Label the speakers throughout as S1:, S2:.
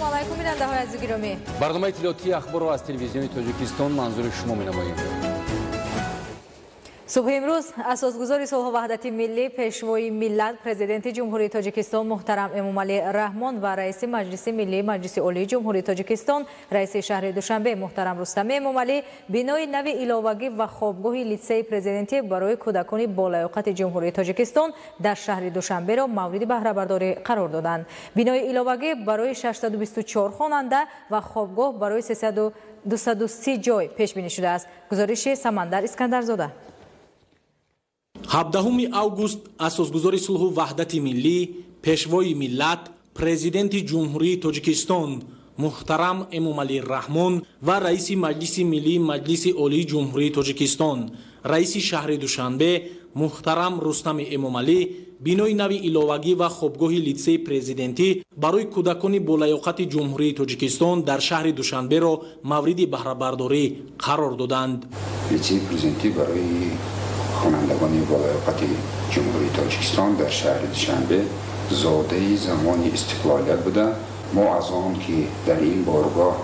S1: Алайкум, бинандаҳои азизу гиромӣ.
S2: Барномаи иттилоотии Ахборро аз Телевизиони Тоҷикистон манзури шумо менамоем.
S1: Субҳи имрӯз асосгузори сулҳу ваҳдати миллӣ, Пешвои миллат, Президенти Ҷумҳурии Тоҷикистон муҳтарам Эмомалӣ Раҳмон ва раиси Маҷлиси миллии Маҷлиси Олии Ҷумҳурии Тоҷикистон, раиси шаҳри Душанбе муҳтарам Рустами Эмомалӣ бинои нави иловагӣ ва хобгоҳи литсеи президентӣ барои кӯдакони болаёқати Ҷумҳурии Тоҷикистон дар шаҳри Душанберо мавриди баҳрабардорӣ қарор доданд. Бинои иловагӣ барои 624 хонанда ва хобгоҳ барои 230 ҷой пешбинӣ шудааст. Гузориши Самандар Искандарзода.
S3: 17 август асосгузори сулҳу ваҳдати миллӣ, Пешвои миллат, Президенти Ҷумҳурии Тоҷикистон муҳтарам Эмомалӣ Раҳмон ва раиси Маҷлиси миллии Маҷлиси Олии Ҷумҳурии Тоҷикистон, раиси шаҳри Душанбе муҳтарам Рустами Эмомалӣ бинои нави иловагӣ ва хобгоҳи литсеи президентӣ барои кӯдакони болаёқати Ҷумҳурии Тоҷикистон дар шаҳри Душанберо мавриди баҳрабардорӣ қарор доданд.
S4: Литсеи президентӣ барои хонандагони болаёқати Ҷумҳурии Тоҷикистон дар шаҳри Душанбе зодаи замони истиқлолият буда, мо аз он ки дар ин боргоҳ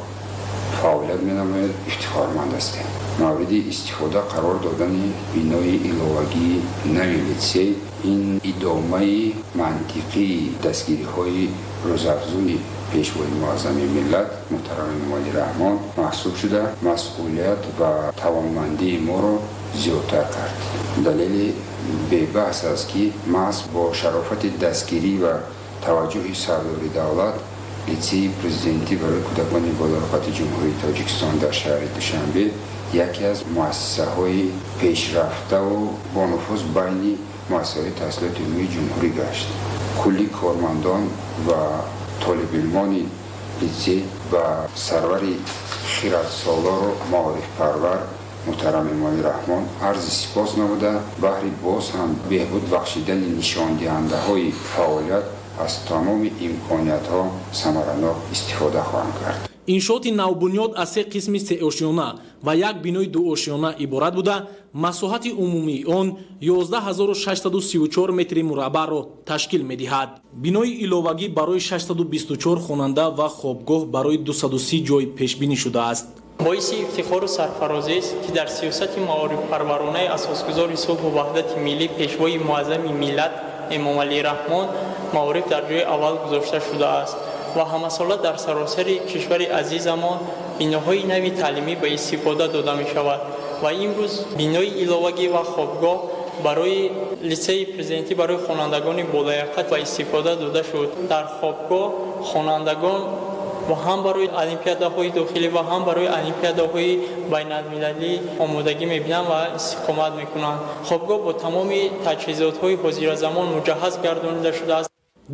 S4: фаъолият менамояд, ифтихорманд ҳастем. Мавриди истифода қарор додани бинои иловагии нави литсей ин идомаи мантиқии дастгириҳои рӯзафзуни Пешвои муаззами миллат муҳтарам Эмомалӣ Раҳмон маҳсуб шуда, масъулият ва тавонмандии моро зиёдтар кард. Далели бебаҳс аст, ки маҳз бо шарофати дастгирӣ ва таваҷҷӯҳи сардори давлат литсеи президентӣ барои кӯдакони болаёқати Ҷумҳурии Тоҷикистон дар шаҳри Душанбе яке аз муассисаҳои пешрафтаву бонуфуз байни муассисаҳои таҳсилоти умумии ҷумҳурӣ гашт. Кулли кормандон ва толибилмони литсей ба сарвари хиратсолору маорифпарвар муҳтарам Эмомалӣ Раҳмон арзи сипос намуда, баҳри боз ҳам беҳбуд бахшидани нишондиҳандаҳои фаъолият аз тамоми имкониятҳо самаранок истифода хоҳанд кард.
S3: Иншооти навбунёд аз се қисми сеошёна ва як бинои дуошёна иборат буда, масоҳати умумии он 11634 метри мураббаъро ташкил медиҳад. Бинои иловагӣ барои 624 хонанда ва хобгоҳ барои 230 ҷой пешбинӣ шудааст.
S5: Боиси ифтихору сарфарозист, ки дар сиёсати маорифпарваронаи асосгузори сулҳу ваҳдати миллӣ, Пешвои муаззами миллат Эмомалӣ Раҳмон маориф дар ҷои аввал гузошта шудааст ва ҳамасола дар саросари кишвари азизамон биноҳои нави таълимӣ ба истифода дода мешавад ва имрӯз бинои иловагӣ ва хобгоҳ барои литсеи президентӣ барои хонандагони болаёқат ба истифода дода шуд. Дар хобгоҳ хонандагон ва ҳам барои олимпиадаҳои дохилӣ ва ҳам барои олимпиадаҳои байналмилалӣ омодагӣ мебинанд ва истиқомат мекунанд. Хобгоҳ бо тамоми таҷҳизотҳои ҳозиразамон муҷаҳҳаз гардонида шудааст.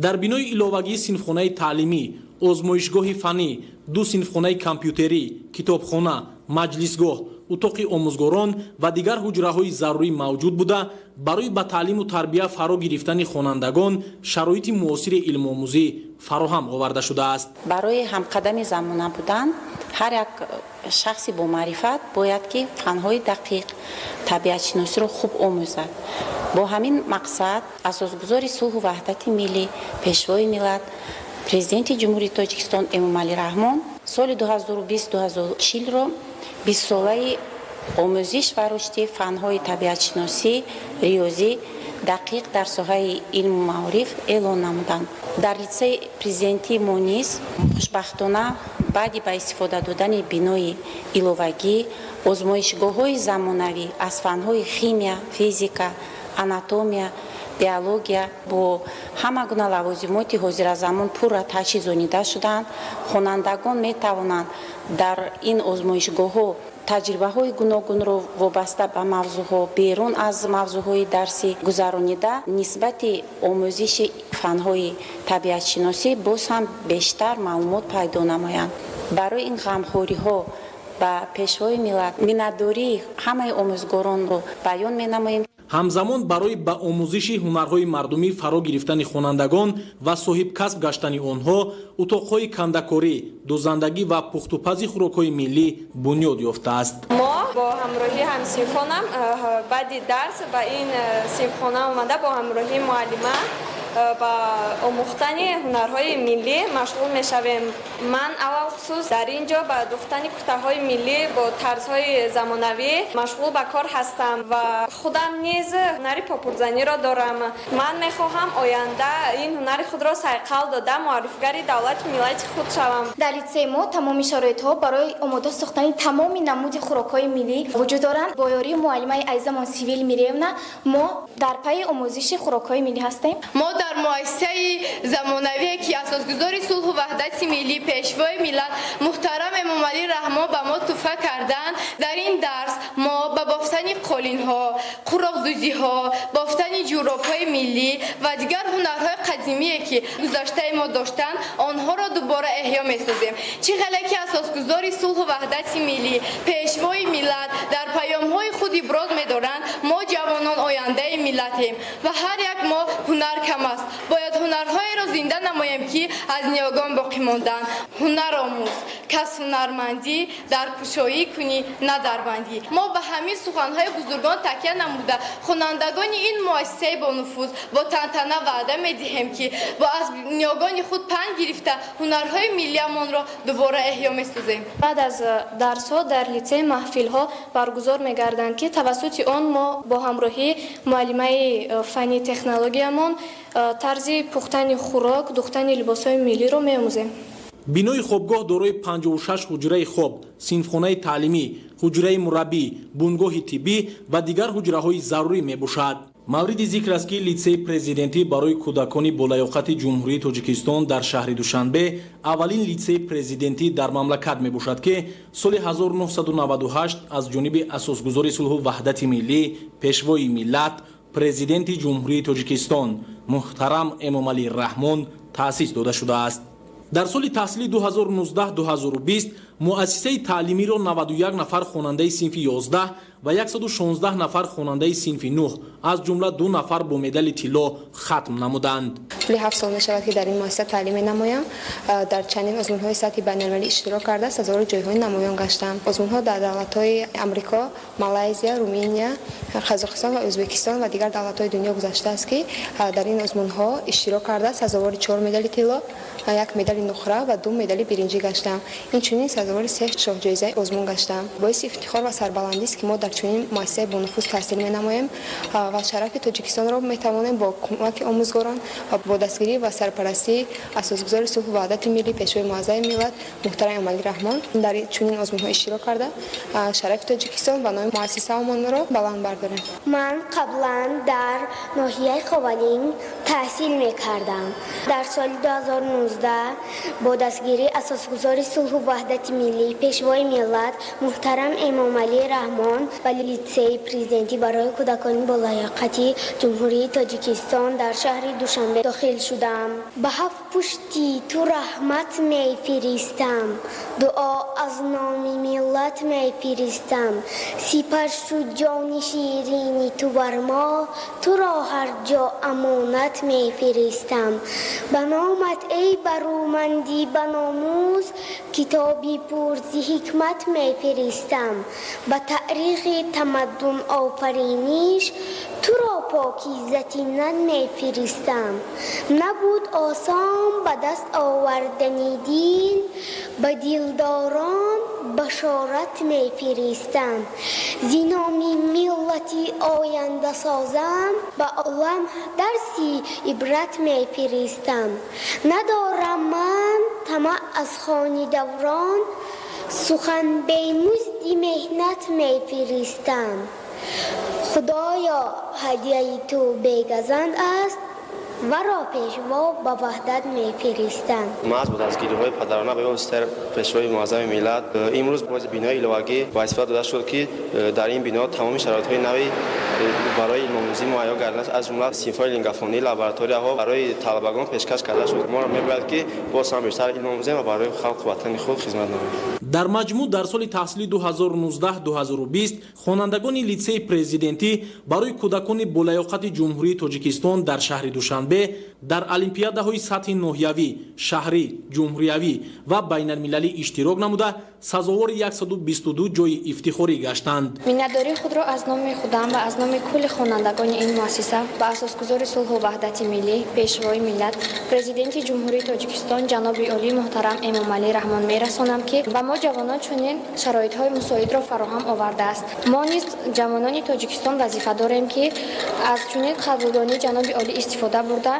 S3: Дар бинои иловагии синфхонаи таълимӣ, озмоишгоҳи фаннӣ, ду синфхонаи компютерӣ, китобхона, маҷлисгоҳ, утоқи омӯзгорон ва дигар ҳуҷраҳои зарурӣ мавҷуд буда, барои ба таълиму тарбия фаро гирифтани хонандагон шароити муосири илмомӯзӣ фароҳам оварда шудааст.
S6: Барои ҳамқадами замона будан ҳар як шахси бомаърифат бояд ки фанҳои дақиқ, табиатшиносиро хуб омӯзад. Бо ҳамин мақсад асосгузори сулҳу ваҳдати миллӣ, Пешвои миллат, Президенти Ҷумҳурии Тоҷикистон Эмомалӣ Раҳмон соли 2020-2040-ро бистсолаи омӯзиш ва рушди фанҳои табиатшиносӣ, риёзӣ, дақиқ дар соҳаи илму маориф эълон намуданд. Дар литсеи президентии мо низ хушбахтона баъди ба истифода додани бинои иловагӣ озмоишгоҳҳои замонавӣ аз фанҳои химия, физика, анатомия, биология бо ҳама гуна лавозимоти ҳозиразамон пурра таҷҳизонида шудаанд. Хонандагон метавонанд дар ин озмоишгоҳҳо таҷрибаҳои гуногунро вобаста ба мавзӯъҳо, берун аз мавзӯъҳои дарсӣ гузаронида, нисбати омӯзиши фанҳои табиатшиносӣ боз ҳам бештар маълумот пайдо намоянд. Барои ин ғамхориҳо ба Пешвои миллат миннатдории ҳамаи омӯзгоронро баён менамоем.
S3: Ҳамзамон барои ба омӯзиши ҳунарҳои мардумӣ фаро гирифтани хонандагон ва соҳибкасб гаштани онҳо утоқҳои кандакорӣ, дӯзандагӣ ва пухтупази хӯрокҳои миллӣ бунёд ёфтааст.
S7: Мо Бо ҳамроҳии ҳамсинфонам баъди дарс ба ин синфхона омада, бо ҳамроҳии муаллима ба омӯхтани ҳунарҳои миллӣ машғул мешавем. Ман аввалхусус дар ин ҷо ба дӯхтани куртаҳои миллӣ бо тарзҳои замонавӣ машғул ба кор ҳастам ва худам низ ҳунари попурзаниро дорам. Ман мехоҳам оянда ин ҳунари худро сайқал дода, муаррифигари давлати миллати худ шавам.
S8: Дар литсеи мо тамоми шароитҳо барои омода сохтани тамоми намуди хӯрокҳои миллӣ вуҷуд доранд. Бо ёрии муаллимаи азизамон Сивил Мириевна мо дар пайи омӯзиши хӯрокҳои миллӣ ҳастем.
S9: Мо дар муассисаи замонавие, ки асосгузори сулҳу ваҳдати миллӣ, пешвои миллат муҳтарам Эмомалӣ Раҳмон ба мо туҳфа карданд, дар ин дарс мо ба бофтани қолинҳо, қуроқдӯзиҳо, бофтани ҷӯробҳои миллӣ ва дигар ҳунарҳои қадимие, ки гузаштаи мо доштанд, онҳоро дубора эҳё месозем. Чӣ хеле ки асосгузори сулҳу ваҳдати миллӣ, пешвои миллат дар паёмҳои худ иброз медоранд, мо ҷавонон ояндаи миллатем ва ҳар як мо ҳунар кам аст. Бояд ҳунарҳоеро зинда намоем, ки аз ниёгон боқӣ монданд. Ҳунар омӯз, кас ҳунармандӣ дар кушоӣ кунӣ, на дар бандӣ. Мо ба ҳамин суханҳои бузургон такя намуда, хонандагони ин муассисаи бонуфуз бо тантана ваъда медиҳем, ки бо аз ниёгони худ панд гирифта, ҳунарҳои миллиамонро дубора эҳё месозем.
S10: Баъд аз дарсҳо дар литсей маҳфилҳо баргузор мегарданд, ки тавассути он мо бо ҳамроҳии муаллимаи фанни технологиямон тарзи пухтани хӯрок, духтани либосҳои миллиро меомӯзем.
S3: Бинои хобгоҳ дорои 56 ҳуҷраи хоб, синфхонаи таълимӣ, ҳуҷраи мураббӣ, бунгоҳи тиббӣ ва дигар ҳуҷраҳои зарурӣ мебошад. Мавриди зикр аст, ки литсеи президентӣ барои кӯдакони болаёқати Ҷумҳурии Тоҷикистон дар шаҳри Душанбе аввалин литсеи президентӣ дар мамлакат мебошад, ки соли 1998 аз ҷониби асосгузори сулҳу ваҳдати миллӣ, пешвои миллат, президенти Ҷумҳурии Тоҷикистон муҳтарам Эмомалӣ Раҳмон таъсис дода шудааст. Дар соли таҳсили 2019-2020 муассисаи таълимиро 91 нафар хонандаи синфи 11 ва 116 нафар хонандаи синфи 9, аз ҷумла 2 нафар бо медали тилло хатм намуданд.
S11: Тӯли 7 сол мешавад, ки дар ин муассиса таълим менамоям. Дар чандин озмунҳои сатҳи байналмилалӣ иштирок карда, сазовори ҷойҳои намоён гаштам. Озмунҳо дар давлатҳои Амрико, Малайзия, Руминия, Қазоқистон ва Ӯзбекистон ва дигар давлатҳои дунё гузаштааст, ки дар ин озмунҳо иштирок карда, сазовори 4 медали тилло, 1 медали нуқра ва 2 медали биринҷӣ гаштам. Инчунин сазовори 3 шоҳҷоизаи озмун гаштам. Боиси ифтихор ва сарбаландист, ки мо дар чунин муассисаи бонуфуз таҳсил менамоем ва шарафи Тоҷикистонро метавонем бо кӯмаки омӯзгорон ва бо дастгирӣ ва сарпарастии асосгузори сулҳу ваҳдати миллӣ, пешвои муаззами миллат муҳтарам Эмомалӣ Раҳмон дар чунин озмунҳо иштирок карда, шарафи Тоҷикистон ва номи муассисаамонро баланд бардорем.
S12: Ман қаблан дар ноҳияи Ховалинг таҳсил мекардам. Дар соли 2019 бо дастгирии асосгузори сулҳу ваҳдати миллӣ, пешвои миллат муҳтарам Эмомалӣ Раҳмон ба литсеи президентӣ барои кӯдакони болаёқати Ҷумҳурии Тоҷикистон дар шаҳри Душанбе дохил шудам. Ба ҳафт пушти ту раҳмат мефиристам, дуо аз номи миллат мефиристам. Сипас шуд ҷони ширини ту бар мо, туро ҳар ҷо амонат мефиристам. Ба номат эй барӯмандӣ ба номус, китоби пурзи ҳикмат мефиристам. Ба таърихи тамаддун офариниш, туро покизатинат мефиристам. Набуд осон ба даст овардани дил, ба дилдорон башорат мефиристам. Зи номи миллати ояндасозам, ба олам дарси ибрат мефиристам. Надорам ман тамаъ аз хони даврон, сухан бемузди меҳнат мефиристам. Худоё, ҳадияи ту бегазанд аст, варо пешво ба ваҳдат мефиристанд.
S13: Маҳз бо дастгириҳои падарона ба воситаи пешвои муаззами миллат имрӯз боз бинои иловагӣ вазифа дода шуд, ки дар ин бино тамоми шароитҳои нави барои илмомӯзӣ муҳайё гардидааст, аз ҷумла синфҳои лингафонӣ, лабораторияҳо барои талабагон пешкаш карда шуд. Моро мебояд, ки боз ҳам бештар илм омӯзем ва барои халқу ватани худ хизмат намоем.
S3: Дар маҷмӯъ дар соли таҳсили 2019-2020 хонандагони литсейи президентӣ барои кӯдакони болаёқати Ҷумҳурии Тоҷикистон дар шаҳри Душанбе дар олимпиадаҳои сатҳи ноҳиявӣ, шаҳрӣ, ҷумҳуриявӣ ва байналмилалӣ иштирок намуда, сазовори 122 ҷойи ифтихорӣ гаштанд.
S14: Миннатдории худро аз номи худам ва аз номи кулли хонандагони ин муассиса ба асосгузори сулҳу ваҳдати миллӣ, Пешвои миллат, Президенти Ҷумҳурии Тоҷикистон ҷаноби олии муҳтарам Эмомалӣ Раҳмон мерасонам, ки ба мо ҷавонон чунин шароитҳои мусоидро фароҳам овардааст. Мо низ ҷавонони Тоҷикистон вазифа дорем, ки аз чунин қадрдонии ҷаноби олӣ истифода бурда,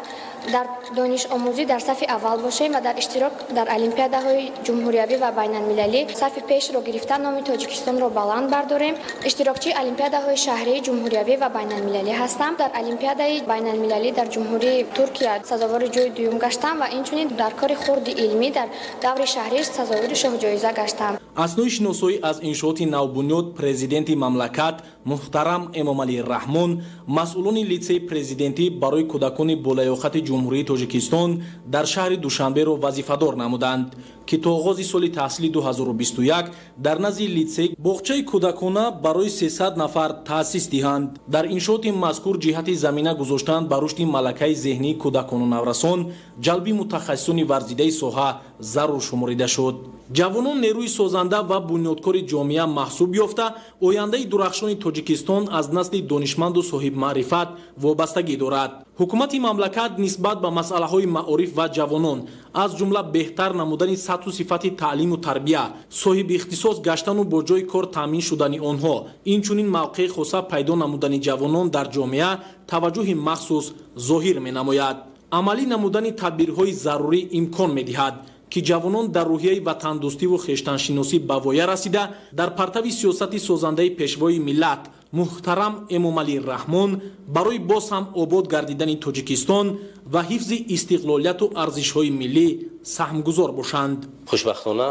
S14: дар донишомӯзӣ дар сафи аввал бошем ва дар иштирок дар олимпиадаҳои ҷумҳуриявӣ ва байналмилалӣ сафи пешро гирифта, номи Тоҷикистонро баланд бардорем. Иштирокчии олимпиадаҳои шаҳрӣ, ҷумҳуриявӣ ва байналмилалӣ ҳастам. Дар олимпиадаи байналмилалӣ дар Ҷумҳурии Туркия сазовори ҷойи дуюм гаштам ва инчунин дар кори хурди илмӣ дар даври шаҳрӣ сазовори шоҳҷоиза гаштам.
S3: Аснои шиносоӣ аз иншооти навбунёд президенти мамлакат муҳтарам Эмомалӣ Раҳмон масъулони литсейи президентӣ барои кӯдакони болаёқати Ҷумҳурии Тоҷикистон дар шаҳри Душанберо вазифадор намуданд, ки то оғози соли таҳсили 2021 дар назди литсей боғчаи кӯдакона барои 300 нафар таъсис диҳанд. Дар иншооти мазкур ҷиҳати замина гузоштан ба рушди малакаи зеҳнии кӯдакону наврасон, ҷалби мутахассисони варзидаи соҳа зарур шуморида шуд. Ҷавонон нерӯи созанда ва бунёдкори ҷомеа маҳсуб ёфта, ояндаи дурахшони Тоҷикистон аз насли донишманду соҳибмаърифат вобастагӣ дорад. Ҳукумати мамлакат нисбат ба масъалаҳои маориф ва ҷавонон, аз ҷумла беҳтар намудани сатҳу сифати таълиму тарбия, соҳиби ихтисос гаштану бо ҷойи кор таъмин шудани онҳо, инчунин мавқеи хоса пайдо намудани ҷавонон дар ҷомеа таваҷҷӯҳи махсус зоҳир менамояд. Амалӣ намудани тадбирҳои зарурӣ имкон медиҳад, ки ҷавонон дар рӯҳияи ватандӯстиву хештаншиносӣ ба воя расида, дар партави сиёсати созандаи Пешвои миллат муҳтарам Эмомалӣ Раҳмон барои боз ҳам обод гардидани Тоҷикистон ва ҳифзи истиқлолияту арзишҳои миллӣ саҳмгузор бошанд.
S15: Хушбахтона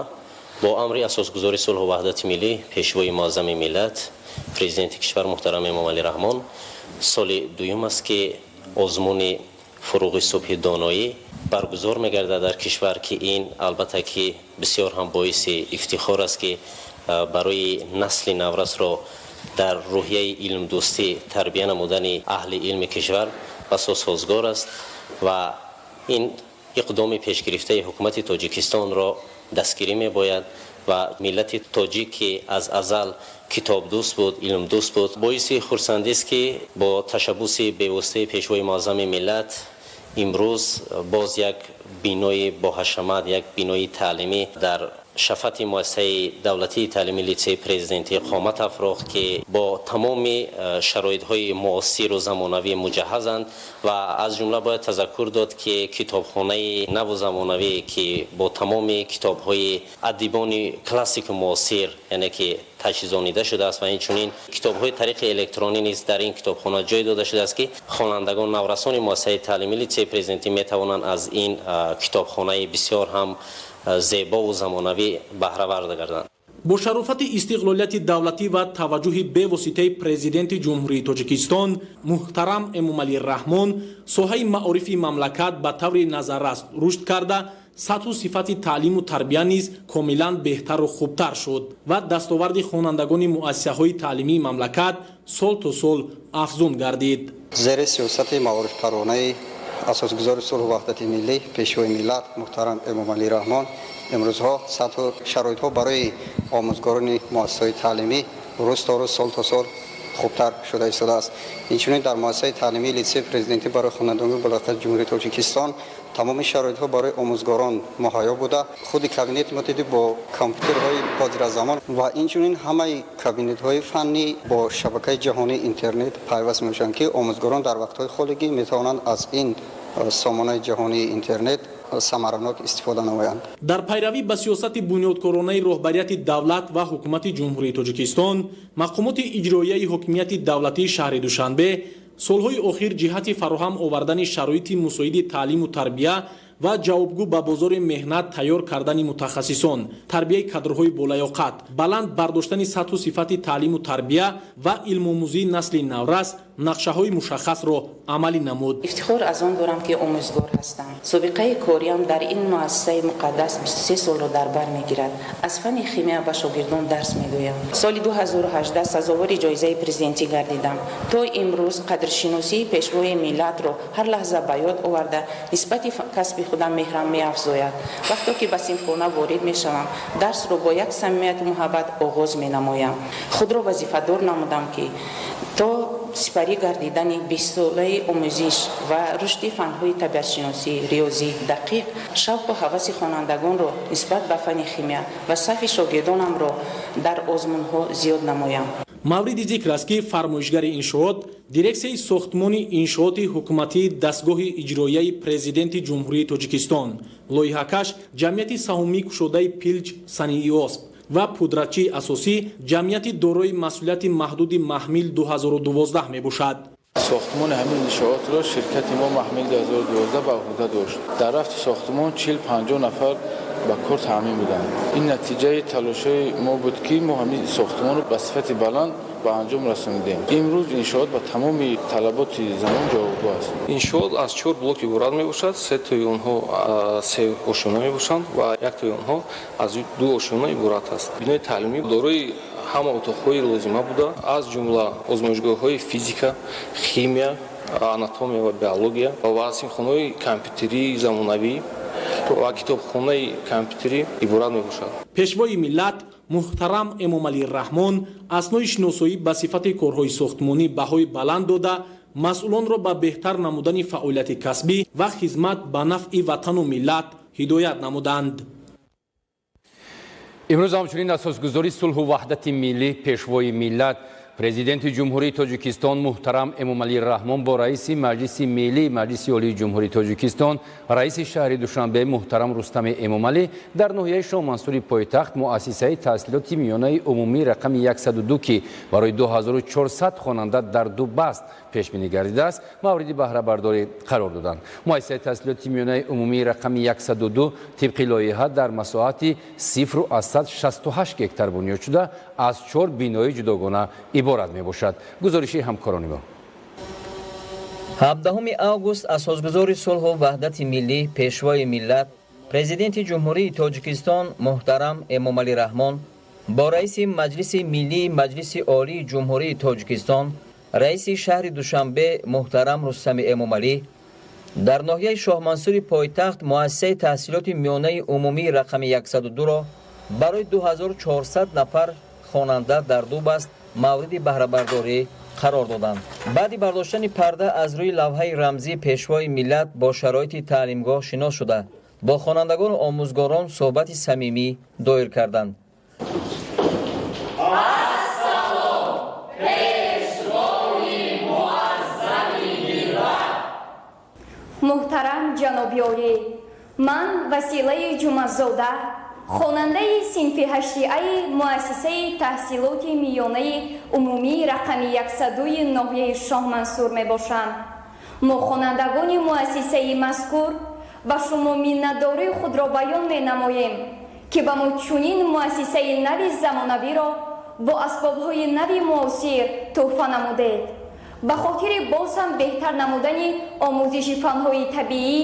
S15: бо амри асосгузори сулҳу ваҳдати миллӣ, Пешвои муаззами миллат, Президенти кишвар муҳтарам Эмомалӣ Раҳмон соли дуюм аст, ки озмуни фуруғи субҳи доноӣ баргузор мегардад дар кишвар, ки ин албатта ки бисёр ҳам боиси ифтихор аст, ки барои насли наврасро дар рӯҳияи илмдӯстӣ тарбия намудани аҳли илми кишвар басо созгор аст ва ин иқдоми пешгирифтаи ҳукумати Тоҷикистонро дастгирӣ мебояд ва миллати тоҷик, ки аз азал китобдӯст буд, илмдӯст буд, боиси хурсандист, ки бо ташаббуси бевоситаи Пешвои муаззами миллат имрӯз боз як бинои боҳашамат, як бинои таълимӣ дар шафати муассисаи давлатии таълимии литсейи президентӣ қомат афрохт, ки бо тамоми шароитҳои муосиру замонавӣ муҷаҳҳазанд ва аз ҷумла бояд тазаккур дод, ки китобхонаи наву замонавӣ, ки бо тамоми китобҳои адибони классику муосир, яъне ки таҷҳизонида шудааст ва инчунин китобҳои тариқи электронӣ низ дар ин китобхона ҷой дода шудааст, ки хонандагон, наврасони муассисаи таълимии литсейи президентӣ метавонанд аз ин китобхонаи бисёр ҳам зебову замонавӣ баҳравар гарданд.
S3: Бо шарофати истиқлолияти давлатӣ ва таваҷҷӯҳи бевоситаи Президенти Ҷумҳурии Тоҷикистон муҳтарам Эмомалӣ Раҳмон соҳаи маорифи мамлакат ба таври назаррас рушд карда, сатҳу сифати таълиму тарбия низ комилан беҳтару хубтар шуд ва дастоварди хонандагони муассисаҳои таълимии мамлакат сол то сол афзун гардид.
S16: Зери сиёсати маорифпарвонаи асосгузори сулҳу ваҳдати миллӣ, Пешвои миллат муҳтарам Эмомалӣ Раҳмон имрӯзҳо сатҳу шароитҳо барои омӯзгорони муассисаҳои таълимӣ рӯз то рӯз, сол то сол хубтар шуда истодааст. Инчунин дар муассисаи таълимии литсейи президентӣ барои хонандагони болаёқати Ҷумҳурии Тоҷикистон тамоми шароитҳо барои омӯзгорон муҳайё буда, худи кабинети мо бо компютерҳои ҳозиразамон ва инчунин ҳамаи кабинетҳои фаннӣ бо шабакаи ҷаҳонии интернет пайваст мешаванд, ки омӯзгорон дар вақтҳои холигӣ метавонанд аз ин сомонаи ҷаҳонии интернет самаранок истифода намоянд.
S3: Дар пайравӣ ба сиёсати бунёдкоронаи роҳбарияти давлат ва ҳукумати Ҷумҳурии Тоҷикистон, мақомоти иҷроияи ҳокимияти давлатии шаҳри Душанбе солҳои охир ҷиҳати фароҳам овардани шароити мусоиди таълиму тарбия ва ҷавобгӯ ба бозори меҳнат тайёр кардани мутахассисон, тарбияи кадрҳои болаёқат, баланд бардоштани сатҳу сифати таълиму тарбия ва илмомӯзии насли наврас нақшаҳои мушаххасро амалӣ намуд.
S17: Ифтихор аз он дорам, ки омӯзгор ҳастам. Собиқаи кориам дар ин муассисаи муқаддас 23 солро дар бар мегирад. Аз фанни химия ба шогирдон дарс мегӯям. Соли 2018 сазовори ҷоизаи президентӣ гардидам. То имрӯз қадршиносии пешвои миллатро ҳар лаҳза ба ёд оварда, нисбати касби худам меҳрам меафзояд. Вақто ки ба синфхона ворид мешавам, дарсро бо як самимияту муҳаббат оғоз менамоям. Худро вазифадор намудам, ки то сипарӣ гардидани бистсолаи омӯзиш ва рушди фанҳои табиатшиносӣ, риёзӣ, дақиқ, шавқу ҳаваси хонандагонро нисбат ба фанни химия ва сафи шогирдонамро дар озмунҳо зиёд намоям.
S3: Мавриди зикр аст, ки фармоишгари иншоот дирексияи сохтмони иншооти ҳукуматии дастгоҳи иҷроияи Президенти Ҷумҳурии Тоҷикистон, лоиҳакаш ҷамъияти саҳомии кушодаи Пилҷ Санииосп ва пудратчии асосӣ ҷамъияти дорои масъулияти маҳдуди Маҳмил 2012 мебошад.
S18: Сохтмони ҳамин иншоотро ширкати мо Маҳмил 2012 ба уҳда дошт. Дар рафти сохтмон 40-50 нафар ба кор таъмин буданд. Ин натиҷаи талошҳои мо буд, ки мо ҳамин сохтмонро ба сифати баланд ба анҷом расонидем. Имрӯз иншоот ба тамоми талаботи замон ҷавобгӯ аст.
S19: Иншоот аз чор блок иборат мебошад. Се тои онҳо се ошёна мебошанд ва як тои онҳо аз ду ошёна иборат аст. Бинои таълимӣ дорои ҳама утоқҳои лозима буда, аз ҷумла озмоишгоҳҳои физика, химия, анатомия ва биология ва синфхонаҳои компютерии замонавӣ ва китобхонаи компютерӣ иборат мебошад.
S3: Пешвои миллат муҳтарам Эмомалӣ Раҳмон аснои шиносоӣ ба сифати корҳои сохтмонӣ баҳои баланд дода, масъулонро ба беҳтар намудани фаъолияти касбӣ ва хизмат ба нафъи ватану миллат ҳидоят намуданд.
S2: Имрӯз ҳамчунин асосгузори сулҳу ваҳдати миллӣ, пешвои миллат, Президенти Ҷумҳурии Тоҷикистон муҳтарам Эмомалӣ Раҳмон бо раиси Маҷлиси Миллии Маҷлиси Олии Ҷумҳурии Тоҷикистон, раиси шаҳри Душанбе муҳтарам Рустами Эмомалӣ дар ноҳияи Шоҳмансури пойтахт муассисаи таҳсилоти миёнаи умумии рақами 102, ки барои 2400 хонанда дар ду баст пешбинӣ гардидааст, мавриди баҳрабардорӣ қарор доданд. Муассисаи таҳсилоти миёнаи умумии рақами 102 тибқи лоиҳа дар масоҳати 0,68 гектар бунёд шуда, аз чор бинои ҷудогона иборат мебошад. Гузориши ҳамкорони мо.
S20: 17 август асосгузори сулҳу ваҳдати миллӣ, пешвои миллат, Президенти Ҷумҳурии Тоҷикистон муҳтарам Эмомалӣ Раҳмон бо раиси Маҷлиси Миллии Маҷлиси Олии Ҷумҳурии Тоҷикистон, раиси шаҳри Душанбе муҳтарам Рустами Эмомалӣ дар ноҳияи Шоҳмансури пойтахт муассисаи таҳсилоти миёнаи умумии рақами 102-ро барои 2400 нафар хонанда дар ду баст мавриди баҳрабардорӣ қарор доданд. Баъди бардоштани парда аз рӯи лавҳаи рамзӣ пешвои миллат бо шароити таълимгоҳ шинос шуда, бо хонандагону омӯзгорон суҳбати самимӣ доир карданд.
S21: Муҳтарам ҷаноби олӣ, ман Василаи Ҷумъазода, хонандаи синфи ҳаштиаи муассисаи таҳсилоти миёнаи умумии рақами 102 ноҳияи Шоҳмансур мебошам. Мо хонандагони муассисаи мазкур ба шумо миннатдории худро баён менамоем, ки ба мо чунин муассисаи нави замонавиро бо асбобҳои нави муосир тӯҳфа намудед. Ба хотири боз ҳам беҳтар намудани омӯзиши фанҳои табиӣ,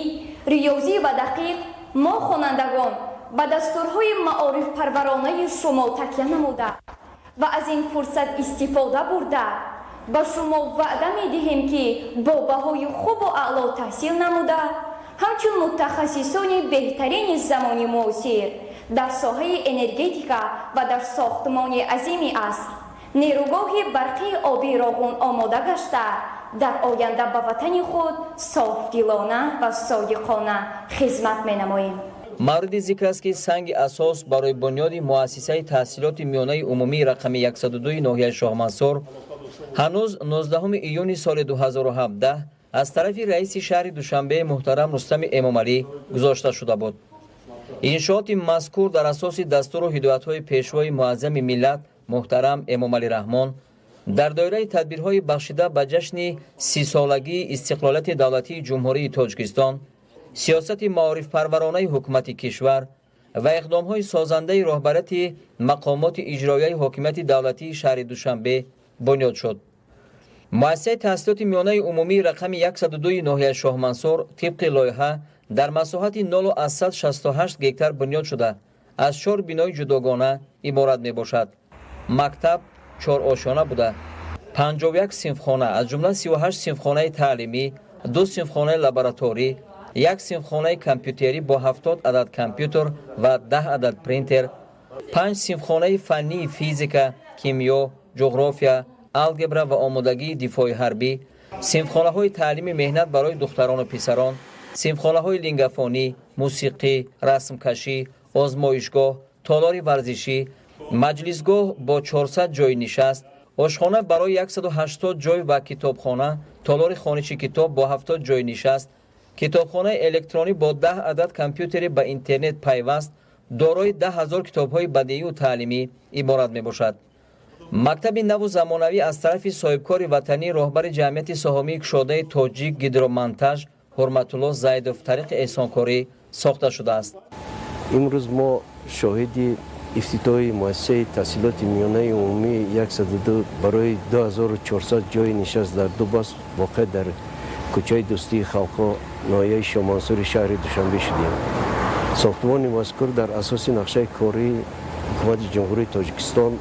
S21: риёзӣ ва дақиқ, мо хонандагон ба дастурҳои маорифпарваронаи шумо такя намуда ва аз ин фурсат истифода бурда ба шумо ваъда медиҳем, ки бо баҳои хубу аъло таҳсил намуда, ҳамчун мутахассисони беҳтарини замони муосир дар соҳаи энергетика ва дар сохтмони азими аср нерӯгоҳи барқии обии Роғун омода гашта, дар оянда ба ватани худ софдилона ва содиқона хизмат менамоем.
S20: Мавриди зикр аст, ки санги асос барои бунёди муассисаи таҳсилоти миёнаи умумии рақами 102 ноҳияи Шоҳмансур ҳанӯз 19 июни соли 2017 аз тарафи раиси шаҳри Душанбе муҳтарам Рустами Эмомалӣ гузошта шуда буд. Иншооти мазкур дар асоси дастуру ҳидоятҳои пешвои муаззами миллат муҳтарам Эмомалӣ Раҳмон дар доираи тадбирҳои бахшида ба ҷашни 30-солагии истиқлолияти давлатии Ҷумҳурии Тоҷикистон, сиёсати маорифпарваронаи ҳукумати кишвар ва иқдомҳои созандаи роҳбарияти мақомоти иҷроияи ҳокимияти давлатии шаҳри Душанбе бунёд шуд. Муассисаи таҳсилоти миёнаи умумии рақами 102 ноҳияи Шоҳмансур тибқи лоиҳа дар масоҳати 0,68 гектар бунёд шуда, аз 4 бинои ҷудогона иборат мебошад. Мактаб чорошёна буда, 51 синфхона, аз ҷумла 38 синфхонаи таълимӣ, 2 синфхонаи лабораторӣ, 1 синфхонаи компютерӣ бо 70 адад компютер ва 10 адад принтер, 5 синфхонаи фаннии физика, кимиё, ҷуғрофия, алгебра ва омодагии дифои ҳарбӣ, синфхонаҳои таълими меҳнат барои духтарону писарон, синфхонаҳои лингафонӣ, мусиқӣ, расмкашӣ, озмоишгоҳ, толори варзишӣ, маҷлисгоҳ бо 400 ҷойи нишаст, ошхона барои 180 ҷой ва китобхона, толори хониши китоб бо 70 ҷойи нишаст, китобхонаи электронӣ бо 10 адад компютери ба интернет пайваст, дорои 10 000 китобҳои бадеию таълимӣ иборат мебошад. Мактаби наву замонавӣ аз тарафи соҳибкори ватанӣ, роҳбари ҷамъияти саҳомии кушодаи Тоҷик Гидромонтаж Ҳурматулло Зайдов тариқи эҳсонкорӣ сохта шудааст.
S1: Имрӯз мо шоҳиди ифтитоҳи муассисаи таҳсилоти миёнаи умумии 102 барои 2400 ҷойи нишаст дар ду баст воқеъ дар кӯчаи Дӯстии халқҳо ноҳияи Шоҳмансури шаҳри Душанбе шудем. Сохтмони мазкур дар асоси нақшаи кории ҳукумати Ҷумҳурии Тоҷикистон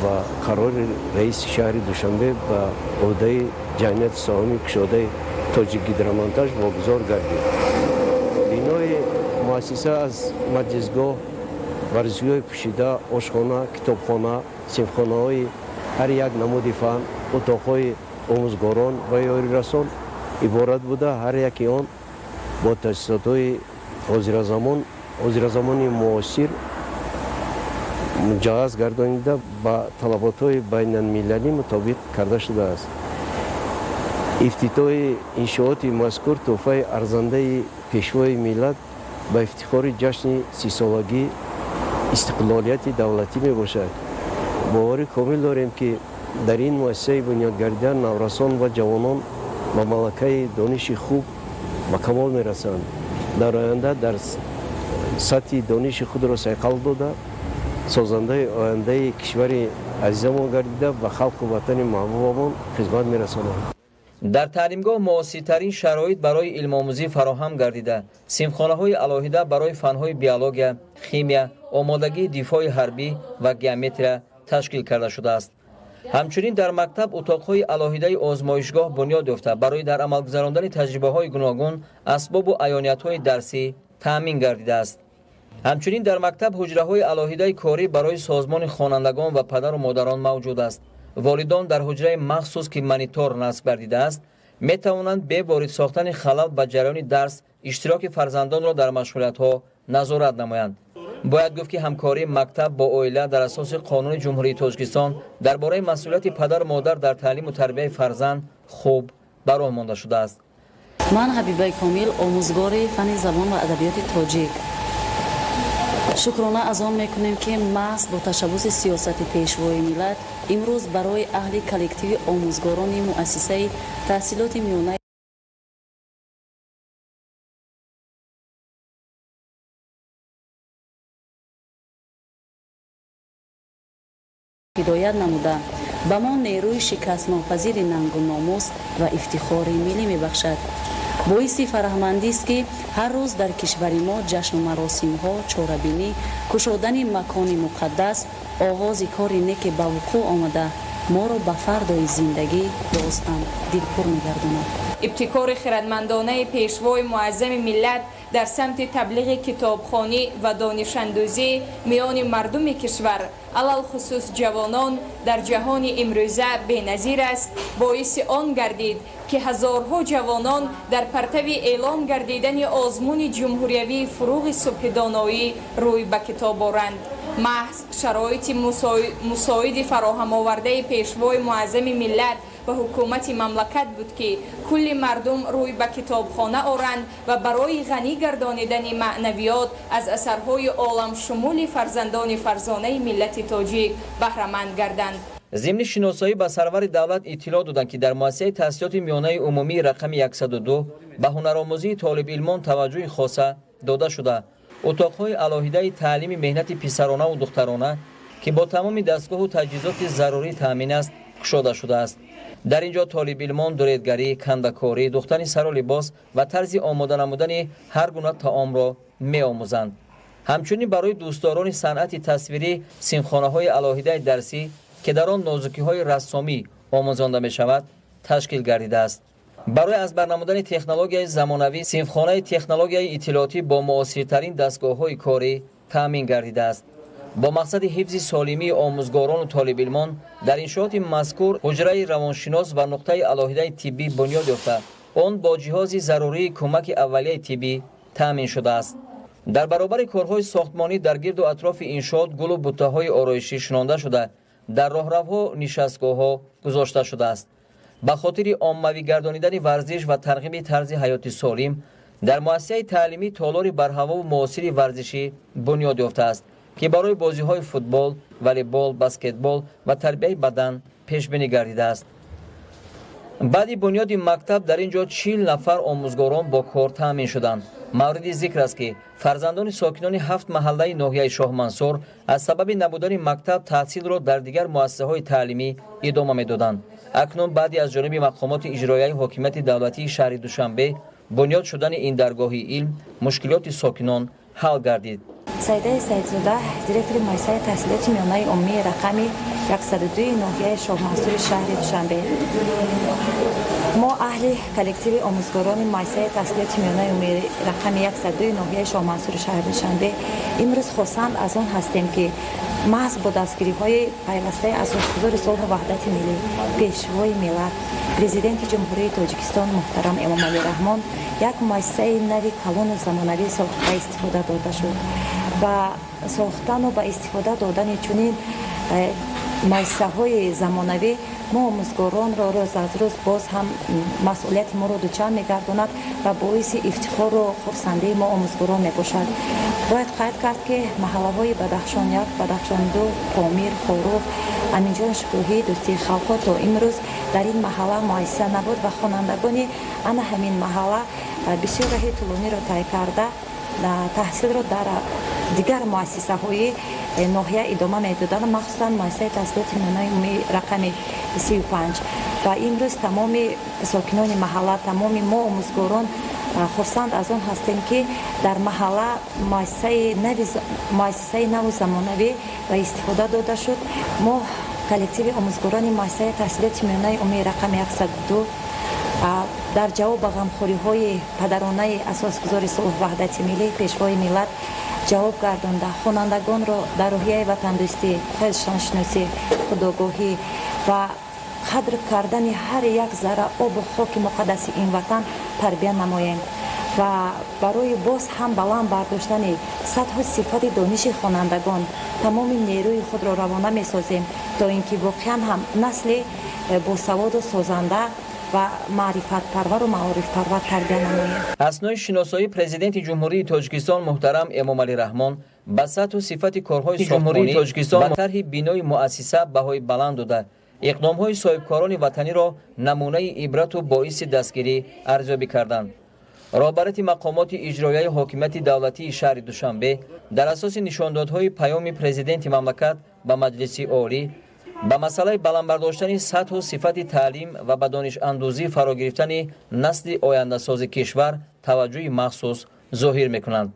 S1: ва қарори раиси шаҳри Душанбе ба ӯҳдаи ҷамъияти саҳомии кушодаи Тоҷик Гидромонтаж вогузор гардид. Бинои муассиса аз маҷлисгоҳ, варзишгоҳи пӯшида, ошхона, китобхона, синфхонаҳои ҳар як намуди фан, утоқҳои омӯзгорон ва ёрирасон иборат буда, ҳар яки он бо таҷҳизотҳои ҳозиразамони муосир муҷаҳҳаз гардонида ба талаботҳои байналмилалӣ мутобиқ карда шудааст. Ифтитоҳи иншооти мазкур тӯҳфаи арзандаи Пешвои миллат ба ифтихори ҷашни 30-солагии истиқлолияти давлатӣ мебошад. Боварӣ комил дорем, ки дар ин муассисаи бунёдгардида наврасон ва ҷавонон ба малакаи дониши хуб ба камол мерасанд. Дар оянда дар сатҳи дониши худро сайқал дода, созандаи ояндаи кишвари азизамон гардида ба халқу ватани маҳбубамон хизмат мерасонанд.
S20: Дар таълимгоҳ муосиртарин шароит барои илмомӯзӣ фароҳам гардида, синфхонаҳои алоҳида барои фанҳои биология, химия, омодагии дифои ҳарбӣ ва геометрия ташкил карда шудааст. Ҳамчунин дар мактаб утоқҳои алоҳидаи озмоишгоҳ бунёд ёфта, барои дар амал гузарондани таҷрибаҳои гуногун асбобу аёниятҳои дарсӣ таъмин гардидааст. Ҳамчунин дар мактаб ҳуҷраҳои алоҳидаи корӣ барои созмони хонандагон ва падару модарон мавҷуд аст. Волидон дар ҳуҷраи махсус, ки монитор насб гардидааст, метавонанд бе ворид сохтани халал ба ҷараёни дарс иштироки фарзандонро дар машғулиятҳо назорат намоянд. Бояд гуфт, ки ҳамкории мактаб бо оила дар асоси қонуни Ҷумҳурии Тоҷикистон дар бораи масъулияти падару модар дар таълиму тарбияи фарзанд хуб ба роҳ монда шудааст.
S22: Ман Ҳабибаи Комил, омӯзгори фанни забон ва адабиёти тоҷик. Шукрона аз он мекунем, ки маҳз бо ташаббуси сиёсати Пешвои миллат имрӯз барои аҳли коллективи омӯзгорони муассисаи таҳсилоти миёнаи ҳидоят намуда, ба мо нерӯи шикастнопазири нангу номус ва ифтихори миллӣ мебахшад. Боиси фараҳмандист, ки ҳар рӯз дар кишвари мо ҷашну маросимҳо, чорабинӣ, кушодани макони муқаддас, оғози кори неке ба вуқӯъ омада, моро ба фардои зиндагӣ боз ҳам дилпур мегардонад.
S23: Ибтикори хирадмандонаи Пешвои муаззами миллат дар самти таблиғи китобхонӣ ва донишандӯзӣ миёни мардуми кишвар, алалхусус ҷавонон, дар ҷаҳони имрӯза беназир аст. Боиси он гардид, ки ҳазорҳо ҷавонон дар партави эълон гардидани озмуни ҷумҳуриявии Фуруғи субҳи доноӣ рӯй ба китоб оранд. Маҳз шароити мусоиди фароҳамовардаи Пешвои муаззами миллат ва ҳукумати мамлакат буд, ки кулли мардум рӯй ба китобхона оранд ва барои ғанӣ гардонидани маънавиёт аз асарҳои оламшумули фарзандони фарзонаи миллати тоҷик баҳраманд гарданд.
S20: Зимни шиносоӣ ба сарвари давлат иттилоъ доданд, ки дар муассисаи таҳсилоти миёнаи умумии рақами 102 ба ҳунаромӯзии толибилмон таваҷҷӯҳи хоса дода шуда, утоқҳои алоҳидаи таълими меҳнати писаронаву духтарона, ки бо тамоми дастгоҳу таҷҳизоти зарурӣ таъмин аст, кушода шудааст. Дар ин ҷо толибилмон дуредгарӣ, кандакорӣ, духтани сару либос ва тарзи омода намудани ҳар гуна таомро меомӯзанд. Ҳамчунин барои дӯстдорони санъати тасвирӣ синфхонаҳои алоҳидаи дарсӣ, ки дар он нозукиҳои рассомӣ омӯзонда мешавад, ташкил гардидааст. Барои аз бар намудани технологияи замонавӣ синфхонаи технологияи иттилоотӣ бо муосиртарин дастгоҳҳои корӣ таъмин гардидааст. Бо мақсади ҳифзи солимии омӯзгорону толибилмон дар иншооти мазкур ҳуҷраи равоншинос ва нуқтаи алоҳидаи тиббӣ бунёд ёфта, он бо ҷиҳози зарурии кӯмаки аввалияи тиббӣ таъмин шудааст. Дар баробари корҳои сохтмонӣ дар гирду атрофи иншоот гулу буттаҳои ороишӣ шинонда шуда, дар роҳравҳо нишастгоҳҳо гузошта шудааст. Ба хотири оммавӣ гардонидани варзиш ва тарғиби тарзи ҳаёти солим дар муассисаи таълимӣ толори барҳавову муосири варзишӣ бунёд ёфтааст, ки барои бозиҳои футбол, волейбол, баскетбол ва тарбияи бадан пешбинӣ гардидааст. Баъди бунёди мактаб дар ин ҷо 40 нафар омӯзгорон бо кор таъмин шуданд. Мавриди зикр аст, ки фарзандони сокинони 7 маҳаллаи ноҳияи Шоҳмансур аз сабаби набудани мактаб таҳсилро дар дигар муассисаҳои таълимӣ идома медоданд. Акнун баъди аз ҷониби мақомоти иҷроияи ҳокимияти давлатии шаҳри Душанбе бунёд шудани ин даргоҳи илм, мушкилоти сокинон ҳал гардид.
S4: Саидаи Саидзода, директори муассисаи таҳсилоти миёнаи умумии рақами 102 ноҳияи Шоҳмансури шаҳри Душанбе. Мо аҳли коллективи омӯзгорони муассисаи таҳсилоти миёнаи умумии рақами 102 ноҳияи Шоҳмансури шаҳри Душанбе имрӯз хурсанд аз он ҳастем, ки маҳз бо дастгириҳои пайвастаи асосгузори сулҳу ваҳдати миллӣ, Пешвои миллат, Президенти Ҷумҳурии Тоҷикистон муҳтарам Эмомалӣ Раҳмон як муассисаи нави калону замонавӣ ба истифода дода шуд. Ба сохтану ба истифода додани чунин муассисаҳои замонавӣ мо омӯзгоронро рӯз аз рӯз боз ҳам масъулияти моро дучанд мегардонад ва боиси ифтихору хурсандии мо омӯзгорон мебошад. Бояд қайд кард, ки маҳаллаҳои Бадахшон 1, Бадахшон 2, Помир, Хоруғ, Аминҷон Шукӯҳӣ, Дӯстии халқҳо то имрӯз дар ин маҳалла муассиса набуд ва хонандагони ана ҳамин маҳалла бисёр раҳи тӯлониро тай карда таҳсилро дар дигар муассисаҳои ноҳия идома медоданд, махсусан муассисаи таҳсилоти миёнаи умумии рақами 35. Ва имрӯз тамоми сокинони маҳалла, тамоми мо омӯзгорон хурсанд аз он ҳастем, ки дар маҳалла муассисаи наву замонавӣ ба истифода дода шуд. Мо коллективи омӯзгорони муассисаи таҳсилоти миёнаи умумии рақами 102 дар ҷавоб ба ғамхориҳои падаронаи асосгузори сулҳу ваҳдати миллӣ, Пешвои миллат ҷавоб гардонда, хонандагонро дар рӯҳияи ватандӯстӣ, худшиносӣ, худогоҳӣ ва қадр кардани ҳар як зарра обу хоки муқаддаси ин ватан тарбия намоем ва барои боз ҳам баланд бардоштани сатҳу сифати дониши хонандагон тамоми нерӯи худро равона месозем, то ин ки воқеан ҳам насли босаводу созанда ва маърифатпарвару маорифпарвар тарбия намоем.
S20: Аснои шиносоии Президенти Ҷумҳурии Тоҷикистон муҳтарам Эмомалӣ Раҳмон ба сатҳу сифати корҳои Ҷумҳурии Тоҷикистон ва тарҳи бинои муассиса баҳои баланд дода, иқдомҳои соҳибкорони ватаниро намунаи ибрату боиси дастгирӣ арзёбӣ карданд. Роҳбарияти мақомоти иҷроияи ҳокимияти давлатии шаҳри Душанбе дар асоси нишондодҳои паёми президенти мамлакат ба Маҷлиси Олӣ ба масъалаи баланд бардоштани сатҳу сифати таълим ва ба донишандӯзӣ фаро гирифтани насли ояндасози кишвар таваҷҷӯҳи махсус зоҳир мекунанд.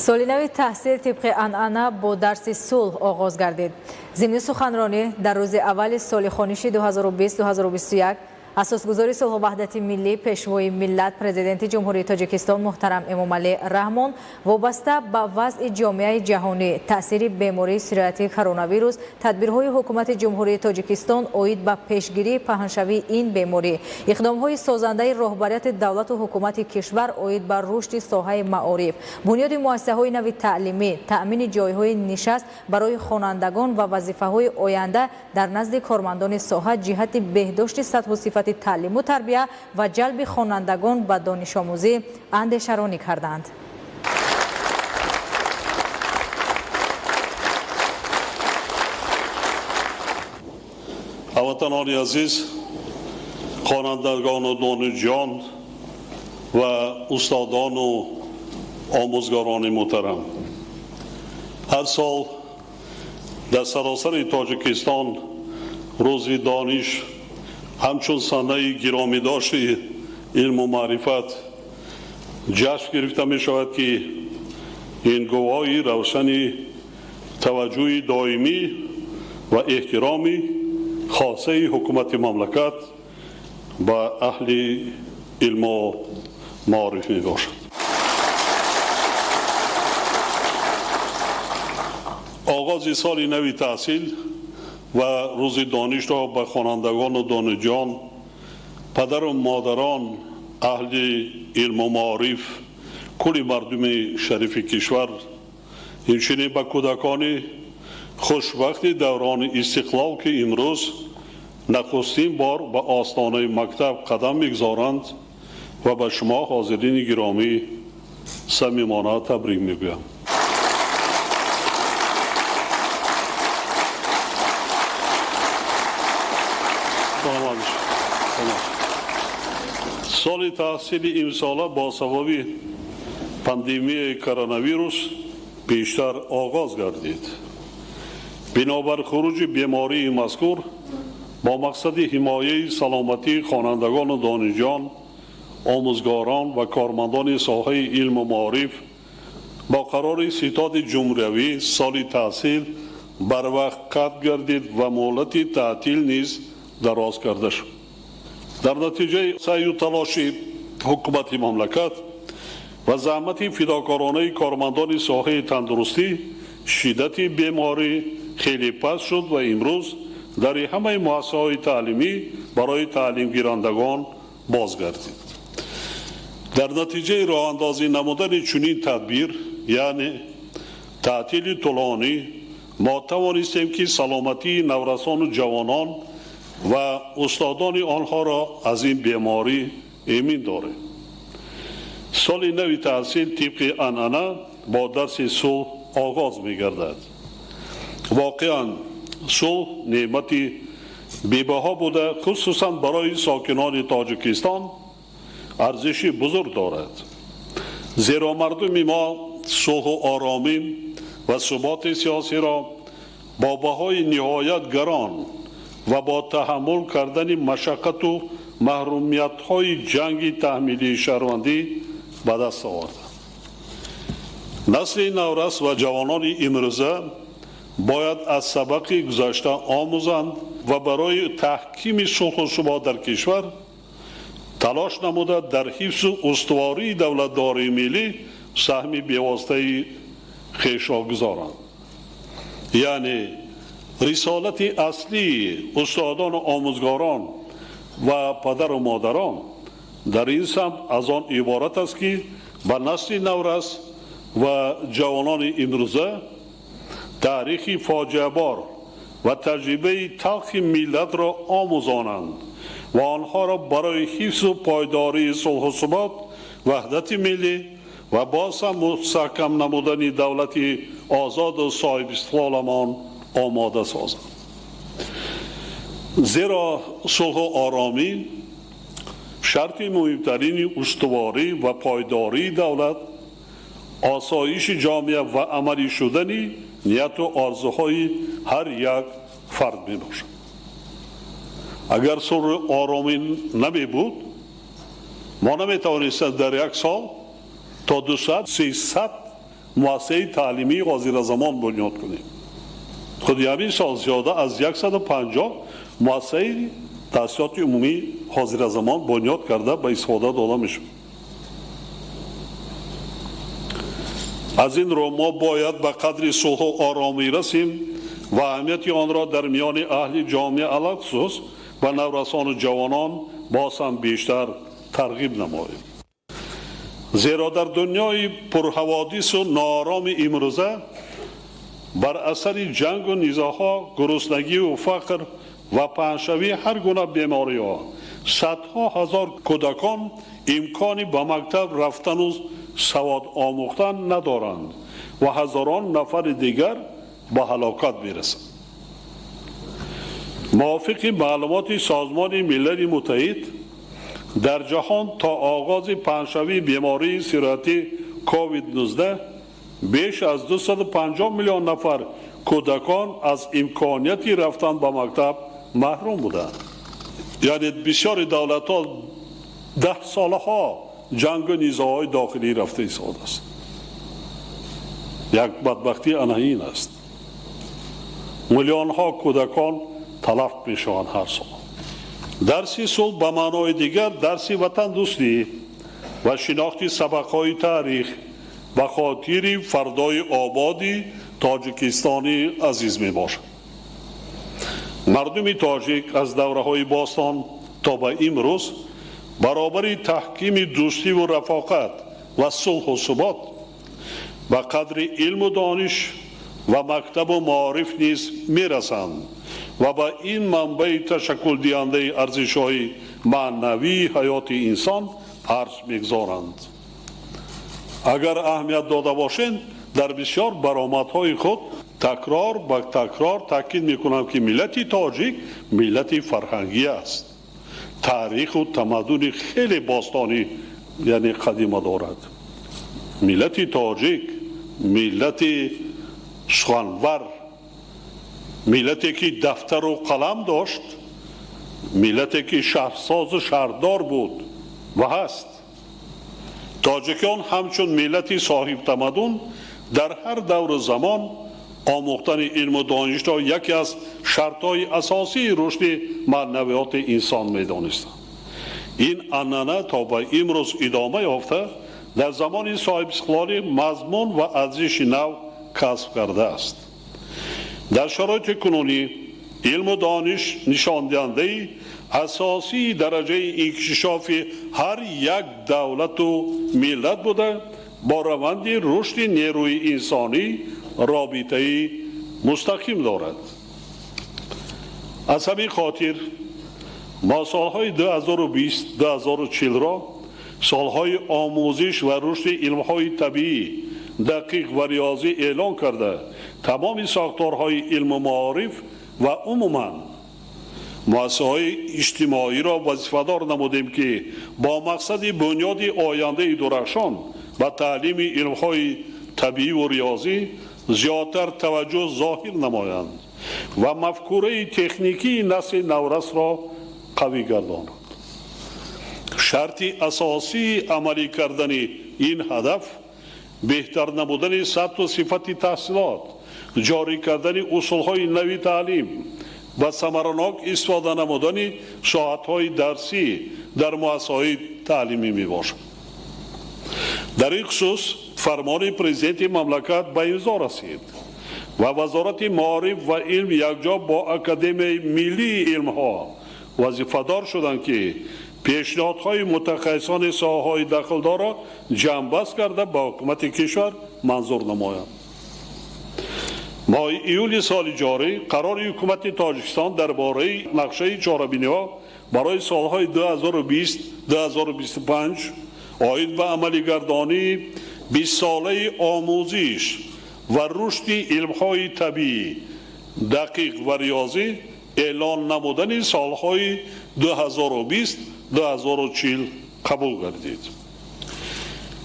S5: Соли нави таҳсил тибқи анъана бо дарси сулҳ оғоз гардид. Зимни суханронӣ дар рӯзи аввали соли хониши 2020-2021 асосгузори сулҳу ваҳдати миллӣ, Пешвои миллат, Президенти Ҷумҳурии Тоҷикистон муҳтарам Эмомалӣ Раҳмон вобаста ба вазъи ҷомеаи ҷаҳонӣ, таъсири бемории сироятии коронавирус, тадбирҳои ҳукумати Ҷумҳурии Тоҷикистон оид ба пешгирии паҳншавии ин беморӣ, иқдомҳои созандаи роҳбарияти давлату ҳукумати кишвар оид ба рушди соҳаи маориф, бунёди муассисаҳои нави таълимӣ, таъмини ҷойҳои нишаст барои хонандагон ва вазифаҳои оянда дар назди кормандони соҳа ҷиҳати беҳдошти сатҳу сифати таълиму тарбия ва ҷалби хонандагон ба донишомӯзӣ андешаронӣ карданд.
S6: Ҳамватанони азиз, хонандагону донишҷӯён ва устодону омӯзгорони муҳтарам, ҳар сол дар саросари Тоҷикистон Рӯзи дониш ҳамчун санаи гиромидошти илму маърифат ҷашн гирифта мешавад, ки ин гувоҳи равшани таваҷҷӯҳи доимӣ ва эҳтироми хосаи ҳукумати мамлакат ба аҳли илму маориф мебошад. Оғози соли нави таҳсил ва Рӯзи донишро ба хонандагону донишҷӯён, падару модарон, аҳли илму маориф, кулли мардуми шарифи кишвар, инчунин ба кӯдакони хушбахти даврони истиқлол, ки имрӯз нахустин бор ба остонаи мактаб қадам мегузоранд, ва ба шумо ҳозирини гиромӣ самимона табрик мегӯям. Соли таҳсили имсола бо сабаби пандемияи коронавирус бештар оғоз гардид. Бинобар хуруҷи бемории мазкур бо мақсади ҳимояи саломатии хонандагону донишҷӯён, омӯзгорон ва кормандони соҳаи илму маориф бо қарори Ситоди ҷумҳуриявӣ соли таҳсил барвақт қатъ гардид ва муҳлати таътил низ дароз карда шуд. Дар натиҷаи саъю талоши ҳукумати мамлакат ва заҳмати фидокоронаи кормандони соҳаи тандурустӣ шиддати беморӣ хеле паст шуд ва имрӯз дар ҳамаи муассисаҳои таълимӣ барои таълимгирандагон бозгардид. Дар натиҷаи роҳандозӣ намудани чунин тадбир, яъне таътили тӯлонӣ, мо тавонистем, ки саломатии наврасону ҷавонон ва устодони онҳоро аз ин беморӣ эмин дорем. Соли нави таҳсил тибқи анъана бо дарси сулҳ оғоз мегардад. Воқеан сулҳ неъмати бебаҳо буда, хусусан барои сокинони Тоҷикистон арзиши бузург дорад, зеро мардуми мо сулҳу оромӣ ва суботи сиёсиро бо баҳои ниҳоят гарон ва бо таҳаммул кардани машаққату маҳрумиятҳои ҷанги таҳмилии шаҳрвандӣ ба даст оварданд. Насли наврас ва ҷавонони имрӯза бояд аз сабақи гузашта омӯзанд ва барои таҳкими сулҳу субот дар кишвар талош намуда дар ҳифзу устувории давлатдории миллӣ саҳми бевоситаи хешро гузоранд. Яъне рисолати аслии устодону омӯзгорон ва падару модарон дар ин самт аз он иборат аст, ки ба насли наврас ва ҷавонони имрӯза таърихи фоҷиабор ва таҷрибаи талхи миллатро омӯзонанд ва онҳоро барои ҳифзу пойдории сулҳу субот, ваҳдати миллӣ ва боз ҳам мустаҳкам намудани давлати озоду соҳибистиқлоламон омода созанд. Зеро сулҳу оромӣ шарти муҳимтарини устуворӣ ва пойдории давлат, осоиши ҷомеа ва амалӣ шудани нияту орзуҳои ҳар як фард мебошад. Агар сулҳу оромӣ намебуд, мо наметавонистем дар як сол то 200-300 муассисаи таълимии ҳозиразамон бунёд кунем. Худи ҳамин сол зиёда аз 150 муассисаи таҳсилоти умумӣ ҳозиразамон бунёд карда ба истифода дода мешавад. Аз ин рӯ мо бояд ба қадри сулҳу оромӣ расем ва аҳамияти онро дар миёни аҳли ҷомеа алалхусус ба наврасону ҷавонон боз ҳам бештар тарғиб намоем. Зеро дар дунёи пурҳаводису ноороми имрӯза бар асари ҷангу низоъҳо, гуруснагию фақр ва паҳншавии ҳар гуна бемориҳо садҳо ҳазор кӯдакон имкони ба мактаб рафтану савод омӯхтан надоранд ва ҳазорон нафари дигар ба ҳалокат мерасанд. Мувофиқи маълумоти Созмони Милали Муттаҳид, дар ҷаҳон то оғози паҳншавии бемории сироятӣ COVID-19 беш аз 250 миллион нафар кӯдакон аз имконияти рафтан ба мактаб маҳрум буданд. Яъне бисёри давлатҳо 10 солаҳо ҷангу низоъҳои дохилӣ рафта истодааст. Як бадбахтӣ ана ин аст. Миллионҳо кӯдакон талаф мешаванд ҳар сол. Дарси сулҳ ба маънои дигар дарси ватандӯстӣ ва шинохти сабақҳои таърих ба хотири фардои ободи Тоҷикистони азиз мебошад. Мардуми тоҷик аз давраҳои бостон то ба имрӯз баробари таҳкими дӯстиву рафоқат ва сулҳу субот ба қадри илму дониш ва мактабу маориф низ мерасанд ва ба ин манбаи ташаккулдиҳандаи арзишҳои маънавии ҳаёти инсон арз мегузоранд. Агар аҳамият дода бошем, дар бисёр баромадҳои худ такрор ба такрор таъкид мекунам, ки миллати тоҷик миллати фарҳангӣ аст. Таъриху тамаддуни хеле бостонӣ, яъне қадима дорад. Миллати тоҷик миллати суханвар, миллате ки дафтару қалам дошт, миллате ки шаҳрсозу шаҳрдор буд ва ҳаст. Тоҷикон ҳамчун миллати соҳибтамаддун дар ҳар давру замон омӯхтани илму донишро яке аз шартҳои асосии рушди маънавиёти инсон медонистанд. Ин анъана то ба имрӯз идома ёфта, дар замони соҳибистиқлолӣ мазмун ва арзиши нав касб кардааст. Дар шароити кунунӣ илму дониш нишондиҳандаи асосии дараҷаи инкишофи ҳар як давлату миллат буда, бо раванди рушди нерӯи инсонӣ робитаи мустақим дорад. Аз ҳамин хотир мо солҳои 2020-2040-ро солҳои омӯзиш ва рушди илмҳои табиӣ, дақиқ ва риёзӣ эълон карда, тамоми сохторҳои илму маориф ва умуман муассисаҳои иҷтимоиро вазифадор намудем, ки бо мақсади бунёди ояндаи дурахшон ба таълими илмҳои табиӣ риёзӣ зиёдтар таваҷҷӯҳ зоҳир намоянд ва мафкураи техникии насли наврасро қавӣ гардонанд. Шарти асосии амалӣ кардани ин ҳадаф беҳтар намудани сатҳу сифати таҳсилот, ҷорӣ кардани усулҳои нави таълим ва самаранок истифода намудани соатҳои дарсӣ дар муассисаҳои таълимӣ мебошад. Дар ин хусус фармони президенти мамлакат ба имзо расид ва Вазорати маориф ва илм якҷо бо Академияи миллии илмҳо вазифадор шуданд, ки пешниҳодҳои мутахассисони соҳаҳои дахлдорро ҷамъбаст карда ба ҳукумати кишвар манзур намоянд. Моҳи июли соли ҷорӣ қарори ҳукумати Тоҷикистон дар бораи нақшаи чорабиниҳо барои солҳои 2020-2025 оид ба амалигардонии 20-солаи омӯзиш ва рушди илмҳои табиӣ, дақиқ ва риёзӣ эълон намудани солҳои 2020-2040 қабул гардид.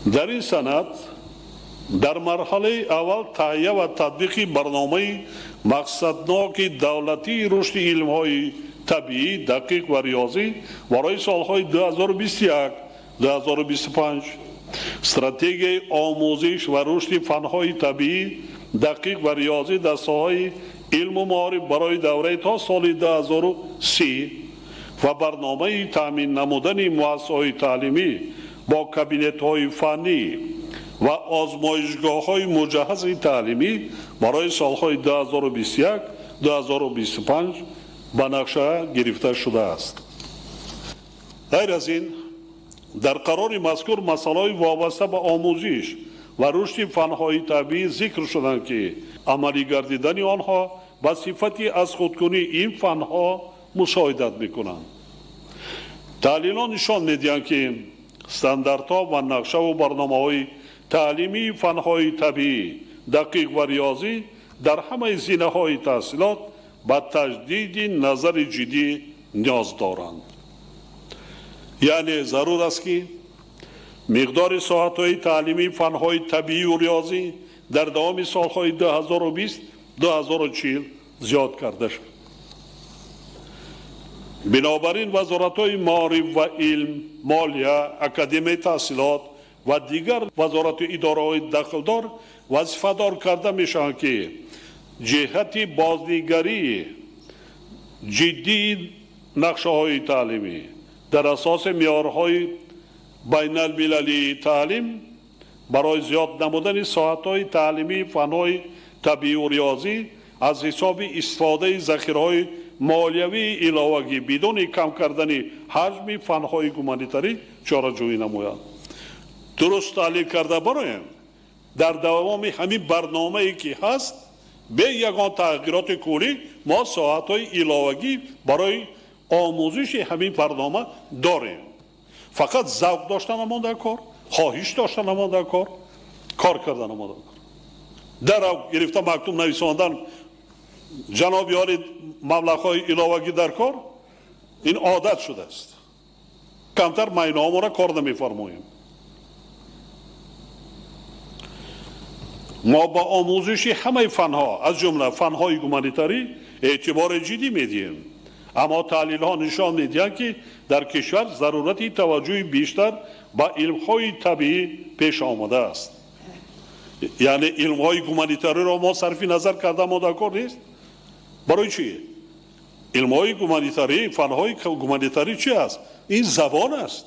S6: Дар ин санад дар марҳалаи аввал таҳия ва татбиқи барномаи мақсадноки давлатии рушди илмҳои табиӣ, дақиқ ва риёзӣ барои солҳои 2021-2025, стратегияи омӯзиш ва рушди фанҳои табиӣ, дақиқ ва риёзӣ дар соҳаи илму маориф барои давраи то соли 2030 ва барномаи таъмин намудани муассисаҳои таълимӣ бо кабинетҳои фаннӣ ва озмоишгоҳҳои муҷаҳҳази таълимӣ барои солҳои 2021-2025 ба нақша гирифта шудааст. Ғайр аз ин, дар қарори мазкур масъалаҳои вобаста ба омӯзиш ва рушди фанҳои табиӣ зикр шуданд, ки амалӣ гардидани онҳо ба сифати аз худкунии ин фанҳо мусоидат мекунанд. Таҳлилҳо нишон медиҳанд, ки стандартҳо ва нақшаву барномаҳои таълимии фанҳои табиӣ, дақиқ ва риёзӣ дар ҳамаи зинаҳои таҳсилот ба таҷдиди назари ҷиддӣ ниёз доранд. Яъне зарур аст, ки миқдори соатҳои таълимии фанҳои табиию риёзӣ дар давоми солҳои 2020-2040 зиёд карда шуд. Бинобар ин вазоратҳои маориф ва илм, молия, академияи таҳсилот ва дигар вазорату идораҳои дахлдор вазифадор карда мешаванд, ки ҷиҳати бознигарии ҷиддии нақшаҳои таълимӣ дар асоси меъёрҳои байналмилалии таълим барои зиёд намудани соатҳои таълимии фанҳои табиию риёзӣ аз ҳисоби истифодаи захираҳои молиявии иловагӣ бидуни кам кардани ҳаҷми фанҳои гуманитарӣ чораҷӯӣ намоянд. Дуруст таҳлил карда бароем, дар давоми ҳамин барномае ки ҳаст, бе ягон тағйироти куллӣ мо соатҳои иловагӣ барои омӯзиши ҳамин барнома дорем. Фақат завқ доштанамон дар кор, хоҳиш доштанамон дар кор, кор карданамон дар кор. Дарав гирифта мактуб нависондан ҷаноби олӣ маблағҳои иловагӣ дар кор, ин одат шудааст. Камтар майнаҳомонро кор намефармоем. Мо ба омӯзиши ҳамаи фанҳо, аз ҷумла фанҳои гуманитарӣ, эътибори ҷиддӣ медиҳем. Аммо таҳлилҳо нишон медиҳанд, ки дар кишвар зарурати таваҷҷӯҳи бештар ба илмҳои табиӣ пеш омадааст. Яъне илмҳои гуманитариро мо сарфи назар карда мо дар кор нест. Барои чӣ? Илмҳои гуманитарӣ, фанҳои гуманитарӣ чи аст? Ин забон аст,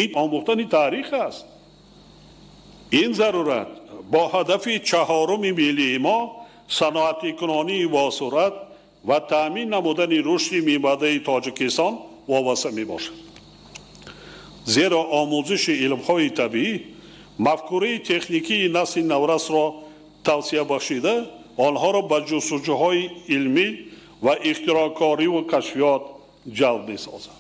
S6: ин омӯхтани таърих аст. Ин зарурат бо ҳадафи чаҳоруми миллии мо саноатикунонии босуръат ва таъмин намудани рушди минбаъдаи Тоҷикистон вобаста мебошад. Зеро омӯзиши илмҳои табиӣ мафкураи техникии насли наврасро тавсия бахшида, онҳоро ба ҷустуҷӯҳои илмӣ ва ихтироъкориву кашфиёт ҷалб месозад.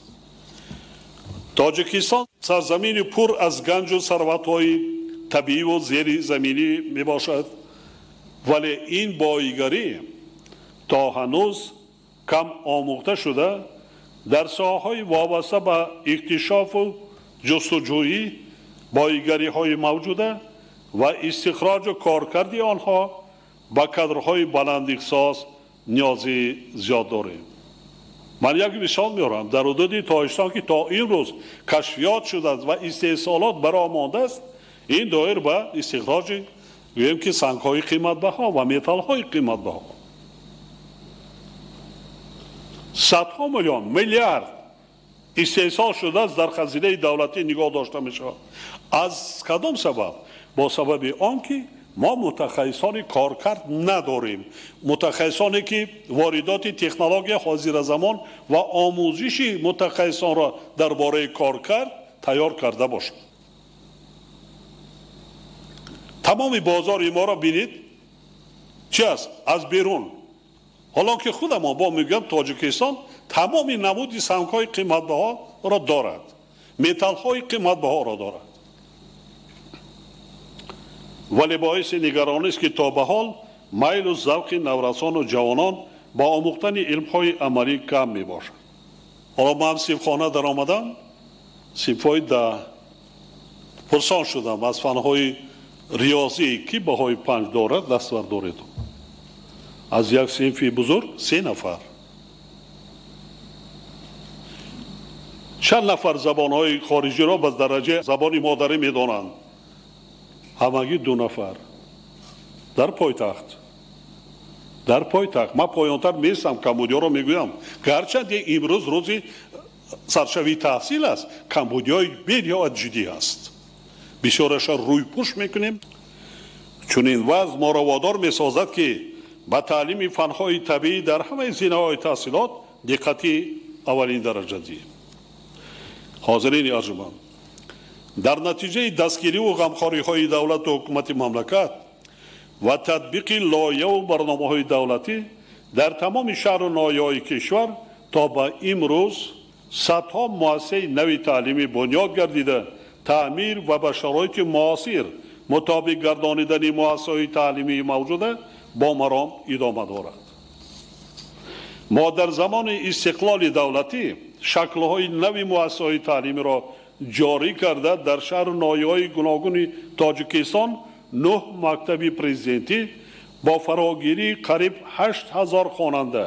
S6: Тоҷикистон сарзамини пур аз ганҷу сарватҳои табииву зеризаминӣ мебошад, вале ин боигарӣ то ҳанӯз кам омӯхта шуда, дар соҳаҳои вобаста ба иктишофу ҷустуҷӯӣ боигариҳои мавҷуда ва истихроҷу коркарди онҳо ба кадрҳои баландихтисос ниёзи зиёд дорем. Ман як мисол меорам. Дар ҳудуди Тоҷикистон, ки то имрӯз кашфиёт шудааст ва истеҳсолот бароҳ мондааст, ин доир ба истихроҷи гӯем ки сангҳои қиматбаҳо ва металлҳои қиматбаҳо. Садҳо миллион, миллиард истеҳсол шудааст, дар хазинаи давлатӣ нигоҳ дошта мешавад. Аз кадом сабаб? Бо сабаби он ки мо мутахассисони коркард надорем, мутахассисоне ки воридоти технология ҳозиразамон ва омӯзиши мутахассисонро дар бораи коркард тайёр карда бошанд. Тамоми бозори моро бинед, чи аст? Аз берун. Ҳолон ки худамон бо мегӯям, Тоҷикистон тамоми намуди сангҳои қиматбаҳоро дорад, металлҳои қиматбаҳоро дорад. Вале боиси нигаронист, ки то ба ҳол майлу завқи наврасону ҷавонон ба омӯхтани илмҳои амалӣ кам мебошад. Ҳоло ман синфхона даромадам, синфҳои 10, пурсон шудам аз фанҳои риёзӣ ки баҳои 5 дорад, даст бардоред. Аз як синфи бузург 3 нафар. Чанд нафар забонҳои хориҷиро ба дараҷаи забони модарӣ медонанд? Ҳамагӣ 2 нафар. Дар пойтахт. Дар пойтахт. Ман поёнтар меистам, камбудиёро мегӯям. Гарчанде имрӯз рӯзи саршавии таҳсил аст, камбудиҳои бениҳоят ҷиддӣ аст. Бисёраша рӯйпӯш мекунем. Чунин вазъ моро водор месозад, ки ба таълими фанҳои табиӣ дар ҳамаи зинаҳои таҳсилот диққати аввалин дараҷа диҳем. Ҳозирини арҷуманд, дар натиҷаи дастгириву ғамхориҳои давлату ҳукумати мамлакат ва татбиқи лоиҳаву барномаҳои давлатӣ дар тамоми шаҳру ноҳияҳои кишвар то ба имрӯз садҳо муассисаи нави таълимӣ бунёд гардида, таъмир ва ба шароити муосир мутобиқ гардонидани муассисаҳои таълимии мавҷуда бо маром идома дорад. Мо дар замони истиқлоли давлатӣ шаклҳои нави муассисаҳои таълимиро ҷорӣ карда, дар шаҳру ноҳияҳои гуногуни Тоҷикистон 9 мактаби президентӣ бо фарогирии қариб 8000 хонанда,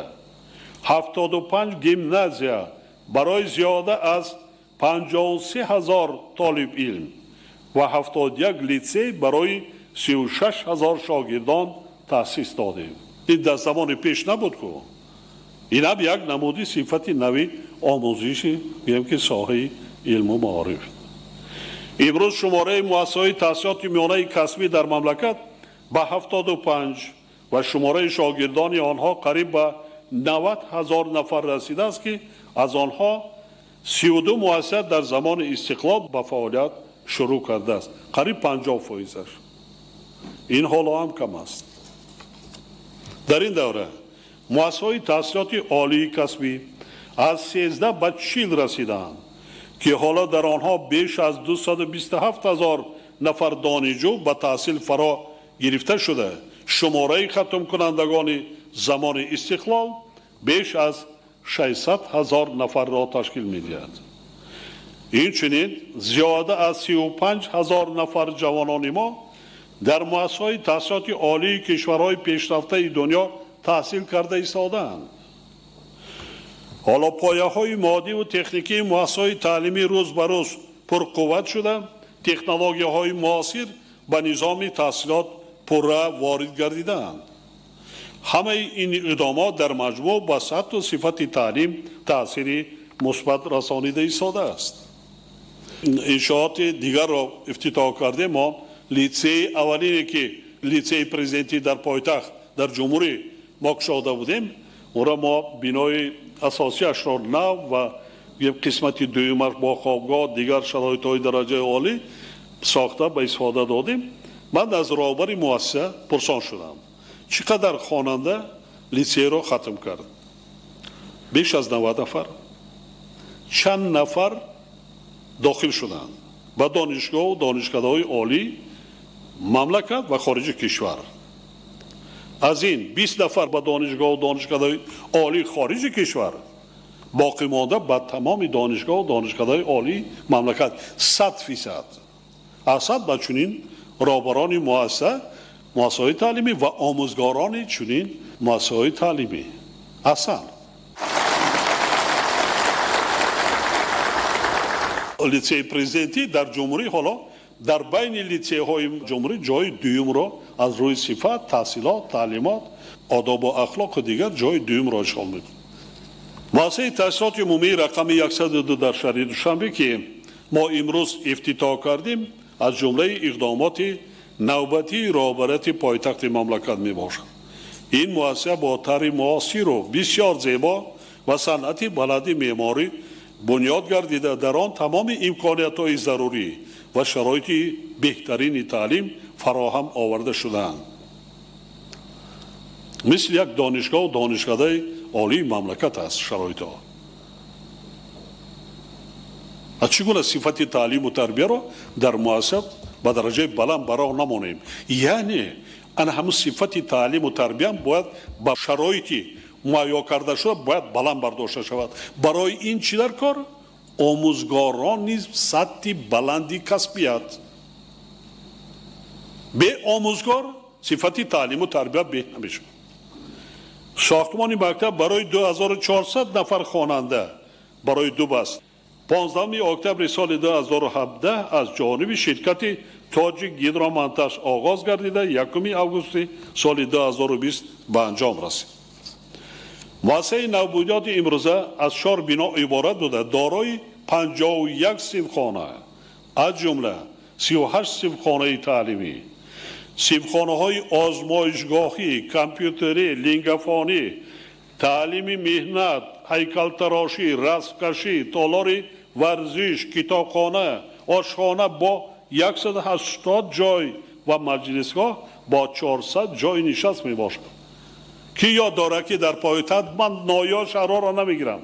S6: 75 гимназия барои зиёда аз 53000 толибилм ва 71 литсей барои 36000 шогирдон таъсис додем. Ин дар замони пеш набуд ку. Инам як намуди сифати нави омӯзиши, гӯем ки, соҳаи илму маориф. Имрӯз шумораи муассисаҳои таҳсилоти миёнаи касбӣ дар мамлакат ба 75 ва шумораи шогирдони онҳо қариб ба 90 000 нафар расидааст, ки аз онҳо 32 муассиса дар замони истиқлол ба фаъолият шурӯъ кардааст, қариб 50%-аш. Ин ҳоло ҳам кам аст. Дар ин давра муассисаҳои таҳсилоти олии касбӣ аз 13 ба 40 расидаанд, ки ҳоло дар онҳо беш аз 227 000 нафар донишҷӯ ба таҳсил фаро гирифта шуда, шумораи хатмкунандагони замони истиқлол беш аз 600 000 нафарро ташкил медиҳад. Инчунин зиёда аз 35 000 нафар ҷавонони мо дар муассисаҳои таҳсилоти олии кишварҳои пешрафтаи дунё таҳсил карда истодаанд. Ҳоло пояҳои моддиву техникии муассисаҳои таълимӣ рӯз ба рӯз пурқувват шуда, технологияҳои муосир ба низоми таҳсилот пурра ворид гардидаанд. Ҳамаи ин иқдомот дар маҷмӯъ ба сатҳу сифати таълим таъсири мусбат расонида истодааст. Иншооти дигарро ифтитоҳ кардем. Мо литсеи аввалине, ки литсеи президентӣ дар пойтахт, дар ҷумҳурӣ мо кушода будем, онро мо бинои асосиашро нав ва қисмати дуюмаш бо хобгоҳ, дигар шароитҳои дараҷаи олӣ сохта ба истифода додем. Ман аз роҳбари муассиса пурсон шудам, чӣ қадар хонанда литсейро хатм кард. Беш аз 90 нафар. Чанд нафар дохил шуданд ба донишгоҳу донишкадаҳои олии мамлакат ва хориҷи кишвар? Аз ин 20 нафар ба донишгоҳу донишкадаҳои олии хориҷи кишвар, боқӣ монда ба тамоми донишгоҳу донишкадаҳои олии мамлакат, 100%. Аҳсан ба чунин роҳбарони муассисаҳои таълимӣ ва омӯзгорони чунин муассисаҳои таълимӣ. Аҳсан. Литсеи президентӣ дар ҷумҳурӣ ҳоло дар байни литсейҳои ҷумҳурӣ ҷои дуюмро аз рӯи сифат, таҳсилот, таълимот, одобу ахлоқу дигар ҷои дуюмро ишғол мекунад. Муассисаи таҳсилоти умумии рақами 102 дар шаҳри Душанбе, ки мо имрӯз ифтитоҳ кардем, аз ҷумлаи иқдомоти навбатии роҳбарияти пойтахти мамлакат мебошад. Ин муассиса бо тарҳи муосиру бисёр зебо ва санъати баланди меъморӣ бунёд гардида, дар он тамоми имкониятҳои зарурӣ ва шароити беҳтарини таълим фароҳам оварда шудаанд. Мисли як донишгоҳу донишкадаи олии мамлакат аст шароитҳо. Аз чӣ гуна сифати таълиму тарбияро дар муассиса ба дараҷаи баланд ба роҳ намонем? Яъне ана ҳамун сифати таълиму тарбиям бояд ба шароити муҳайё карда шуда бояд баланд бардошта шавад. Барои ин чӣ дар кор? Омӯзгорон низ сатҳи баланди касбият. Бе омӯзгор сифати таълиму тарбия беҳ намешавад. Сохтмони мактаб барои 2400 нафар хонанда барои ду баст 15 октябри соли 2017 аз ҷониби ширкати Тоҷик Гидромонтаж оғоз гардида, 1 августи соли 2020 ба анҷом расид. Муассисаи навбунёди имрӯза аз чор бино иборат буда, дорои 51 синфхона, аз ҷумла 38 синфхонаи таълимӣ, синфхонаҳои озмоишгоҳӣ, компютерӣ, лингафонӣ, таълими меҳнат, ҳайкалтарошӣ, расмкашӣ, толори варзиш, китобхона, ошхона бо 180 ҷой ва маҷлисгоҳ бо 400 ҷойи нишаст мебошад. Ки ёд дорад, ки дар пойтахт, ман ноҳия, шаҳрҳоро намегирам,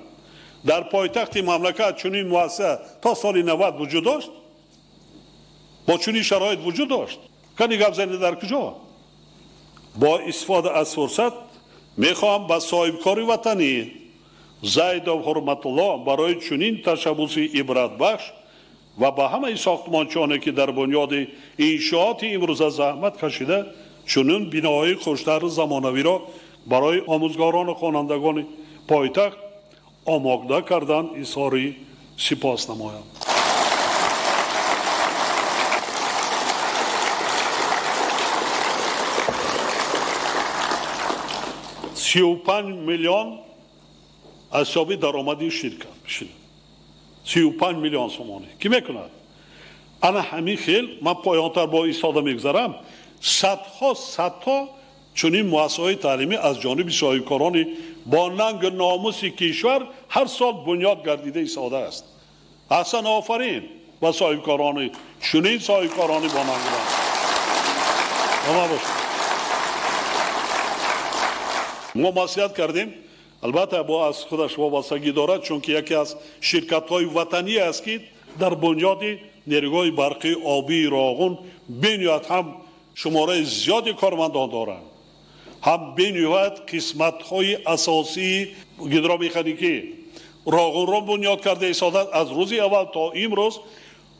S6: дар пойтахти мамлакат чунин муассиса то соли 90 вуҷуд дошт? Бо чунин шароит вуҷуд дошт? Кани гап занед, дар куҷо? Бо истифода аз фурсат Мехоҳам ба соҳибкори ватанӣ Зайдов Ҳурматулло барои чунин ташаббуси ибратбахш ва ба ҳамаи сохтмончиёне ки дар бунёди иншооти имрӯза заҳмат кашида чунин биноҳои хуштару замонавиро барои омӯзгорону хонандагони пойтахт омода кардан изҳори сипос намоям. 35 миллион аз ҳисоби даромади ширкат 35 миллион сомонӣ кӣ мекунад? Ана ҳамин хел ман поёнтар бо истода мегузарам. Садҳо чунин муассисаҳои таълимӣ аз ҷониби соҳибкорони бо нангу номуси кишвар ҳар сол бунёд гардида истодааст. Аҳсан, офарин ба соҳибкорони чунин соҳибкорони бо нангу номус. Мо маслиҳат кардем, албатта бо аз худаш вобастагӣ дорад, чунки яке аз ширкатҳои ватанӣ аст ки дар бунёди нерӯгоҳи барқии обии Роғун бениҳоят ҳам шумораи зиёди кормандон доранд, ҳам бениҳоят қисматҳои асосии гидромеханикӣ Роғунро бунёд карда истодааст. Аз рӯзи аввал то имрӯз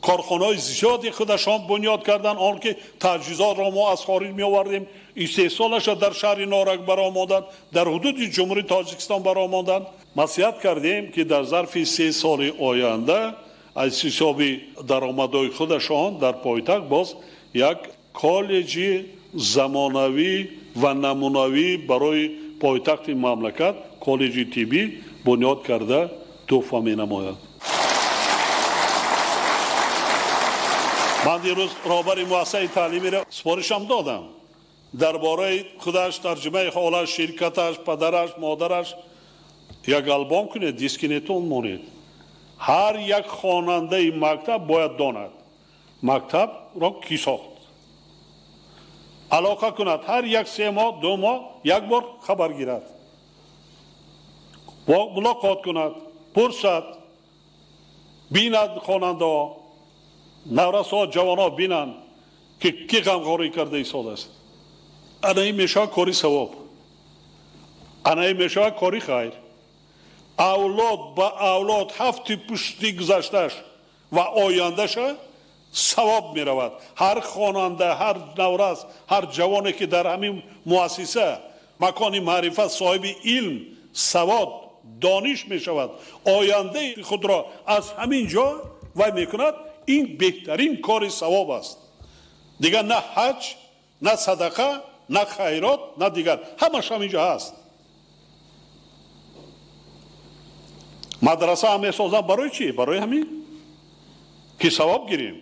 S6: корхонаҳои зиёди худашон бунёд карданд, он ки таҷҳизотро мо аз хориҷ меовардем, истеҳсолашро дар шаҳри Норак баромонданд, дар ҳудуди Ҷумҳурии Тоҷикистон баромонданд. Маслиҳат кардем ки дар зарфи 3 соли оянда аз ҳисоби даромадҳои худашон дар пойтахт боз як коллеҷи замонавӣ ва намунавӣ барои пойтахти мамлакат, коллеҷи тиббӣ бунёд карда туҳфа менамояд. Ман дирӯз роҳбари муассисаи таълимиро супоришам додам дар бораи худаш, тарҷумаи ҳолаш, ширкаташ, падараш, модараш як албом кунед, дискинетон монед. Ҳар як хонандаи мактаб бояд донад мактабро кӣ сохт, алоқа кунад, ҳар як 3 моҳ 2 моҳ як бор хабар гирад, мулоқот кунад, пурсад, бинад хонандаҳо, наврасҳо, ҷавонҳо бинанд ки кӣ ғамхорӣ карда истодааст. Ана ин мешавад кори савоб, ана ин мешавад кори хайр. Авлод ба авлод ҳафти пушти гузашташ ва ояндаша савоб меравад. Ҳар хонанда, ҳар наврас, ҳар ҷавоне ки дар ҳамин муассиса макони маърифат соҳиби илм, савод, дониш мешавад, ояндаи худро аз ҳамин ҷо вай мекунад. Ин беҳтарин кори савоб аст. Дигар на ҳаҷ, на садақа, на хайрот, на дигар, ҳамаш ҳамин ҷо ҳаст. Мадраса ҳам месозам барои чӣ? Барои ҳамин ки савоб гирем.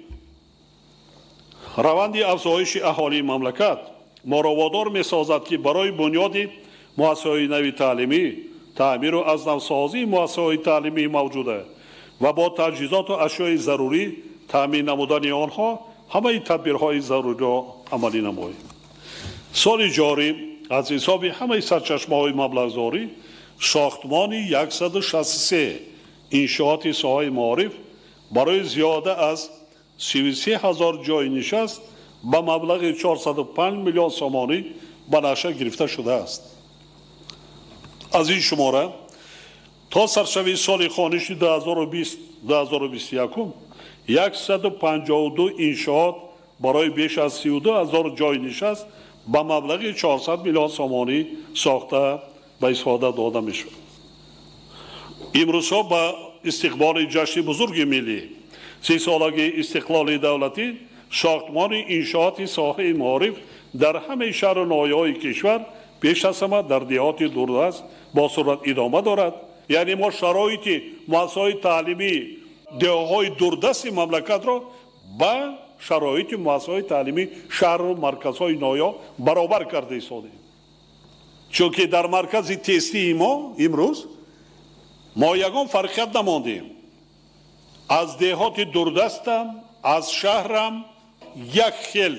S6: Раванди афзоиши аҳолии мамлакат моро водор месозад ки барои бунёди муассисаҳои нави таълимӣ, таъмиру аз навсозии муассисаҳои таълимии мавҷуда ва бо таҷҳизоту ашёи зарурӣ таъмин намудани онҳо ҳамаи тадбирҳои заруриро амалӣ намоем. Соли ҷорӣ аз ҳисоби ҳамаи сарчашмаҳои маблағзорӣ сохтмони 163 иншооти соҳаи маориф барои зиёда аз 33 ҳазор ҷойи нишаст ба маблағи 405 миллион сомонӣ ба нақша гирифта шудааст. Аз ин шумора то саршавии соли хониши 2020-2021 152 иншоот барои беш аз 32 ҳазор ҷойи нишаст ба маблағи 400 миллион сомонӣ сохта ба истифода дода мешавад. Имрӯзҳо ба истиқболи ҷашни бузурги миллӣ, 30-солагии истиқлоли давлатӣ, сохтмони иншооти соҳаи маориф дар ҳамаи шаҳру ноҳияҳои кишвар пеш аз ҳама дар деҳоти дурдаст бо суръат идома дорад. Яъне мо шароити муассисаҳои таълимии деҳаҳои дурдасти мамлакатро ба шароити муассисаҳои таълимии шаҳру марказҳои ноҳияҳо баробар карда истодем. Чунки дар маркази тестии мо имрӯз мо ягон фарқият намондем. Аз деҳоти дурдастам, аз шаҳрам як хел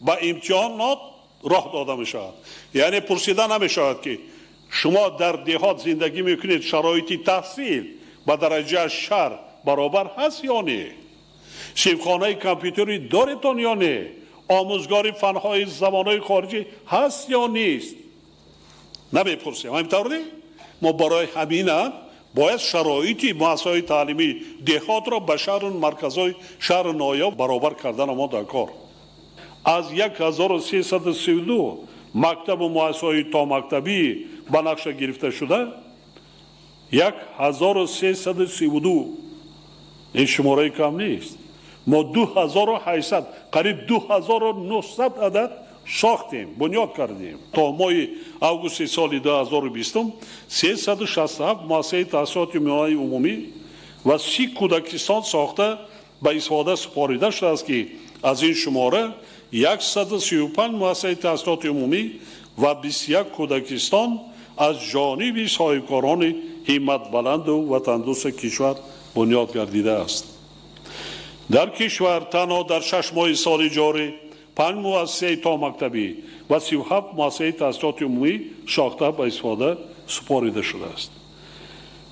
S6: ба имтиҳонот роҳ дода мешавад. Яъне пурсида намешавад ки шумо дар деҳот зиндагӣ мекунед, шароити таҳсил ба дараҷаи шаҳр баробар ҳаст ё не? Синфхонаи компютерӣ доретон ё не? Омӯзгори фанҳои забонҳои хориҷӣ ҳаст ё нест? Намепурсем, ҳамин тавр не? Мо барои ҳамина бояд шароити муассисаҳои таълимии деҳотро ба шаҳру марказҳои шаҳру ноҳияҳо баробар кардан мо дар кор. Аз 1332 мактабу муассисаҳои томактабӣ ба нақша гирифта шуда 1332, ин шумораи кам нест. Мо 2800, қариб 2900 адад сохтем, бунёд кардем. То моҳи августи соли 2020 367 муассисаи таҳсилоти миёнаи умумӣ ва 30 кӯдакистон сохта ба истифода супорида шудааст, ки аз ин шумора 135 муассисаи таҳсилоти умумӣ ва 21 кӯдакистон аз ҷониби соҳибкорони ҳимматбаланду ватандӯсти кишвар бунёд гардидааст. Дар кишвар танҳо дар 6 моҳи соли ҷорӣ 5 муассисаи томактабӣ ва 37 муассисаи таҳсилоти умумӣ сохта ба истифода супорида шудааст.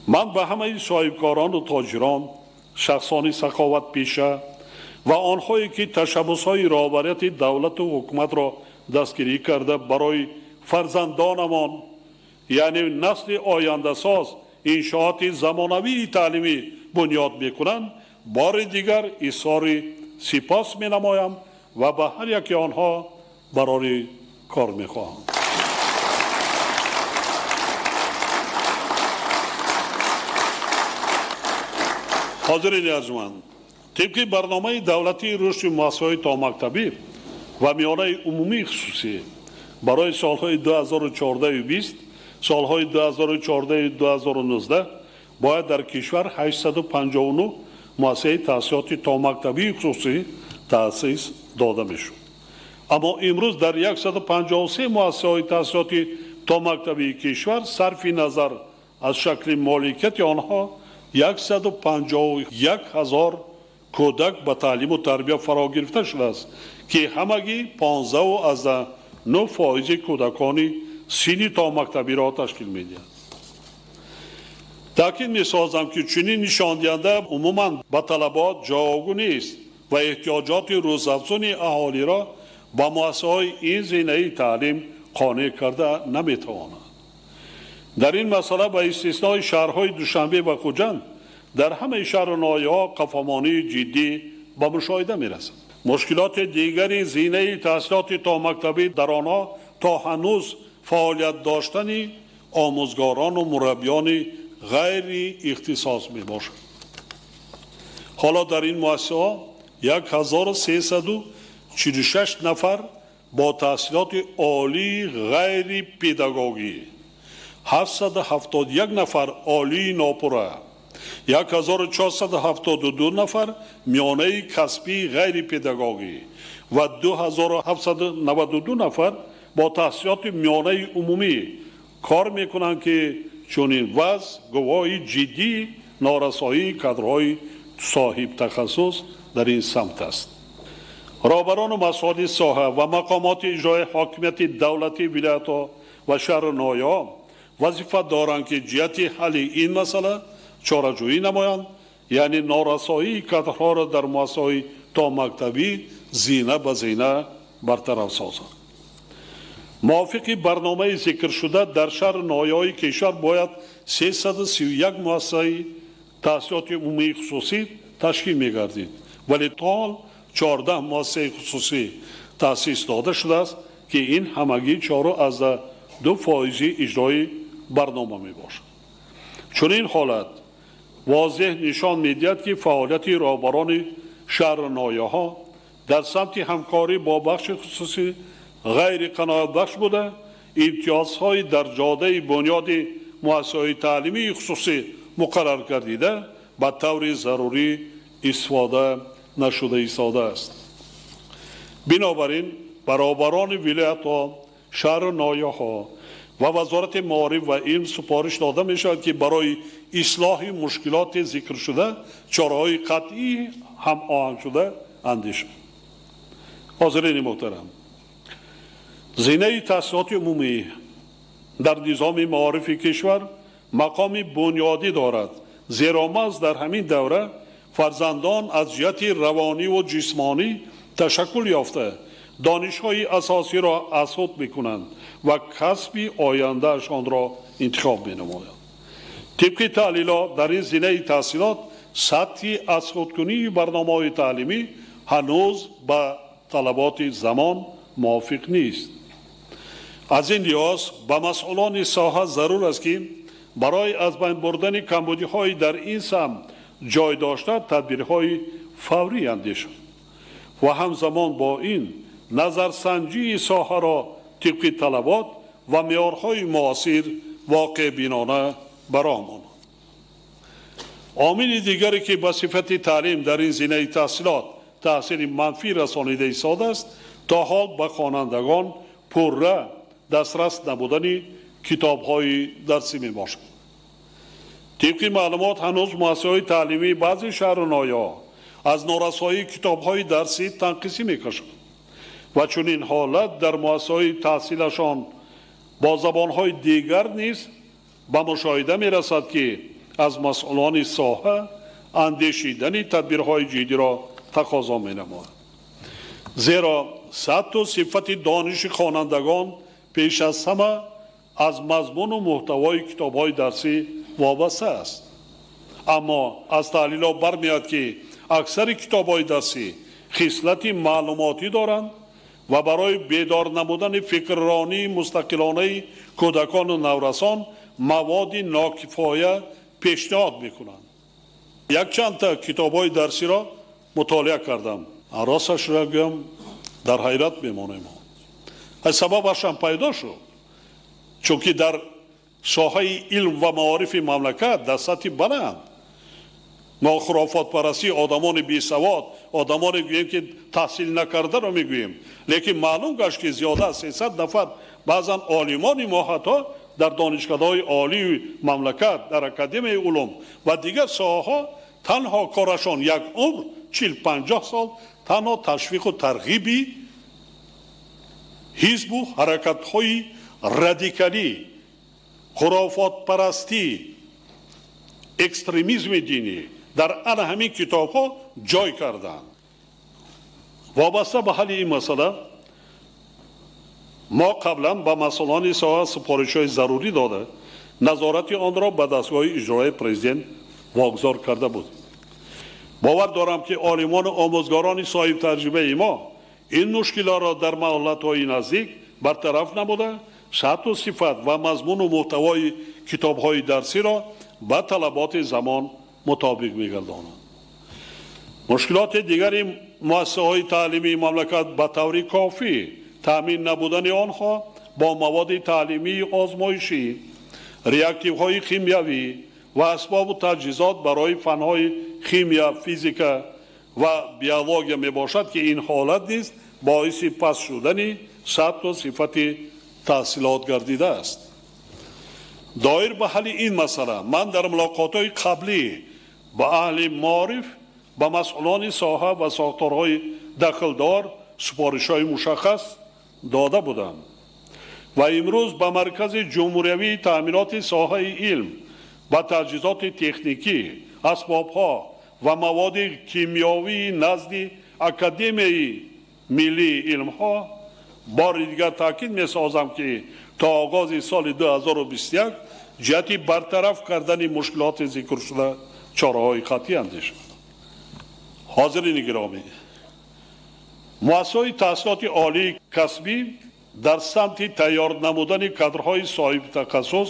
S6: Ман ба ҳамаи соҳибкорону тоҷирон, шахсони саховатпеша ва онҳое ки ташаббусҳои роҳбарияти давлату ҳукуматро дастгирӣ карда барои фарзандонамон, яъне насли ояндасоз, иншооти замонавии таълимӣ бунёд мекунанд, бори дигар изҳори сипос менамоям ва ба ҳар яке онҳо барори кор мехоҳам. Ҳозирини арҷманд, тибқи барномаи давлатии рушди муассисаҳои томактабӣ ва миёнаи умумии хусусӣ барои солҳои 2014-20, солҳои 2014-2019 бояд дар кишвар 859 муассисаи таҳсилоти томактабии хусусӣ таъсис дода мешуд. Аммо имрӯз дар 153 муассисаҳои таҳсилоти томактабии кишвар сарфи назар аз шакли моликияти онҳо 151 ҳазор кӯдак ба таълиму тарбия фаро гирифта шудааст, ки ҳамагӣ 15,9 фоизи кӯдакони синни томактабиро ташкил медиҳад. Таъкид месозам, ки чунин нишондиҳанда умуман ба талабот ҷавобгӯ нест ва эҳтиёҷоти рӯзафзуни аҳолиро ба муассисаҳои ин зинаи таълим қонеъ карда наметавонад. Дар ин масъала ба истиснои шаҳрҳои Душанбе ва Хуҷанд дар ҳамаи шаҳру ноҳияҳо қафомонии ҷиддӣ ба мушоҳида мерасад. Мушкилоти дигари зинаи таҳсилоти томактабӣ дар онҳо то ҳанӯз фаъолият доштани омӯзгорону мураббиёни ғайри ихтисос мебошад. Ҳоло дар ин муассисаҳо 1346 нафар бо таҳсилоти олии ғайри педагогӣ, 771 нафар олии нопурра, 1472 нафар миёнаи касбии ғайри педагогӣ ва 2792 нафар бо таҳсилоти миёнаи умумӣ кор мекунанд, ки чунин вазъ гувоҳи ҷиддии норасоии кадрҳои соҳибтахассус дар ин самт аст. Роҳбарону масъулони соҳа ва мақомоти иҷрои ҳокимияти давлатии вилоятҳо ва шаҳру ноҳияҳо вазифа доранд, ки ҷиҳати ҳалли ин масъала чораҷӯӣ намоянд, яъне норасоии кадрҳоро дар муассисаҳои томактабӣ зина ба зина бартараф созанд. Мувофиқи барномаи зикршуда дар шаҳру ноҳияҳои кишвар бояд 331 муассисаи таҳсилоти умумии хусусӣ ташкил мегардид, вале то ҳол 14 муассисаи хусусӣ таъсис дода шудааст, ки ин ҳамагӣ 4,2 фоизи иҷрои барнома мебошад. Чунин ҳолат возеҳ нишон медиҳад, ки фаъолияти роҳбарони шаҳру ноҳияҳо дар самти ҳамкорӣ бо бахши хусусӣ ғайриқаноатбахш буда, имтиёзҳои дар ҷодаи бунёди муассисаҳои таълимии хусусӣ муқаррар гардида ба таври зарурӣ истифода нашуда истодааст. Бинобар ин баробарони вилоятҳо, шаҳру ноҳияҳо ва Вазорати маориф ва илм супориш дода мешавад, ки барои ислоҳи мушкилоти зикршуда чораҳои қатъӣ ҳамоҳангшуда андешанд. Ҳозирини муҳтарам, зинаи таҳсилоти умумӣ дар низоми маорифи кишвар мақоми бунёдӣ дорад, зеро маҳз дар ҳамин давра фарзандон аз ҷиҳати равониву ҷисмонӣ ташаккул ёфта Донишҳои асосиро аз худ мекунанд ва касби ояндаашонро интихоб менамоянд. Тибқи таҳлилҳо дар ин зинаи таҳсилот сатҳи аз худкунии барномаҳои таълимӣ ҳанӯз ба талаботи замон мувофиқ нест. Аз ин лиҳоз ба масъулони соҳа зарур аст, ки барои аз байн бурдани камбудиҳои дар ин самт ҷой дошта тадбирҳои фаврӣ андешанд ва ҳамзамон бо ин назарсанҷии соҳаро тибқи талабот ва меъёрҳои муосир воқеъбинона ба роҳ монанд. Омили дигаре, ки ба сифати таълим дар ин зинаи таҳсилот таъсири манфӣ расонида истодааст, то ҳол ба хонандагон пурра дастрас набудани китобҳои дарсӣ мебошад. Тибқи маълумот, ҳанӯз муассисаҳои таълимии баъзе шаҳру ноҳияҳо аз норасоии китобҳои дарсӣ танқисӣ мекашанд ва чунин ҳолат дар муассисаҳои таҳсилашон бо забонҳои дигар низ ба мушоҳида мерасад, ки аз масъулони соҳа андешидани тадбирҳои ҷиддиро тақозо менамояд. Зеро сатҳу сифати дониши хонандагон пеш аз ҳама аз мазмуну муҳтавои китобҳои дарсӣ вобаста аст. Аммо аз таҳлилҳо бармеояд, ки аксари китобҳои дарсӣ хислати маълумотӣ доранд ва барои бедор намудани фикрронии мустақилонаи кӯдакону наврасон маводи нокифоя пешниҳод мекунанд. Якчандта китобҳои дарсиро мутолиа кардам. Росташро гӯям, дар ҳайрат мемонем. Аз сабабашам пайдо шуд, чунки дар соҳаи илм ва маорифи мамлакат дар сатҳи баланд нохурофотпарастӣ, одамони бесавод, одамоне гӯем, ки таҳсил накардаро мегӯем, лекин маълум гашт, ки зиёда аз 300 нафар баъзан олимони мо ҳатто дар донишкадаҳои олии мамлакат, дар Академияи улум ва дигар соҳаҳо танҳо корашон як умр 40-50 сол танҳо ташвиқу тарғиби ҳизбу ҳаракатҳои радикалӣ, хурофотпарастӣ, экстремизми динӣ дар ана ҳамин китобҳо ҷой карданд. Вобаста ба ҳалли ин масъала мо қаблан ба масъулони соҳа супоришҳои зарурӣ дода, назорати онро ба дастгоҳи иҷроияи президент вогузор карда буд. Бовар дорам, ки олимону омӯзгорони соҳибтаҷрибаи мо ин мушкилотро дар муҳлатҳои наздик бартараф намуда, сатҳу сифат ва мазмуну муҳтавои китобҳои дарсиро ба талаботи замон мутобиқ мегардонанд. Мушкилоти дигари муассисаҳои таълимии мамлакат ба таври кофӣ таъмин набудани онҳо бо маводи таълимии озмоишӣ, реактивҳои химиявӣ ва асбобу таҷҳизот барои фанҳои химия, физика ва биология мебошад, ки ин ҳолат низ боиси паст шудани сатҳу сифати таҳсилот гардидааст. Доир ба ҳалли ин масъала ман дар мулоқотҳои қаблӣ ба аҳли маориф, ба масъулони соҳа ва сохторҳои дахлдор супоришҳои мушаххас дода будам ва имрӯз ба Маркази ҷумҳуриявии таъминоти соҳаи илм ба таҷҳизоти техникӣ, асбобҳо ва маводи кимиёвии назди Академияи миллии илмҳо бори дигар таъкид месозам, ки то оғози соли 2021 ҷиҳати бартараф кардани мушкилоти зикршуда чораҳои қатъӣ андешанд. Ҳозирини гиромӣ, муассисаҳои таҳсилоти олии касбӣ дар самти тайёр намудани кадрҳои соҳибтахассус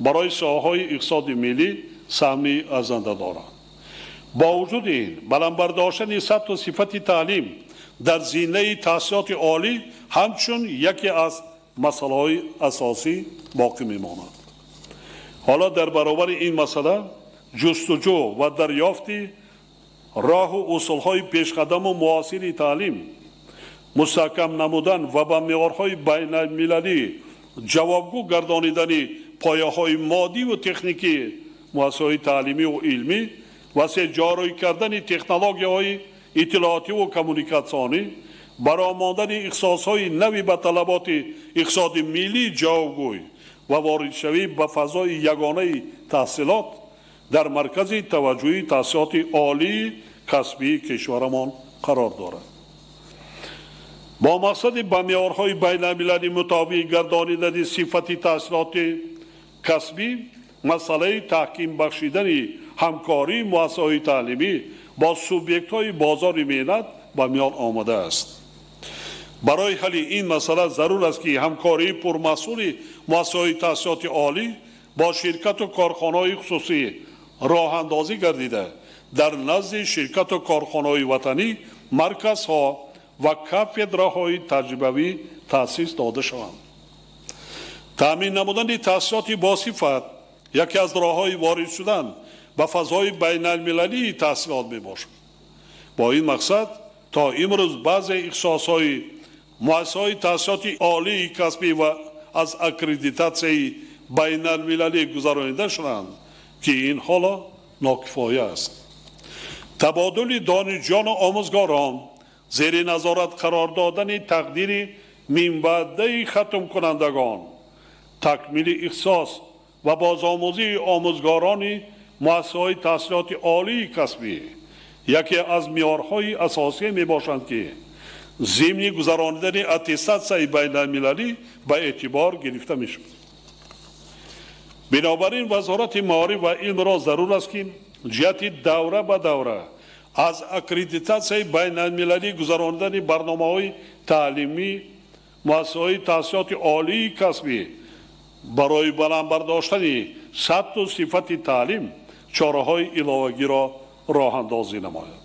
S6: барои соҳаҳои иқтисоди миллӣ саҳми арзанда доранд. Бо вуҷуди ин, баланд бардоштани сатҳу сифати таълим дар зинаи таҳсилоти олӣ ҳамчун яке аз масъалаҳои асосӣ боқӣ мемонад. Ҳоло дар баробари ин масъала ҷустуҷӯ ва дарёфти роҳу усулҳои пешқадаму муосири таълим, мустаҳкам намудан ва ба меъёрҳои байналмилалӣ ҷавобгӯ гардонидани пояҳои моддиву техникии муассисаҳои таълимиву илмӣ ва ҷорӣ кардани технологияҳои иттилоотиву коммуникатсионӣ, баромондани ихтисосҳои нави ба талаботи иқтисоди миллӣ ҷавобгӯй ва воридшавӣ ба фазои ягонаи таҳсилот дар маркази таваҷҷӯҳи таҳсилоти олии касбии кишварамон қарор дорад. Бо мақсади ба меъёрҳои байналмилалӣ мутобиқ гардонидани сифати таҳсилоти касбӣ, масъалаи таҳким бахшидани ҳамкории муассисаҳои таълимӣ бо субъектҳои бозори меҳнат ба миён омадааст. Барои ҳалли ин масъала зарур аст, ки ҳамкории пурмасъули муассисаҳои таҳсилоти олӣ бо ширкату корхонаҳои хусусӣ роҳандозӣ гардида, дар назди ширкату корхонаҳои ватанӣ марказҳо ва кафедраҳои таҷрибавӣ таъсис дода шаванд. Таъмин намудани таҳсилоти босифат яке аз роҳҳои ворид шудан ба фазои байналмилалии таҳсилот мебошад. Бо ин мақсад то имрӯз баъзе ихтисосҳои муассисаҳои таҳсилоти олии касбӣ ва аз аккредитатсияи байналмилалӣ гузаронида шуданд, ки ин ҳоло нокифоя аст. Табодули донишҷӯёну омӯзгорон, зери назорат қарор додани тақдири минбаъдаи хатмкунандагон, такмили ихтисос ва бозомӯзии омӯзгорони муассисаҳои таҳсилоти олии касбӣ яке аз меъёрҳои асосие мебошанд, ки зимни гузаронидани аттестатсияи байналмилалӣ ба эътибор гирифта мешавад. Бинобар ин Вазорати маориф ва илмро зарур аст, ки ҷиҳати давра ба давра аз аккредитатсияи байналмилалӣ гузаронидани барномаҳои таълимӣ муассисаҳои таҳсилоти олии касбӣ барои баланд бардоштани сатҳу сифати таълим чораҳои иловагиро роҳандозӣ намояд.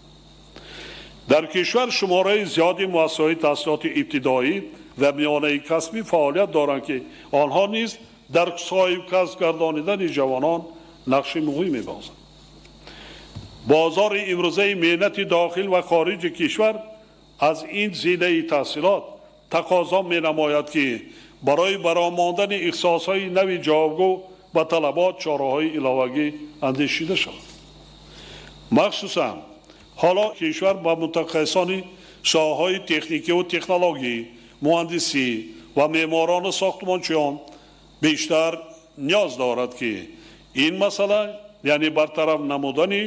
S6: Дар кишвар шумораи зиёди муассисаҳои таҳсилоти ибтидоӣ ва миёнаи касбӣ фаъолият доранд, ки онҳо низ дар соҳибкасб гардонидани ҷавонон нақши муҳим мебозанд. Бозори имрӯзаи меҳнати дохил ва хориҷи кишвар аз ин зинаи таҳсилот тақозо менамояд, ки барои баромондани ихтисосҳои нави ҷавобгӯ ба талабот чораҳои иловагӣ андешида шавад. Махсусан ҳоло кишвар ба мутахассисони соҳаҳои техникиву технологӣ, муҳандисӣ ва меъморону сохтмончиён бештар ниёз дорад, ки ин масъала, яъне бартараф намудани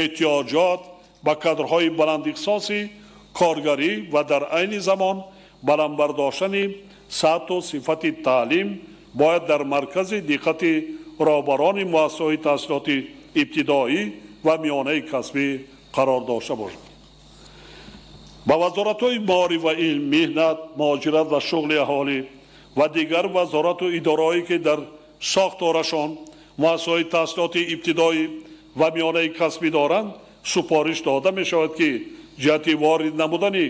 S6: эҳтиёҷот ба кадрҳои баландихтисоси коргарӣ ва дар айни замон баланд бардоштани сатҳу сифати таълим бояд дар маркази диққати роҳбарони муассисаҳои таҳсилоти ибтидоӣ ва миёнаи касбӣ қарор дошта бошад. Ба вазоратҳои маориф ва илм, меҳнат, муҳоҷират ва шуғли аҳолӣ ва дигар вазорату идораҳое, ки дар сохторашон муассисаҳои таҳсилоти ибтидоӣ ва миёнаи касбӣ доранд, супориш дода мешавад, ки ҷиҳати ворид намудани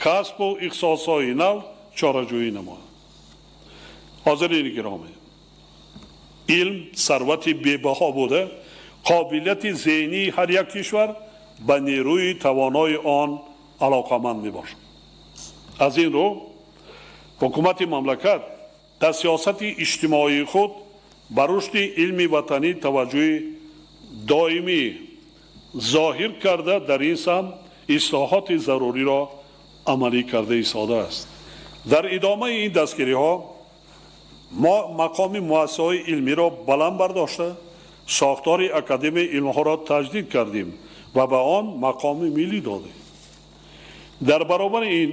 S6: касбу ихтисосҳои нав чораҷӯӣ намоянд. Ҳозирини гиромӣ, илм сарвати бебаҳо буда, қобилияти зеҳнии ҳар як кишвар ба нерӯи тавонои он алоқаманд мебошад. Аз ин рӯ ҳукумати мамлакат дар сиёсати иҷтимоии худ ба рушди илми ватанӣ таваҷҷӯҳи доимӣ зоҳир карда, дар ин самт ислоҳоти заруриро амалӣ карда истодааст. Дар идомаи ин дастгириҳо мо мақоми муассисаҳои илмиро баланд бардошта, сохтори Академияи илмҳоро таҷдид кардем ва ба он мақоми миллӣ додем. Дар баробари ин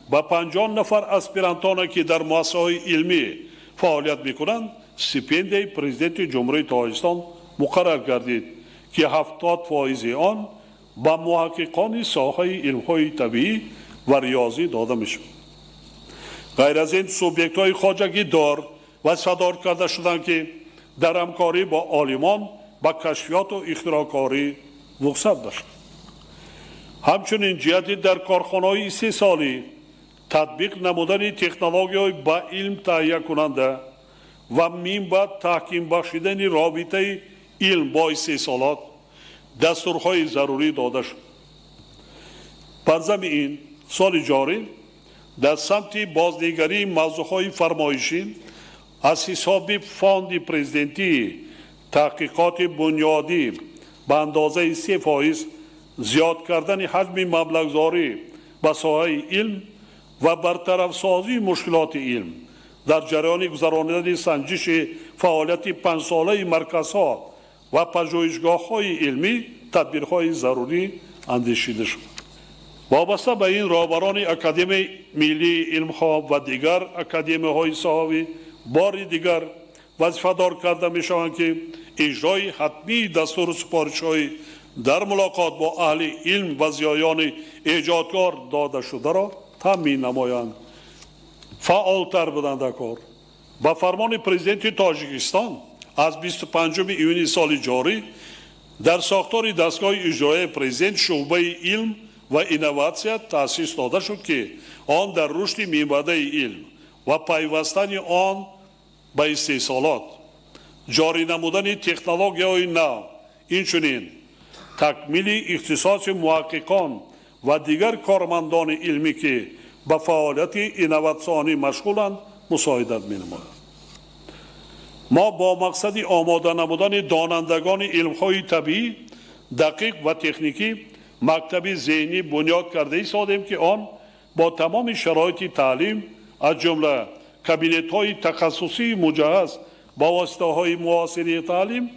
S6: ба 50 нафар аспирантоне, ки дар муассисаҳои илмӣ фаъолият мекунанд, стипендияи Президенти Ҷумҳурии Тоҷикистон муқаррар гардид, ки 70% он ба муҳаққиқони соҳаи илмҳои табиӣ ва риёзӣ дода мешавад. Ғайр аз ин субъектҳои хоҷагидор вазифадор карда шуданд, ки дар ҳамкорӣ бо олимон ба кашфиёту ихтироъкорӣ вусъат бахшанд. Ҳамчунин ҷиҳати дар корхонаҳои истеҳсолӣ татбиқ намудани технологияҳои ба илм таҳиякунанда ва минбаъд таҳким бахшидани робитаи илм бо истеҳсолот дастурҳои зарурӣ дода шуд. Бар зами ин соли ҷорӣ дар самти бознигарии мавзӯъҳои фармоишӣ аз ҳисоби фонди президентии таҳқиқоти бунёдӣ ба андозаи 3% зиёд кардани ҳаҷми маблағгузорӣ ба соҳаи илм ва бартарафсозии мушкилоти илм дар ҷараёни гузаронидани санҷиши фаъолияти панҷсолаи марказҳо ва пажӯҳишгоҳҳои илмӣ тадбирҳои зарурӣ андешида шуд. Вобаста ба ин роҳбарони Академияи миллии илмҳо ва дигар академияҳои соҳавӣ бори дигар вазифадор карда мешаванд, ки иҷрои ҳатмии дастуру супоришҳои дар мулоқот бо аҳли илм ва зиёёни эҷодкор додашударо таъмин намоянд. Фаъолтар буданд дар кор. Ба фармони Президенти Тоҷикистон аз 25 июни соли ҷорӣ дар сохтори дастгоҳи иҷроияи президент шӯъбаи илм ва инноватсия таъсис дода шуд, ки он дар рушди минбаъдаи илм ва пайвастани он ба истеҳсолот, ҷорӣ намудани технологияҳои нав, инчунин такмили ихтисоси муҳаққиқон ва дигар кормандони илмӣ, ки ба фаъолияти инноватсионӣ машғуланд, мусоидат менамояд. Мо бо мақсади омода намудани донандагони илмҳои табиӣ, дақиқ ва техникӣ мактаби зеҳнӣ бунёд карда истодем, ки он бо тамоми шароити таълим, аз ҷумла кабинетҳои тахассусии муҷаҳҳаз ба воситаҳои муосири таълим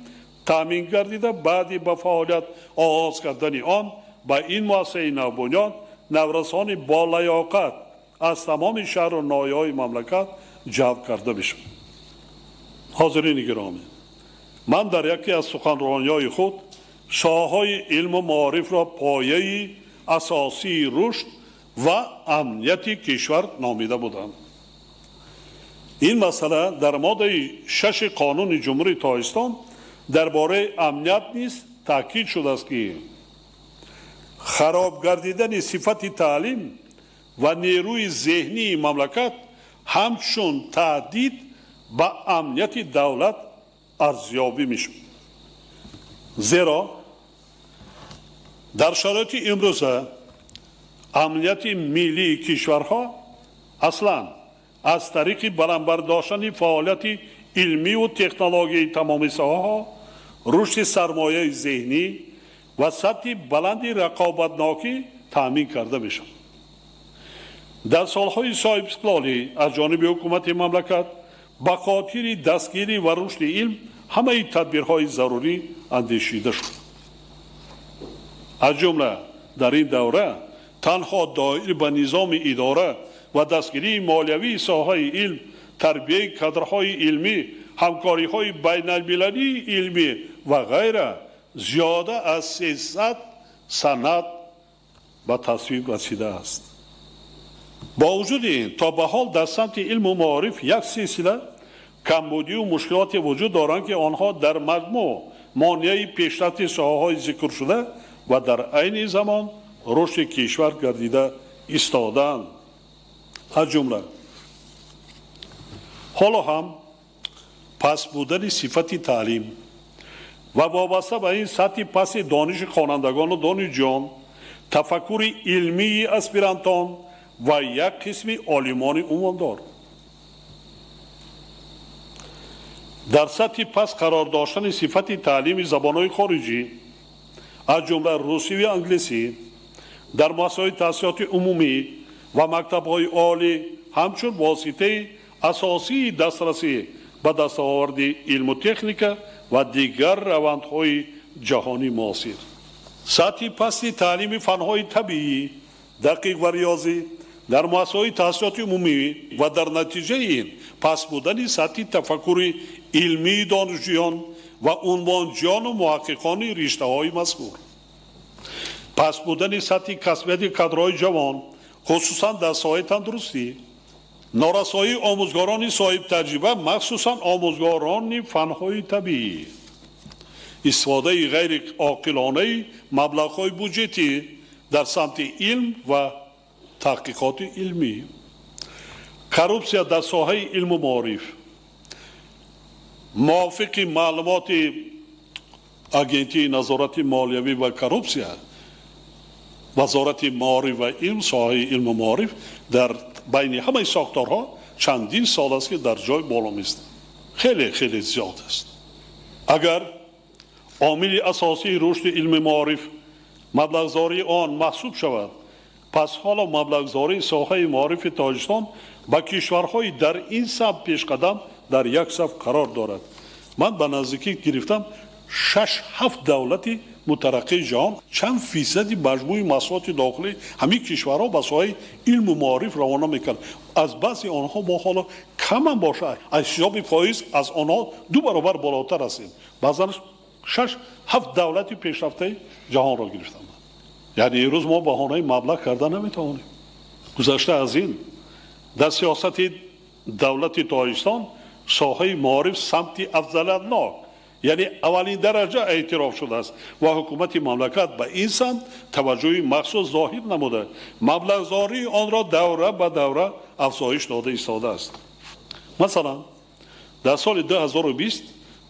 S6: таъмин гардида, баъди ба фаъолият оғоз кардани он ба ин муассисаи навбунёд наврасони болаёқат аз тамоми шаҳру ноҳияҳои мамлакат ҷалб карда мешавад. Ҳозирини гиромӣ, ман дар яке аз суханрониҳои худ соҳаҳои илму маорифро пояи асосии рушд ва амнияти кишвар номида будам. Ин масъала дар моддаи 6 қонуни Ҷумҳурии Тоҷикистон дар бораи амният низ таъкид шудааст, ки хароб гардидани сифати таълим ва нерӯи зеҳнии мамлакат ҳамчун таҳдид ба амнияти давлат арзёбӣ мешавад. Зеро дар шароити имрӯза амнияти миллии кишварҳо аслан аз тариқи баланд бардоштани фаъолияти илмиву технологияи тамоми соҳаҳо, рушди сармояи зеҳнӣ ва сатҳи баланди рақобатнокӣ таъмин карда мешавад. Дар солҳои соҳибистиқлолӣ аз ҷониби ҳукумати мамлакат ба хотири дастгирӣ ва рушди илм ҳамаи тадбирҳои зарурӣ андешида шуд. Аз ҷумла дар ин давра танҳо доир ба низоми идора ва дастгирии молиявии соҳаи илм, тарбияи кадрҳои илмӣ, ҳамкориҳои байналмилалии илмӣ ва ғайра зиёда аз 300 санад ба тасвиб расидааст. Бо вуҷуди ин то ба ҳол дар самти илму маориф як силсила камбудию мушкилоте вуҷуд доранд, ки онҳо дар маҷмӯъ монеаи пешрафти соҳаҳои зикршуда ва дар айни замон рушди кишвар гардида истодаанд. Аз ҷумла ҳоло ҳам паст будани сифати таълим ва вобаста ба ин сатҳи пасти дониши хонандагону донишҷӯён, тафаккури илмии аспирантон ва як қисми олимони умумдор, дар сатҳи паст қарор доштани сифати таълими забонҳои хориҷӣ, аз ҷумла русӣ ва англисӣ, дар муассисаҳои таҳсилоти умумӣ ва мактабҳои олӣ ҳамчун воситаи асосии дастрасӣ ба дастоварди илму техника ва дигар равандҳои ҷаҳонӣ муосир, сатҳи пасти таълими фанҳои табиӣ, дақиқ ва риёзӣ дар муассисаҳои таҳсилоти умумӣ ва дар натиҷаи ин паст будани сатҳи тафаккури илмии донишҷӯён ва унвонҷӯёну муҳаққиқони риштаҳои мазкур, паст будани сатҳи касбияти кадрҳои ҷавон, хусусан дар соҳаи тандурустӣ, норасоии омӯзгорони соҳибтаҷриба, махсусан омӯзгорони фанҳои табиӣ, истифодаи ғайриоқилонаи маблағҳои буҷетӣ дар самти илм ва таҳқиқоти илмӣ, коррупсия дар соҳаи илму маориф. Мувофиқи маълумоти Агентии назорати молиявӣ ва коррупсия, Вазорати маориф ва илм, соҳаи илму маориф дар байни ҳамаи сохторҳо чандин сол аст, ки дар ҷой боло меистад. Хеле хеле зиёд аст. Агар омили асосии рушди илми маориф маблағзории он маҳсуб шавад, пас ҳоло маблағзории соҳаи маорифи Тоҷикистон ба кишварҳои дар ин самт пешқадам дар як саф қарор дорад. Ман ба наздикӣ гирифтам 6-7 давлати мутараққии ҷаҳон чанд фисади маҷмӯи маҳсулоти дохилӣ ҳамин кишварҳо ба соҳаи илму маориф равона мекард. Аз баъзе онҳо мо ҳоло камам бошад, аз ҳисоби фоиз аз онҳо 2 баробар болотар ҳастем. Баъзан 6-7 давлати пешрафтаи ҷаҳонро гирифтанд. Яъне имрӯз мо баҳонаи маблағ карда наметавонем. Гузашта аз ин, дар сиёсати давлати Тоҷикистон соҳаи маориф самти афзалиятнок, яъне аввалин дараҷа эътироф шудааст ва ҳукумати мамлакат ба ин самт таваҷҷӯҳи махсус зоҳир намуда, маблағгузории онро давра ба давра афзоиш дода истодааст. Масалан, дар соли 2020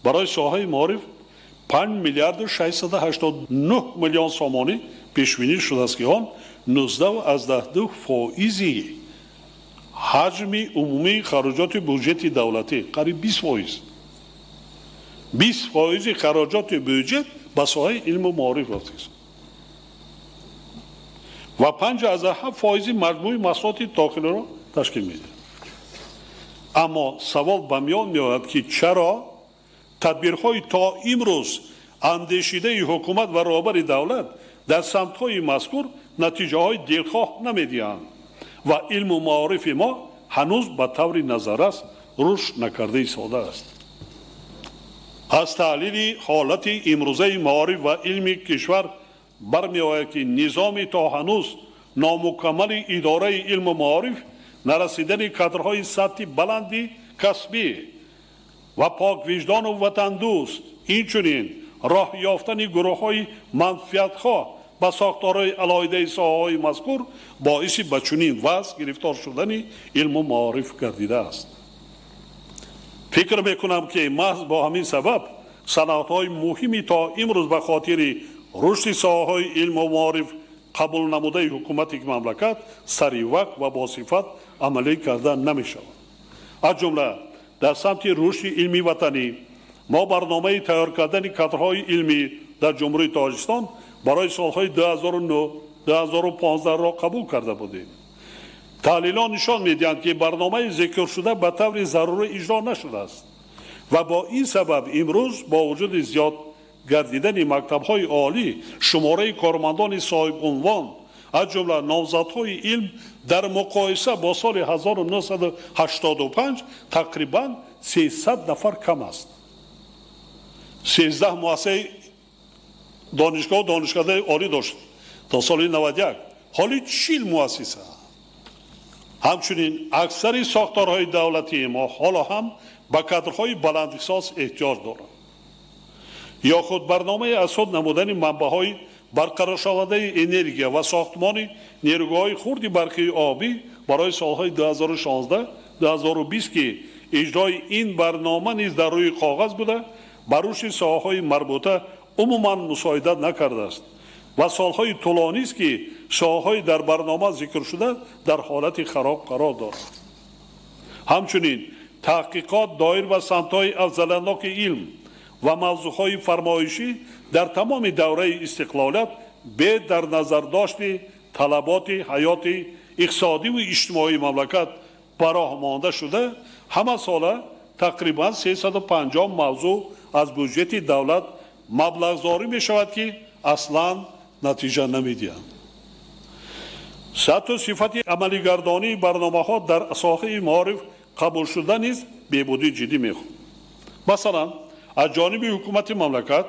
S6: барои соҳаи маориф 5 миллиарду 689 миллион сомонӣ пешбинӣ шудааст, ки он 19,2 фоизи ҳаҷми умумии хароҷоти буҷети давлатӣ, қариб 20%. 20% хароҷоти буҷет ба соҳаи илму маориф рафтааст ва 5,7% маҷмӯи маҳсулоти дохилиро ташкил медиҳад. Аммо савол ба миён меояд, ки чаро тадбирҳои то имрӯз андешидаи ҳукумат ва роҳбари давлат дар самтҳои мазкур натиҷаҳои дилхоҳ намедиҳанд ва илму маорифи мо ҳанӯз ба таври назаррас рушд накарда истодааст. Аз таҳлили ҳолати имрӯзаи маориф ва илми кишвар бармеояд, ки низоми то ҳанӯз номукаммали идораи илму маориф, нарасидани кадрҳои сатҳи баланди касбӣ ва поквиҷдону ватандӯст, инчунин роҳ ёфтани гурӯҳҳои манфиатхоҳ ба сохторҳои алоҳидаи соҳаҳои мазкур боиси ба чунин вазъ гирифтор шудани илму маориф гардидааст. Фикр мекунам, ки маҳз бо ҳамин сабаб санадҳои муҳими то имрӯз ба хотири рушди соҳаҳои илму маориф қабул намудаи ҳукумати мамлакат сари вақт ва босифат амалӣ карда намешавад. Аз ҷумла дар самти рушди илми ватанӣ мо барномаи тайёр кардани кадрҳои илмӣ дар Ҷумҳурии Тоҷикистон барои солҳои 2009-2015-ро қабул карда будем. Таҳлилҳо нишон медиҳанд, ки барномаи зикршуда ба таври зарурӣ иҷро нашудааст ва бо ин сабаб имрӯз бо вуҷуди зиёд гардидани мактабҳои олӣ шумораи кормандони соҳибунвон, аз ҷумла номзадҳои илм, дар муқоиса бо соли 1985 тақрибан 300 нафар кам аст. 13 муассисаи донишгоҳу донишкадаи олӣ дошт то соли 91, ҳоли 40 муассиса. Ҳамчунин аксари сохторҳои давлатии мо ҳоло ҳам ба кадрҳои баландихтисос эҳтиёҷ доранд. Ё худ барномаи аз худ намудани манбаъҳои барқароршавандаи энергия ва сохтмони нерӯгоҳҳои хурди барқии обӣ барои солҳои 2016-2020, ки иҷрои ин барнома низ дар рӯи коғаз буда, ба рушди соҳаҳои марбута умуман мусоидат накардааст ва солҳои тӯлонист, ки соҳаҳои дар барнома зикршуда дар ҳолати хароб қарор дорад. Ҳамчунин таҳқиқот доир ба самтҳои афзалиятноки илм ва мавзӯъҳои фармоишӣ дар тамоми давраи истиқлолият бе дар назардошти талаботи ҳаёти иқтисодиву иҷтимоии мамлакат ба роҳ монда шуда, ҳама сола тақрибан 350 мавзӯъ аз буҷети давлат маблағгузорӣ мешавад, ки аслан натиҷа намедиҳанд. Сатҳу сифати амалигардонии барномаҳо дар соҳаи маориф қабулшуда низ беҳбудии ҷиддӣ мехоҳад. Масалан, аз ҷониби ҳукумати мамлакат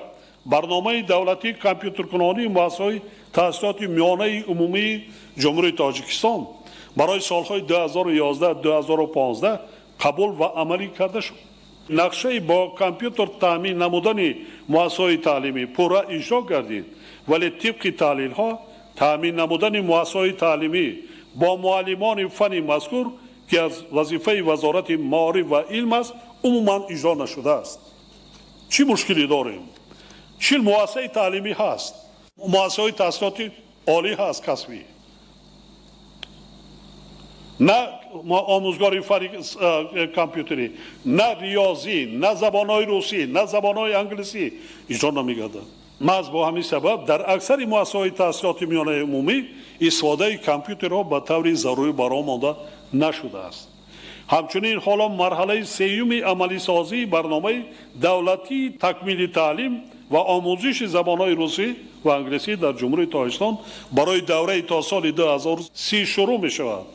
S6: барномаи давлатии компютеркунонии муассисаҳои таҳсилоти миёнаи умумии Ҷумҳурии Тоҷикистон барои солҳои 2011-2015 қабул ва амалӣ карда шуд. Нақшаи бо компютер таъмин намудани муассисаҳои таълимӣ пурра иҷро гардид, вале тибқи таҳлилҳо таъмин намудани муассисаҳои таълимӣ бо муаллимони фани мазкур, ки аз вазифаи Вазорати маориф ва илм аст, умуман иҷро нашудааст. Чӣ мушкилӣ дорем? 40 муассисаи таълимӣ ҳаст, муассисаҳои таҳсилоти олӣ ҳаст касбӣ, на омӯзгори фани компютерӣ, на риёзӣ, на забонҳои русӣ, на забонҳои англисӣ иҷро намегардад. Маҳз бо ҳамин сабаб дар аксари муассисаҳои таҳсилоти миёнаи умумӣ истифодаи компютерҳо ба таври зарурӣ ба роҳ монда нашудааст. Ҳамчунин ҳоло марҳалаи сеюми амалисозии барномаи давлатии такмили таълим ва омӯзиши забонҳои русӣ ва англисӣ дар Ҷумҳурии Тоҷикистон барои давраи то соли 2030 шурӯъ мешавад.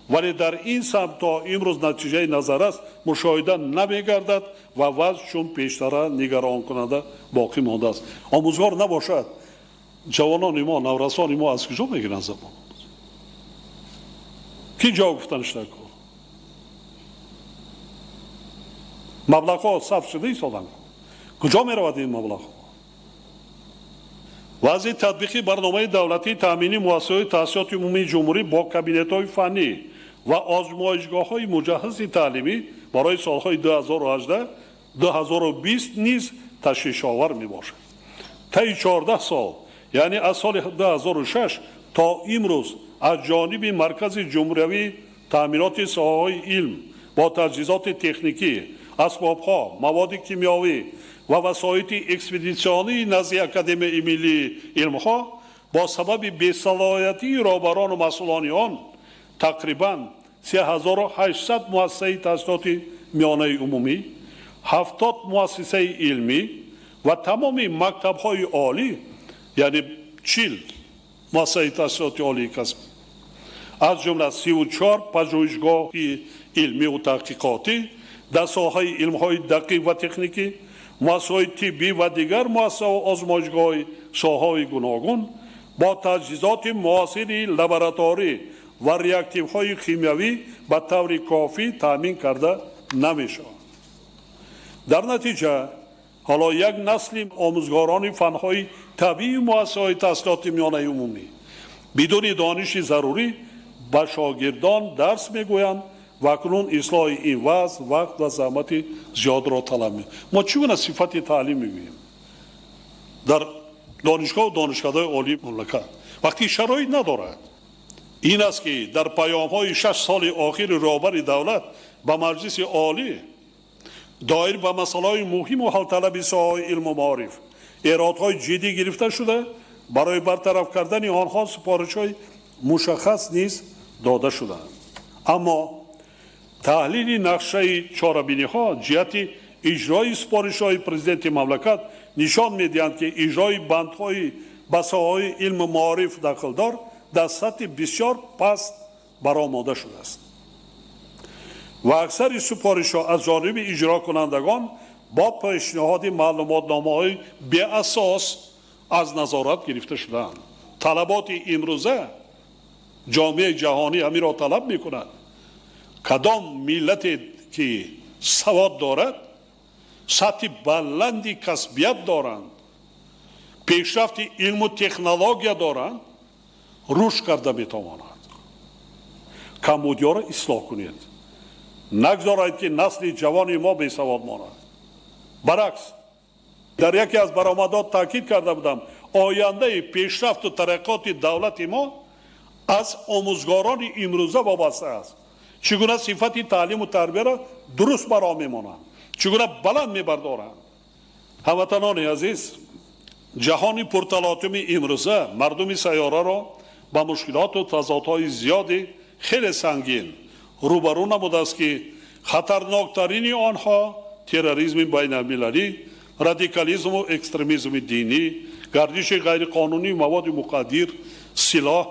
S6: Вале дар ин самт то имрӯз натиҷаи назаррас мушоҳида намегардад ва вазъ чун пештара нигаронкунанда боқӣ мондааст. Омӯзгор набошад, ҷавонони мо, наврасони мо аз куҷо мегиранд забон? Ки ҷавоб гуфтанаш дар кор? Маблағҳо сарф шуда истоданд. Куҷо меравад ин маблағҳо? Вазъи татбиқи барномаи давлатии таъмини муассисаҳои таҳсилоти умумии ҷумҳурӣ бо кабинетҳои фаннӣ ва озмоишгоҳҳои муҷаҳҳази таълимӣ барои солҳои 2018-2020 низ ташвишовар мебошад. Таи 14 сол, яъне аз соли 2006 то имрӯз аз ҷониби Маркази ҷумҳуриявии таъминоти соҳаҳои илм бо таҷҳизоти техникӣ, асбобҳо, маводи кимиёвӣ ва васоити экспедитсионии назди Академияи миллии илмҳо бо сабаби бесалоҳиятии роҳбарону масъулони он тақрибан 3800 муассисаи таҳсилоти миёнаи умумӣ, 70 муассисаи илмӣ ва тамоми мактабҳои олӣ, яъне 40 муассисаи таҳсилоти олии касбӣ, аз ҷумла 34 пажӯҳишгоҳи илмиву таҳқиқотӣ дар соҳаи илмҳои дақиқ ва техникӣ, муассисаҳои тиббӣ ва дигар муассисаву озмоишгоҳҳои соҳаҳои гуногун бо таҷҳизоти муосири лабораторӣ ва реактивҳои химиявӣ ба таври кофӣ таъмин карда намешаванд. Дар натиҷа ҳоло як насли омӯзгорони фанҳои табиии муассисаҳои таҳсилоти миёнаи умумӣ бидуни дониши зарурӣ ба шогирдон дарс мегӯянд ва акнун ислоҳи ин вазъ вақт ва заҳмати зиёдро талаб мекунад. Мо чӣ гуна сифати таълим мегӯем дар донишгоҳу донишкадаҳои олии мамлакат вақте шароит надорад? Ин аст ки дар паёмҳои 6 соли охири роҳбари давлат ба Маҷлиси Олӣ доир ба масъалаҳои муҳиму ҳалталаби соҳаҳои илму маориф эродҳои ҷиддӣ гирифта шуда, барои бартараф кардани онҳо супоришҳои мушаххас низ дода шудаанд. Аммо таҳлили нақшаи чорабиниҳо ҷиҳати иҷрои супоришҳои президенти мамлакат нишон медиҳанд, ки иҷрои бандҳои ба соҳаҳои илму маориф дахлдор дар сатҳи бисёр паст баромода шудааст ва аксари супоришҳо аз ҷониби иҷрокунандагон бо пешниҳоди маълумотномаҳои беасос аз назорат гирифта шудаанд. Талаботи имрӯза ҷомеаи ҷаҳонӣ ҳаминро талаб мекунад. Кадом миллате ки савод дорад, сатҳи баланди касбият доранд, пешрафти илму технология доранд, рушд карда метавонад. Камбудиёро ислоҳ кунед. Нагзоред ки насли ҷавони мо бесавод монад. Баръакс, дар яке аз баромадот таъкид карда будам, ояндаи пешрафту тараққиёти давлати мо аз омӯзгорони имрӯза вобаста аст. Чӣ гуна сифати таълиму тарбияро дуруст ба роҳ мемонанд, чӣ гуна баланд мебардоранд. Ҳамватанони азиз, ҷаҳони пурталотуми имрӯза мардуми сайёраро ба мушкилоту тазодҳои зиёди хеле сангин рӯбарӯ намудааст, ки хатарноктарини онҳо терроризми байналмилалӣ, радикализму экстремизми динӣ, гардиши ғайриқонунии маводи муқаддир, силоҳ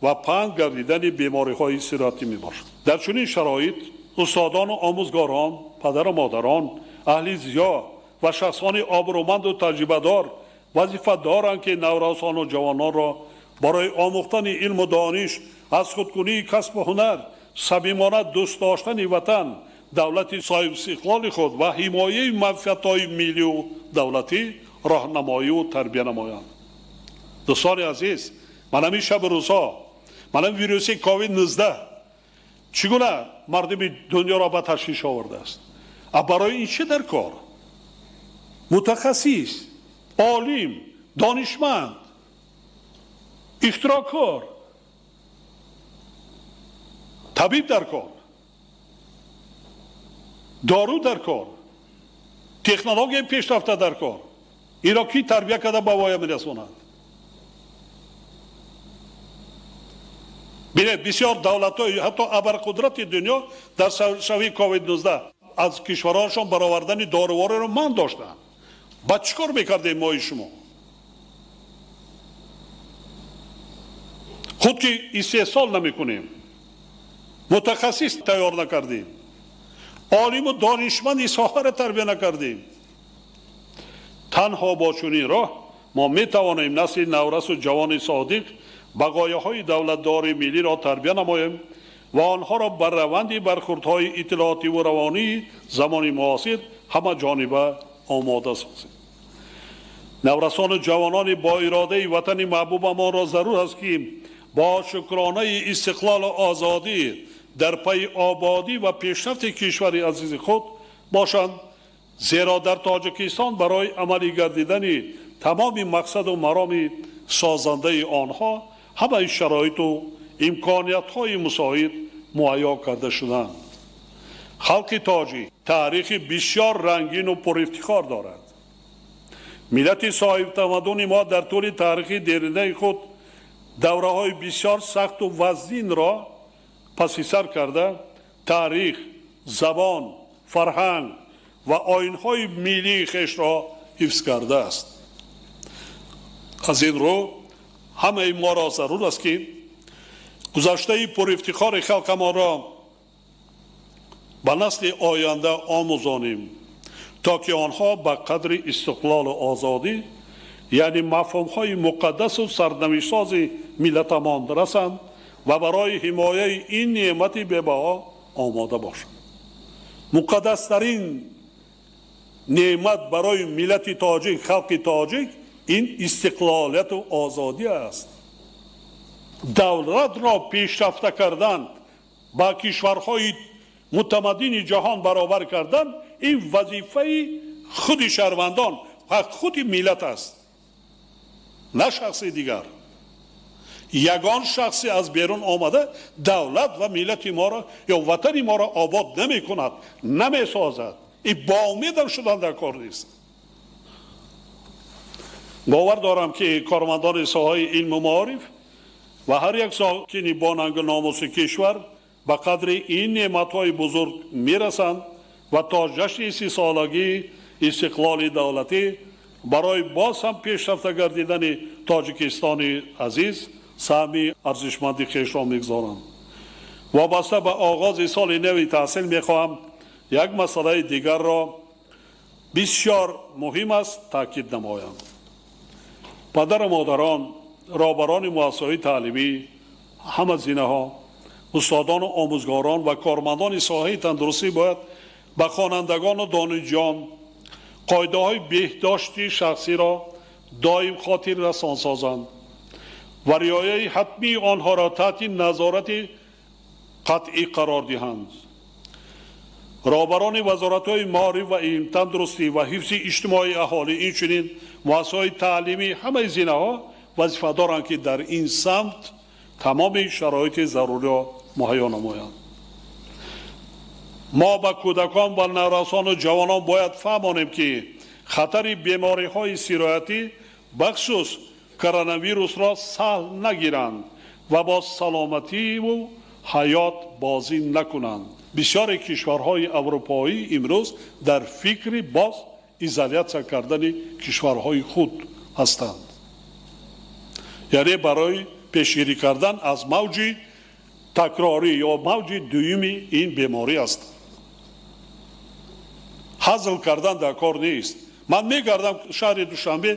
S6: ва паҳн гардидани бемориҳои сироятӣ мебошад. Дар чунин шароит устодону омӯзгорон, падару модарон, аҳли зиё ва шахсони обрӯманду таҷрибадор вазифа доранд, ки наврасону ҷавононро барои омӯхтани илму дониш, аз худкунии касбу ҳунар, самимона дӯст доштани ватан, давлати соҳибистиқлоли худ ва ҳимояи манфиатҳои миллию давлатӣ роҳнамоию тарбия намоянд. Дӯстони азиз, ман ҳамин шабу рӯзҳо, ман ҳамин вируси ковид-19 чӣ гуна мардуми дунёро ба ташвиш овардааст? А барои ин чӣ дар кор? Мутахассис, олим, донишманд, ихтироъкор, табиб дар кор, дору дар кор, технологияи пешрафта дар кор. Инро ки тарбия карда ба воя мерасонад? Бинед, бисёр давлатҳои ҳатто абарқудрати дунё дар шавии COVID-19 аз кишварҳояшон баровардани дорувориро манъ доштанд. Ба чӣ кор мекардем мои шумо? Худ ки истеҳсол намекунем, мутахассис тайёр накардем, олиму донишманди соҳаро тарбия накардем. Танҳо бо чунин роҳ мо метавонем насли наврасу ҷавони содиқ ба ғояҳои давлатдори миллиро тарбия намоем ва онҳоро бар раванди бархӯрдҳои иттилоотиву равонии замони муосир ҳамаҷониба омода созем. Наврасону ҷавонони бо иродаи ватани маҳбубамонро зарур аст, ки бо шукронаи истиқлолу озодӣ дар пайи ободӣ ва пешрафти кишвари азизи худ бошанд, зеро дар Тоҷикистон барои амалӣ гардидани тамоми мақсаду мароми созандаи онҳо ҳамаи шароиту имкониятҳои мусоид муҳайё карда шуданд. Халқи тоҷик таърихи бисёр рангину пурифтихор дорад. Миллати соҳибтамаддуни мо дар тӯли таърихи деринаи худ давраҳои бисёр сахту вазнинро паси сар карда, таърих, забон, фарҳанг ва оинҳои миллии хешро ҳифз кардааст. Аз ин рӯ ҳамаи моро зарур аст, ки гузаштаи пурифтихори халқамонро ба насли оянда омӯзонем, то ки онҳо ба қадри истиқлолу озодӣ, яъне мафҳумҳои муқаддасу сарнавиштсози миллатамон расанд ва барои ҳимояи ин неъмати бебаҳо омода бошанд. Муқаддастарин неъмат барои миллати тоҷик, халқи тоҷик ин истиқлолияту озодӣ аст. Давлатро пешрафта кардан, ба кишварҳои мутамаддини ҷаҳон баробар кардан ин вазифаи худи шаҳрвандон ва худи миллат аст, на шахси дигар. Ягон шахсе аз берун омада давлат ва миллати моро ё ватани моро обод намекунад, намесозад. И бо умедам шудан дар кор нест. Бовар дорам, ки кормандони соҳаи илму маориф ва ҳар як сокини бо нангу номуси кишвар ба қадри ин неъматҳои бузург мерасанд ва то ҷашни 30-солагии истиқлоли давлатӣ барои боз ҳам пешрафта гардидани Тоҷикистони азиз саҳми арзишманди хешро мегузоранд. Вобаста ба оғози соли нави таҳсил мехоҳам як масъалаи дигарро бисёр муҳим аст таъкид намоям. Падару модарон, роҳбарони муассисаҳои таълимӣ, ҳама зинаҳо, устодону омӯзгорон ва кормандони соҳаи тандурустӣ бояд ба хонандагону донишҷӯён қоидаҳои беҳдошти шахсиро доим хотиррасон созанд ва риояи ҳатмии онҳоро таҳти назорати қатъӣ қарор диҳанд. Роҳбарони вазоратҳои маориф ва илм, тандурустӣ ва ҳифзи иҷтимоии аҳолӣ, инчунин муассисаҳои таълимӣ ҳамаи зинаҳо вазифа доранд, ки дар ин самт тамоми шароити заруриро муҳайё намоянд. Мо ба кӯдакон ва наврасону ҷавонон бояд фаҳмонем, ки хатари бемориҳои сироятӣ, бахусус коронавирусро саҳл нагиранд ва бо саломативу ҳаёт бозӣ накунанд. Бисёре кишварҳои аврупоӣ имрӯз дар фикри боз изолятсия кардани кишварҳои худ ҳастанд, яъне барои пешгирӣ кардан аз мавҷи такрорӣ ё мавҷи дуюми ин беморӣ аст. Ҳазл кардан дар кор нест. Ман мегардам шаҳри Душанбе,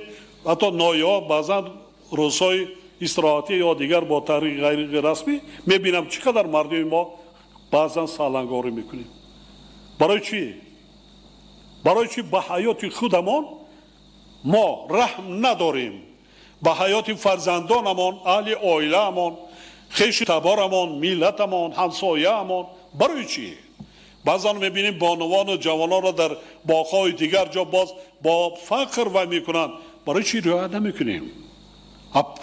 S6: ҳатто ноҳияҳо, баъзан рӯзҳои истироҳатӣ ё дигар бо тариқи ғайрирасмӣ мебинам, чӣ қадар мардуми мо баъзан салангорӣ мекунем. Барои чӣ? Барои чӣ ба ҳаёти худамон мо раҳм надорем? Ба ҳаёти фарзандонамон, аҳли оилаамон, хешу таборамон, миллатамон, ҳамсояамон, барои чӣ? Баъзан мебинем бонувону ҷавононро дар боғҳои дигар ҷо боз бо фақр вай мекунанд. Барои чӣ риоят намекунем?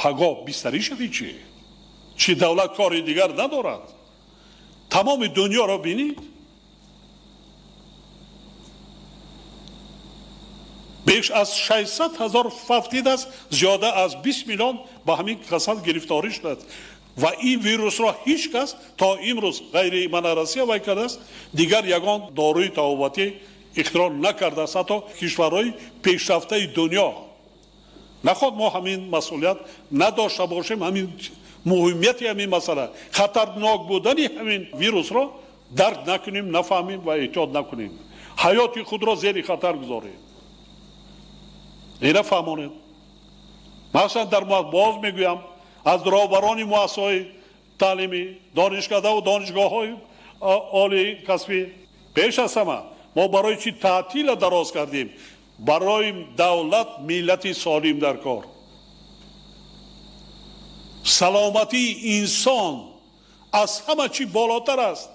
S6: Пагоҳ бистарӣ шавӣ чӣ? Чӣ давлат кори дигар надорад? Тамоми дунёро бинед, беш аз 600 000 фавтид аст, зиёда аз 20 миллион ба ҳамин касал гирифторӣ шудааст. Ва ин вирусро ҳеҷ кас то имрӯз ғайри мана Россия вай кардааст, дигар ягон доруи табобатӣ ихтироъ накардааст, ҳатто кишварҳои пешрафтаи дунё. Нахоҳад мо ҳамин масъулият надошта бошем, ҳамин муҳимияти ҳамин масъала, хатарнок будани ҳамин вирусро дарк накунем, нафаҳмем ва эҳтиёт накунем, ҳаёти худро зери хатар гузорем. Ина фаҳмонед. Масалан, дар боз мегӯям, аз роҳбарони муассисаҳои таълимӣ, донишкадаву донишгоҳҳои олии касбӣ, пеш аз ҳама мо барои чӣ таътила дароз кардем? Барои давлат миллати солим дар кор. Саломатии инсон аз ҳама чӣ болотар аст.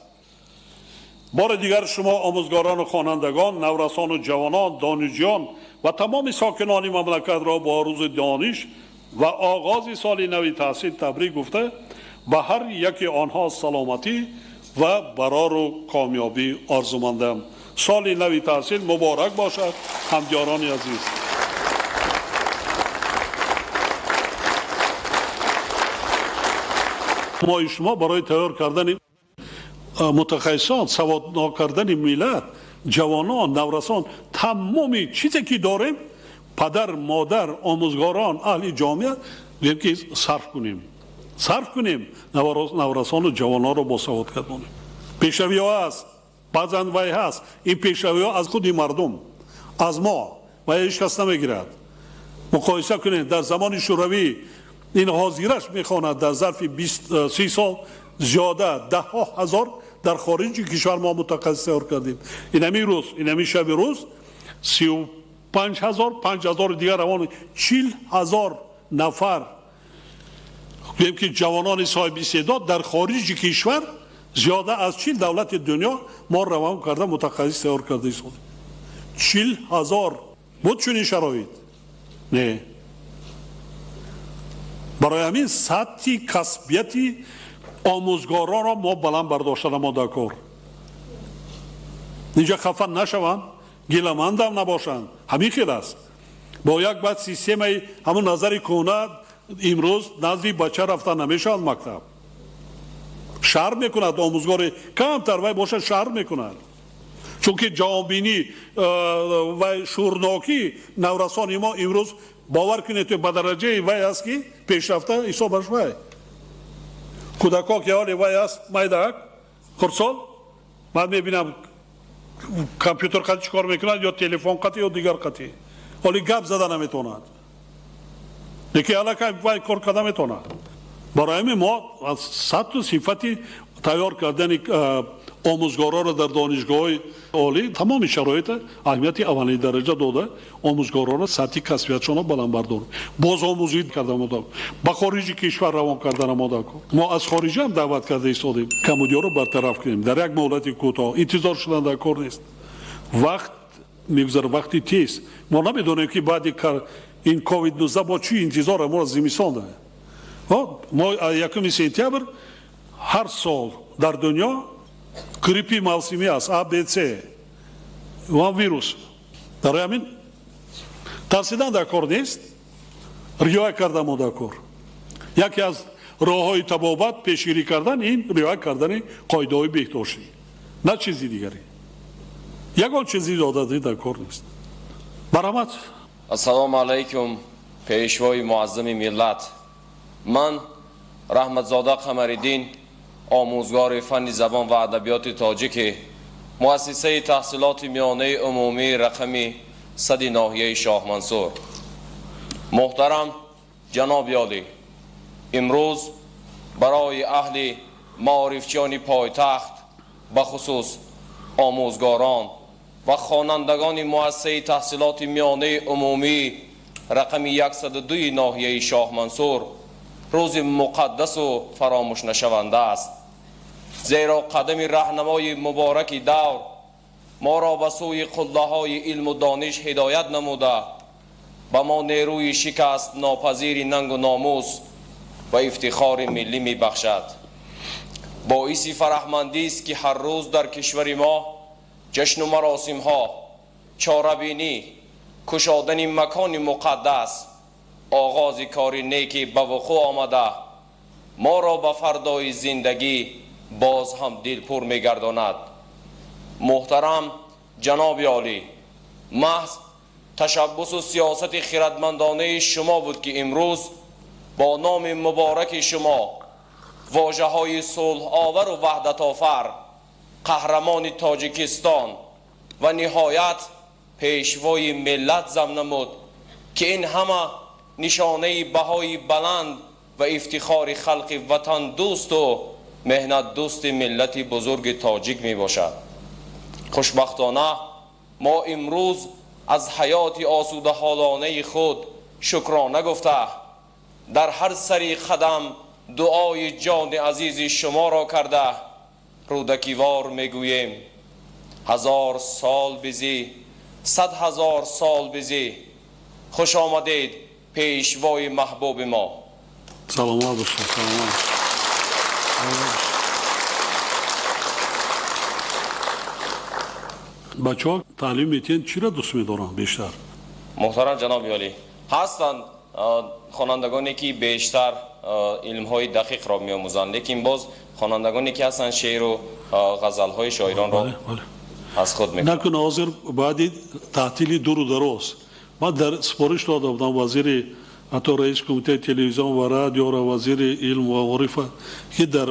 S6: Бори дигар шумо омӯзгорону хонандагон, наврасону ҷавонон, донишҷӯён ва тамоми сокинони мамлакатро бо рӯзи дониш ва оғози соли нави таҳсил табрик гуфта, ба ҳар яке онҳо саломатӣ ва барору комёбӣ орзумандам. Соли нави таҳсил муборак бошад, ҳамдиёрони азиз. Мои шумо барои тайёр кардани мутахассисон, саводнок кардани миллат, ҷавонон, наврасон, тамоми чизе ки дорем, падар, модар, омӯзгорон, аҳли ҷомеа гӯем ки сарф кунем. Сарф кунем, наврасону ҷавононро босавод гардонем. Пешравиҳо аст, баъзан вай ҳаст. Ин пешравиҳо аз худи мардум, аз мо, ва ҳеҷ кас намегирад. Муқоиса кунед, дар замони Шӯравӣ ин ҳозираш мехонад дар зарфи 30 сол зиёда даҳҳо ҳазор дар хориҷи кишвар мо мутахассис тайёр кардем. Инами рӯз, инами шаби рӯз 35 000, 5 000 дигар равон, 40 000 нафар гӯем ки ҷавонони соҳиби истеъдод дар хориҷи кишвар зиёда аз 40 давлати дунё мо равон карда мутахассис тайёр карда истодем. 40 000 буд чунин шароит? Не. Барои ҳамин сатҳи касбияти омӯзгоронро мо баланд бардоштана мо дар кор. Инҷа хафа нашаванд, гиламандам набошанд. Ҳамин хел аст. Бо як баъд системаи ҳамун назари кӯҳна имрӯз назди бача рафта намешавад мактаб. Шарм мекунад омӯзгори камтар вай бошад, шарм мекунад. Чунки ҷавонбинӣ ва шӯрнокӣ наврасони мо имрӯз, бовар кунед, ба дараҷаи вай аст ки пешрафта ҳисобаш вай. Кӯдакҳо ки ҳоле вай аст, майдаак, хурдсол, ман мебинам компютер қати чӣ кор мекунад, ё телефон қати, ё дигар қати. Ҳоли гап зада наметавонад. Лекин аллакай вай кор карда метавонад. Барои ҳамин мо аз сатҳу сифати тайёр кардани омӯзгоронро дар донишгоҳҳои олӣ тамоми шароита аҳамияти аввалини дараҷа дода, омӯзгоронро сатҳи касбиятшонро баланд бардорем. Боз омӯзӣ карда мода, ба хориҷи кишвар равон карда мода. Мо аз хориҷа ҳам даъват карда истодем, камудиёро бартараф кунем дар як муҳлати кӯтоҳ. Интизор шудан дар кор нест. Вақт мегузарад, вақти тез. Мо намедонем ки баъди ин ковид-19 бо чӣ интизор моро зимистон дорад. Мо 1 сентябр ҳар сол дар дунё гриппи мавсимӣ аст, А, Б, С ва вирус. Барои ҳамин тарсидан дар кор нест, риоя кардан мо дар кор. Яке аз роҳҳои табобат, пешгирӣ кардан ин риоя кардани қоидаҳои беҳдоштӣ, на чизи дигаре. Ягон чизи зиёдатӣ дар кор нест. Марҳамат.
S7: Ассалому алайкум, пешвои муаззами миллат. Ман Раҳматзода Қамариддин, омӯзгори фанни забон ва адабиёти тоҷики муассисаи таҳсилоти миёнаи умумии рақами 100-и ноҳияи Шоҳмансур. Муҳтарам ҷаноби олӣ, имрӯз барои аҳли маорифчиёни пойтахт, бахусус омӯзгорон ва хонандагони муассисаи таҳсилоти миёнаи умумии рақами 102 ноҳияи Шоҳмансур рӯзи муқаддасу фаромӯшнашаванда аст, зеро қадами раҳнамои мубораки давр моро ба сӯи қуллаҳои илму дониш ҳидоят намуда, ба мо нерӯи шикастнопазири нангу номус ва ифтихори миллӣ мебахшад. Боиси фараҳмандист, ки ҳар рӯз дар кишвари мо ҷашну маросимҳо, чорабинӣ, кушодани макони муқаддас, оғози кори неки ба вуқӯъ омада. моро ба фардои зиндагӣ боз ҳам дилпур мегардонад. Муҳтарам ҷаноби олӣ, маҳз ташаббусу сиёсати хирадмандонаи шумо буд ки имрӯз бо номи мубораки шумо вожаҳои сулҳовару ваҳдатофар, қаҳрамони Тоҷикистон ва ниҳоят пешвои миллат зам намуд, ки ин ҳама нишонаи баҳои баланд ва ифтихори халқи ватандӯсту меҳнатдӯсти миллати бузурги тоҷик мебошад. Хушбахтона мо имрӯз аз ҳаёти осудаҳолонаи худ шукрона гуфта, дар ҳар сари қадам дуои ҷони азизи шуморо карда рӯдакивор мегӯем: ҳазор сол бизӣ, 100,000 сол бизӣ. Хуш омадед, пешвои маҳбуби мо.
S6: Саломат бошед, саломат. Бачаҳо таълим метиҳанд, чиро дӯст медоранд бештар?
S7: Муҳтарам ҷаноби олӣ, ҳастанд хонандагоне ки бештар илмҳои дақиқро меомӯзанд, лекин боз хонандагоне ки ҳастанд шеъру ғазалҳои шоиронро аз худ мекунанд.
S6: Накун ҳозир баъди таътили дуру дароз ман дар супориш дода будам вазири, ҳатто раиси кумитаи телевизион ва радиоро, вазири илм ва маорифа, ки дар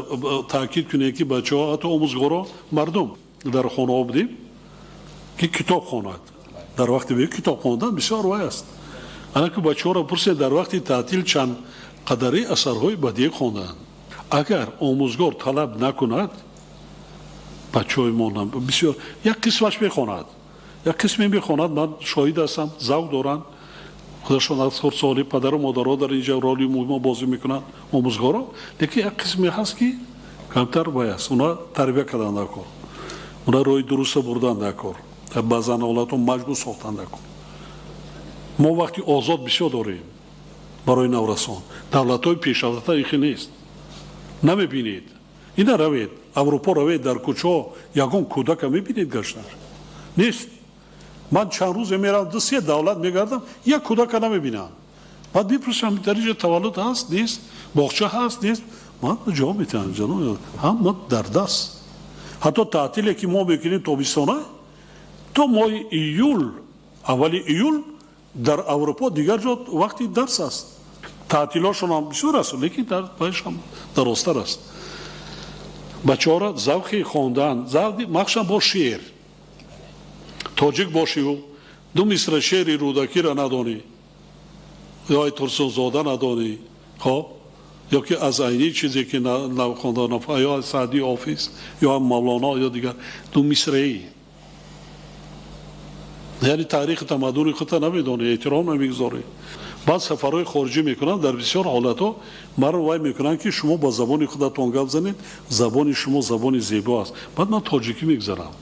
S6: таъкид кунед ки бачаҳо, ҳатто омӯзгоро, мардум дар хонаҳо будем ки китоб хонад. Дар вақти бе китоб хондан бисёр вай аст. Ана ки бачаҳоро пурсед дар вақти таътил чанд қадари асарҳои бадиӣ хондаанд. Агар омӯзгор талаб накунад, бачаҳои мо бисёр як қисмаш мехонад, як қисме мехонад. Ман шоҳид ҳастам, завқ доранд, худашон аз хурдсолӣ падару модаро дар инҷа роли муҳимо бозӣ мекунанд омӯзгоро, лекин як қисме ҳаст ки камтар вай аст. Уна тарбия кардан дар кор, уна роҳи дуруста бурдан дар кор, баъзан ҳолатҳо маҷбур сохтан дар кор. Мо вақти озод бисёр дорем барои наврасон. Давлатҳои пешрафта ихе нест, намебинед. Ина равед Аврупо, равед дар кӯчаҳо ягон кӯдака мебинед гаштар нест. Ман чанд рӯзе меравам, 2-3 давлат мегардам, як кӯдака намебинам. Баъд мепурсам, дар инҷа таваллуд ҳаст нест, боғча ҳаст нест. Ман ҷавоб метиҳам, ҷаноб, ҳама дар даст. Ҳатто таътиле ки мо мекунем тобистона то моҳи июл, аввали июл дар Аврупо дигар ҷо вақти дарс аст. Таътилошон ҳам бисёр аст, лекин дар пайшам дарозтар аст. Бачаҳоро завқи хондан, завқи махсусан бо шеър. Тоҷик бошиву ду мисра шеъри Рӯдакиро надонӣ, ё Турсунзода надонӣ, хоб, ё ки аз айни чизе ки нахонда, ё аз Саъдии Ҳофиз, ё Мавлоно, ё дигар ду мисраи. Яъне таърихи тамаддуни худро намедонӣ, эҳтиром намегузорӣ. Баъд сафарҳои хориҷӣ мекунанд, дар бисёр ҳолатҳо маро вай мекунанд ки шумо ба забони худатон гап занед, забони шумо забони зебо аст. Баъд ман тоҷикӣ мегузарам.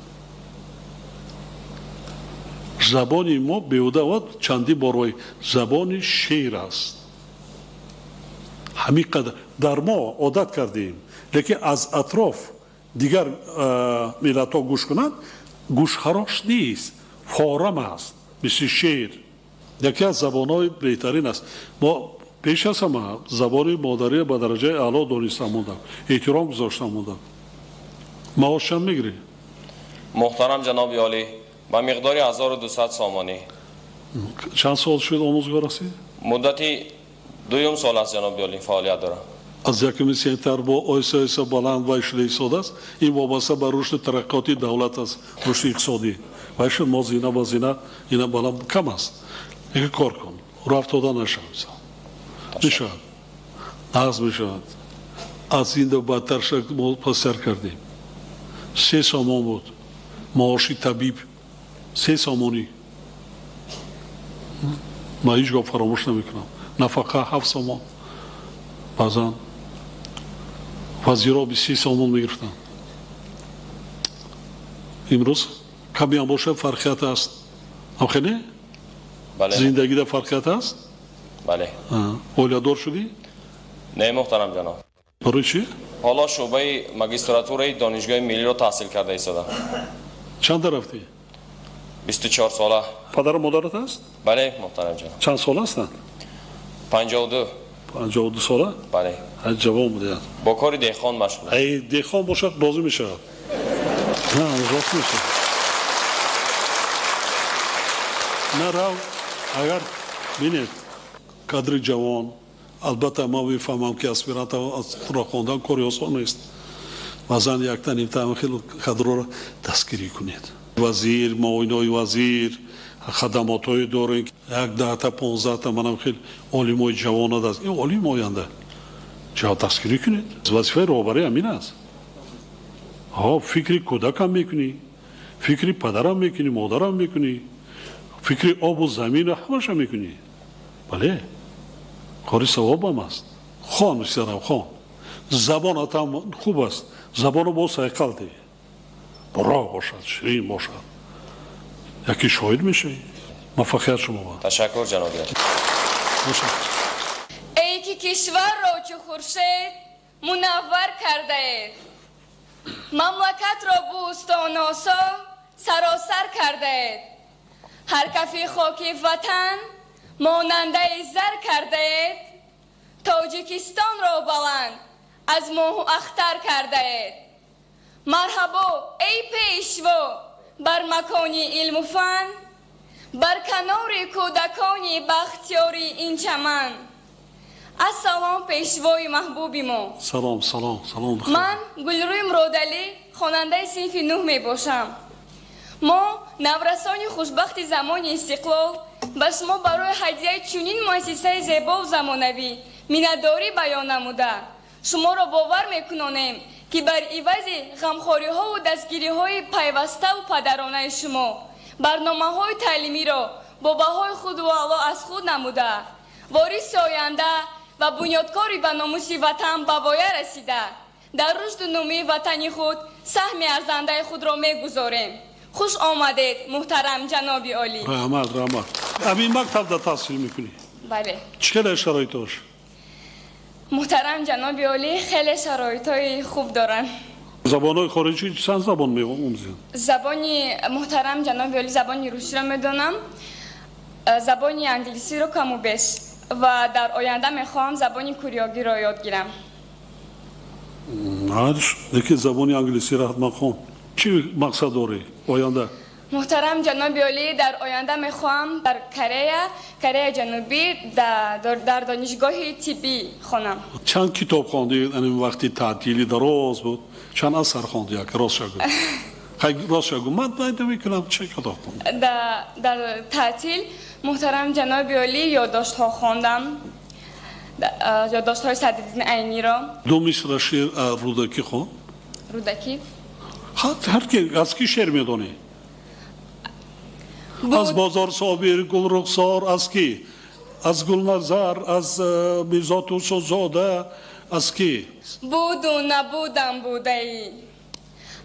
S6: Забони мо беҳуда чандин бор вай забони шеър аст. Ҳамин қадар дар мо одат кардем, лекин аз атроф дигар миллатҳо гӯш кунанд, гӯшхарош нест, форам аст, мисли шеър. Яке аз забонҳои беҳтарин аст. Мо пеш аз ҳама забони модариро ба дараҷаи аъло дониста мондам, эҳтиром гузошта мондам. Маош чанд мегирӣ?
S7: Муҳтарам ҷаноби олӣ, ба миқдори 1200 сомонӣ.
S6: Чанд сол шуд омӯзгор ҳастӣ?
S7: Муддати дуюм сол аст ҷаноби олӣ фаъолият дорам.
S6: Аз 1 сентябр бо оҳиста оҳиста баланд вай шуда истодааст. Ин вобаста ба рушди тараққиёти давлат аст, рушди иқтисодӣ. Вай шуд мо зина ба зина ина баланд кам аст. Лекин кор кун, рафтода нашавад. Мешавад, нағз мешавад. Аз ин бадтар шак мо пасар кардем. 3 сомон буд маоши табиб, 3 сомонӣ. Ман ҳеҷ гоҳ фаромӯш намекунам. Нафақа 7 сомон, баъзан вазиро 23 сомон мегирифтанд. Имрӯз камиам бошад фарқият аст. Ҳамхеле? Зиндагида фарқият аст?
S7: Бале.
S6: Оиладор шудӣ?
S7: Не, муҳтарам ҷаноб.
S6: Барои чӣ?
S7: Ҳоло шӯъбаи магистратураи донишгоҳи миллиро таҳсил карда истодам.
S6: Чанда рафтӣ?
S7: 24 сола.
S6: Падару модарат аст?
S7: Бале, муҳтарам ҷаноб.
S6: Чанд сола ҳастанд?
S7: 52.
S6: 52 сола?
S7: Бале.
S6: Ҷавон будед.
S7: Бо кори деҳқон машғул.
S6: Ай, деҳқон бошад, розӣ мешавад. На, розӣ мешавад. На, рав, агар бинед, кадри ҷавон, албатта ман мефаҳмам, ки аспирантро хондан кори осон нест. Баъзан якта нимта хеле кадрро дастгирӣ кунед. Вазир, муоинои вазир, хадамотҳое дорем, як 10та 15та манам хеле олимои ҷавона даст. Ин олим оянда. Ҷавоб дастгирӣ кунед. Вазифаи роҳбарӣ ҳамин аст. Ҳо, фикри кӯдакам мекунӣ, фикри падарам мекунӣ, модарам мекунӣ, фикри обу замину ҳамаша мекунӣ. Бале, кори савобам аст. Хон, писарам, хон. Забонатам хуб аст. Забоно бо сайқал деҳ. Роҳ бошад, ширин бошад. Яке шоҳид мешавӣ. Муваффақият шумо бод.
S7: Ташаккур, ҷаноби.
S23: Эй ки кишварро чу хуршед мунаввар кардаед, мамлакатро бӯстоносо саросар кардаед, ҳар кафи хоки ватан монандаи зар кардаед, Тоҷикистонро баланд аз моҳу ахтар кардаед. Марҳабо, эй пешво, бар макони илму фан, бар канори кӯдакони бахтиёри ин чаман. Ассалом, пешвои маҳбуби мо.
S6: Салом, салом, салом.
S23: Ман Гулрӯи Муродалӣ, хонандаи синфи 9 мебошам. Мо наврасони хушбахти замони истиқлол ба шумо барои ҳадияи чунин муассисаи зебову замонавӣ миннатдорӣ баён намуда, шуморо бовар мекунонем, ки бар ивази ғамхориҳову дастгириҳои пайваставу падаронаи шумо барномаҳои таълимиро бо баҳои худу аъло аз худ намуда, вориси оянда ва бунёдкори ба номуси ватан ба воя расида, дар рушду нумӯи ватани худ саҳми арзандаи худро мегузорем. Хуш омадед, муҳтарам ҷаноби олӣ.
S6: Раҳмат, раҳмат. Ҳамин мактабда таҳсил мекунӣ?
S23: Бале.
S6: Чӣ хеле шароитош?
S23: Муҳтарам ҷаноби олӣ, хеле шароитҳои хуб доранд.
S6: Забонҳои хориҷӣ чанд забон меомӯзед?
S23: Забони муҳтарам ҷаноби олӣ, забони русиро медонам, забони англисиро каму беш ва дар оянда мехоҳам забони кӯриёгиро ёд гирам.
S6: Лекин забони англисиро ҳатман хон. Чӣ мақсад дорӣ оянда?
S23: Муҳтарам ҷаноби олӣ, дар оянда мехоҳам дар Кореяи Ҷанубӣ дар донишгоҳи тиббӣ хонам.
S6: Чанд китоб хондӣ? Ин вақти таътили дароз буд. Чанд асар хондӣ? Як рост шагӯ. Хай, рост шагӯ. Ман намекунам чӣ китоб хондӣ.
S23: Дар таътил, муҳтарам ҷаноби олӣ, ёддоштҳо хондам. Ёддоштҳои Садриддин Айниро.
S6: Ду мисра шеър Рӯдакӣ хон.
S23: Рӯдакӣ?
S6: Ҳар ки аз ки шеър медонӣ? Аз Бозор Собир, Гулрухсор, аз ки? Аз Гулназар, аз Мирзо Турсунзода, аз ки?
S23: Буду набудам будаӣ,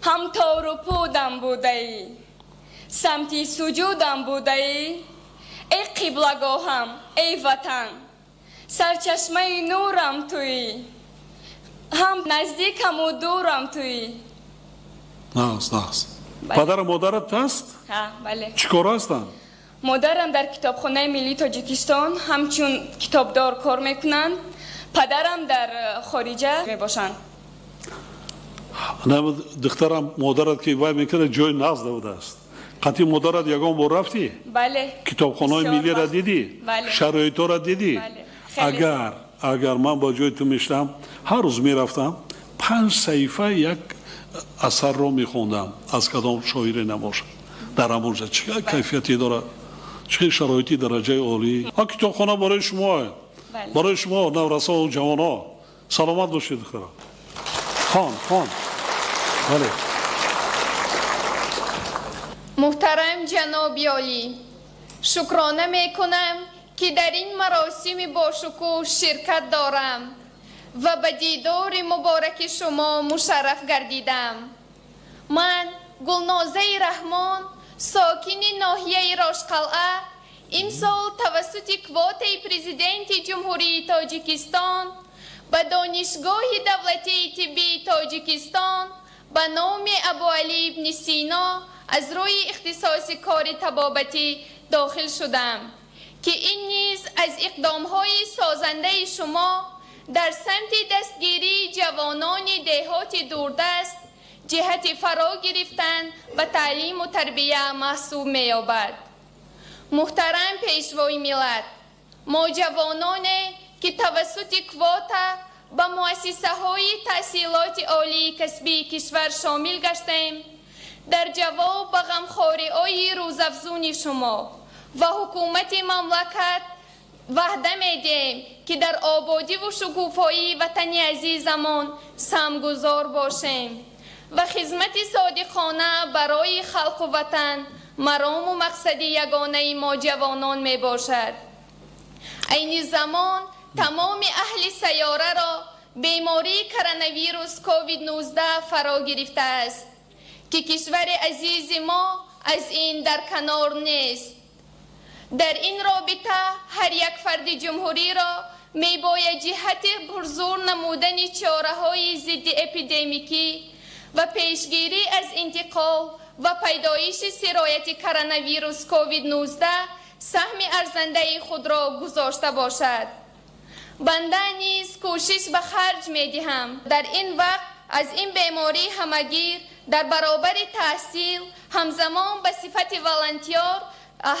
S23: ҳам тору пудам будаӣ, самти суҷудам будаӣ, эй қиблагоҳам, эй ватан, сарчашмаи нурам туӣ, ҳам наздикаму дурам туӣ.
S6: Нағз, нағз. Падару модарат ҳаст?
S23: Ҳа, бале.
S6: Чӣ кор ҳастанд?
S23: Модарам дар китобхонаи миллии Тоҷикистон ҳамчун китобдор кор мекунанд, падарам дар хориҷа мебошанд.
S6: Духтарам, модарат ки вай мекунад, ҷои нағз будааст. Қатъи модарат ягон бор рафтӣ?
S23: Бале.
S6: Китобхонаи миллиро дидӣ? Шароитҳоро дидӣ? Агар ман ба ҷои ту мешудам, ҳар рӯз мерафтам, 5 саҳифа як асарро мехондам, аз кадом шоире набошад. Дар ҳамонҷа чӣ кайфияте дорад, чӣ шароити дараҷаи олӣ. Ҳа, китобхона барои шумо, барои шумо наврасову ҷавонҳо. Саломат бошед, духтарам. Хон, хон. Бале.
S8: Муҳтарам ҷаноби олӣ, шукрона мекунам, ки дар ин маросими бошукӯҳ ширкат дорам ва ба дидори мубораки шумо мушарраф гардидам. Ман Гулнозаи Раҳмон, сокини ноҳияи Рошқалъа, имсол тавассути квотаи президенти Ҷумҳурии Тоҷикистон ба Донишгоҳи давлатии тиббии Тоҷикистон ба номи Абуалӣ ибни Сино аз рӯи ихтисоси кори табобатӣ дохил шудам, ки ин низ аз иқдомҳои созандаи шумо дар самти дастгирии ҷавонони деҳоти дурдаст ҷиҳати фаро гирифтан ба таълиму тарбия маҳсуб меёбад. Муҳтарам Пешвои миллат, мо ҷавононе ки тавассути квота ба муассисаҳои таҳсилоти олии касбии кишвар шомил гаштем, дар ҷавоб ба ғамхориҳои рӯзафзуни шумо ва ҳукумати мамлакат ваъда медиҳем, ки дар ободиву шукуфоии ватани азизамон саҳмгузор бошем ва хизмати содиқона барои халқу ватан марому мақсади ягонаи мо ҷавонон мебошад. Айни замон тамоми аҳли сайёраро бемории коронавирус COVID-19 фаро гирифтааст, ки кишвари азизи мо аз ин дар канор нест. Дар ин робита ҳар як фарди ҷумҳуриро мебояд ҷиҳати пурзур намудани чораҳои зидди эпидемикӣ ва пешгирӣ аз интиқол ва пайдоиши сирояти коронавирус COVID-19 саҳми арзандаи худро гузошта бошад. Банда низ кӯшиш ба харҷ медиҳам. Дар ин вақт аз ин бемории ҳамагир дар баробари таҳсил ҳамзамон ба сифати волонтёр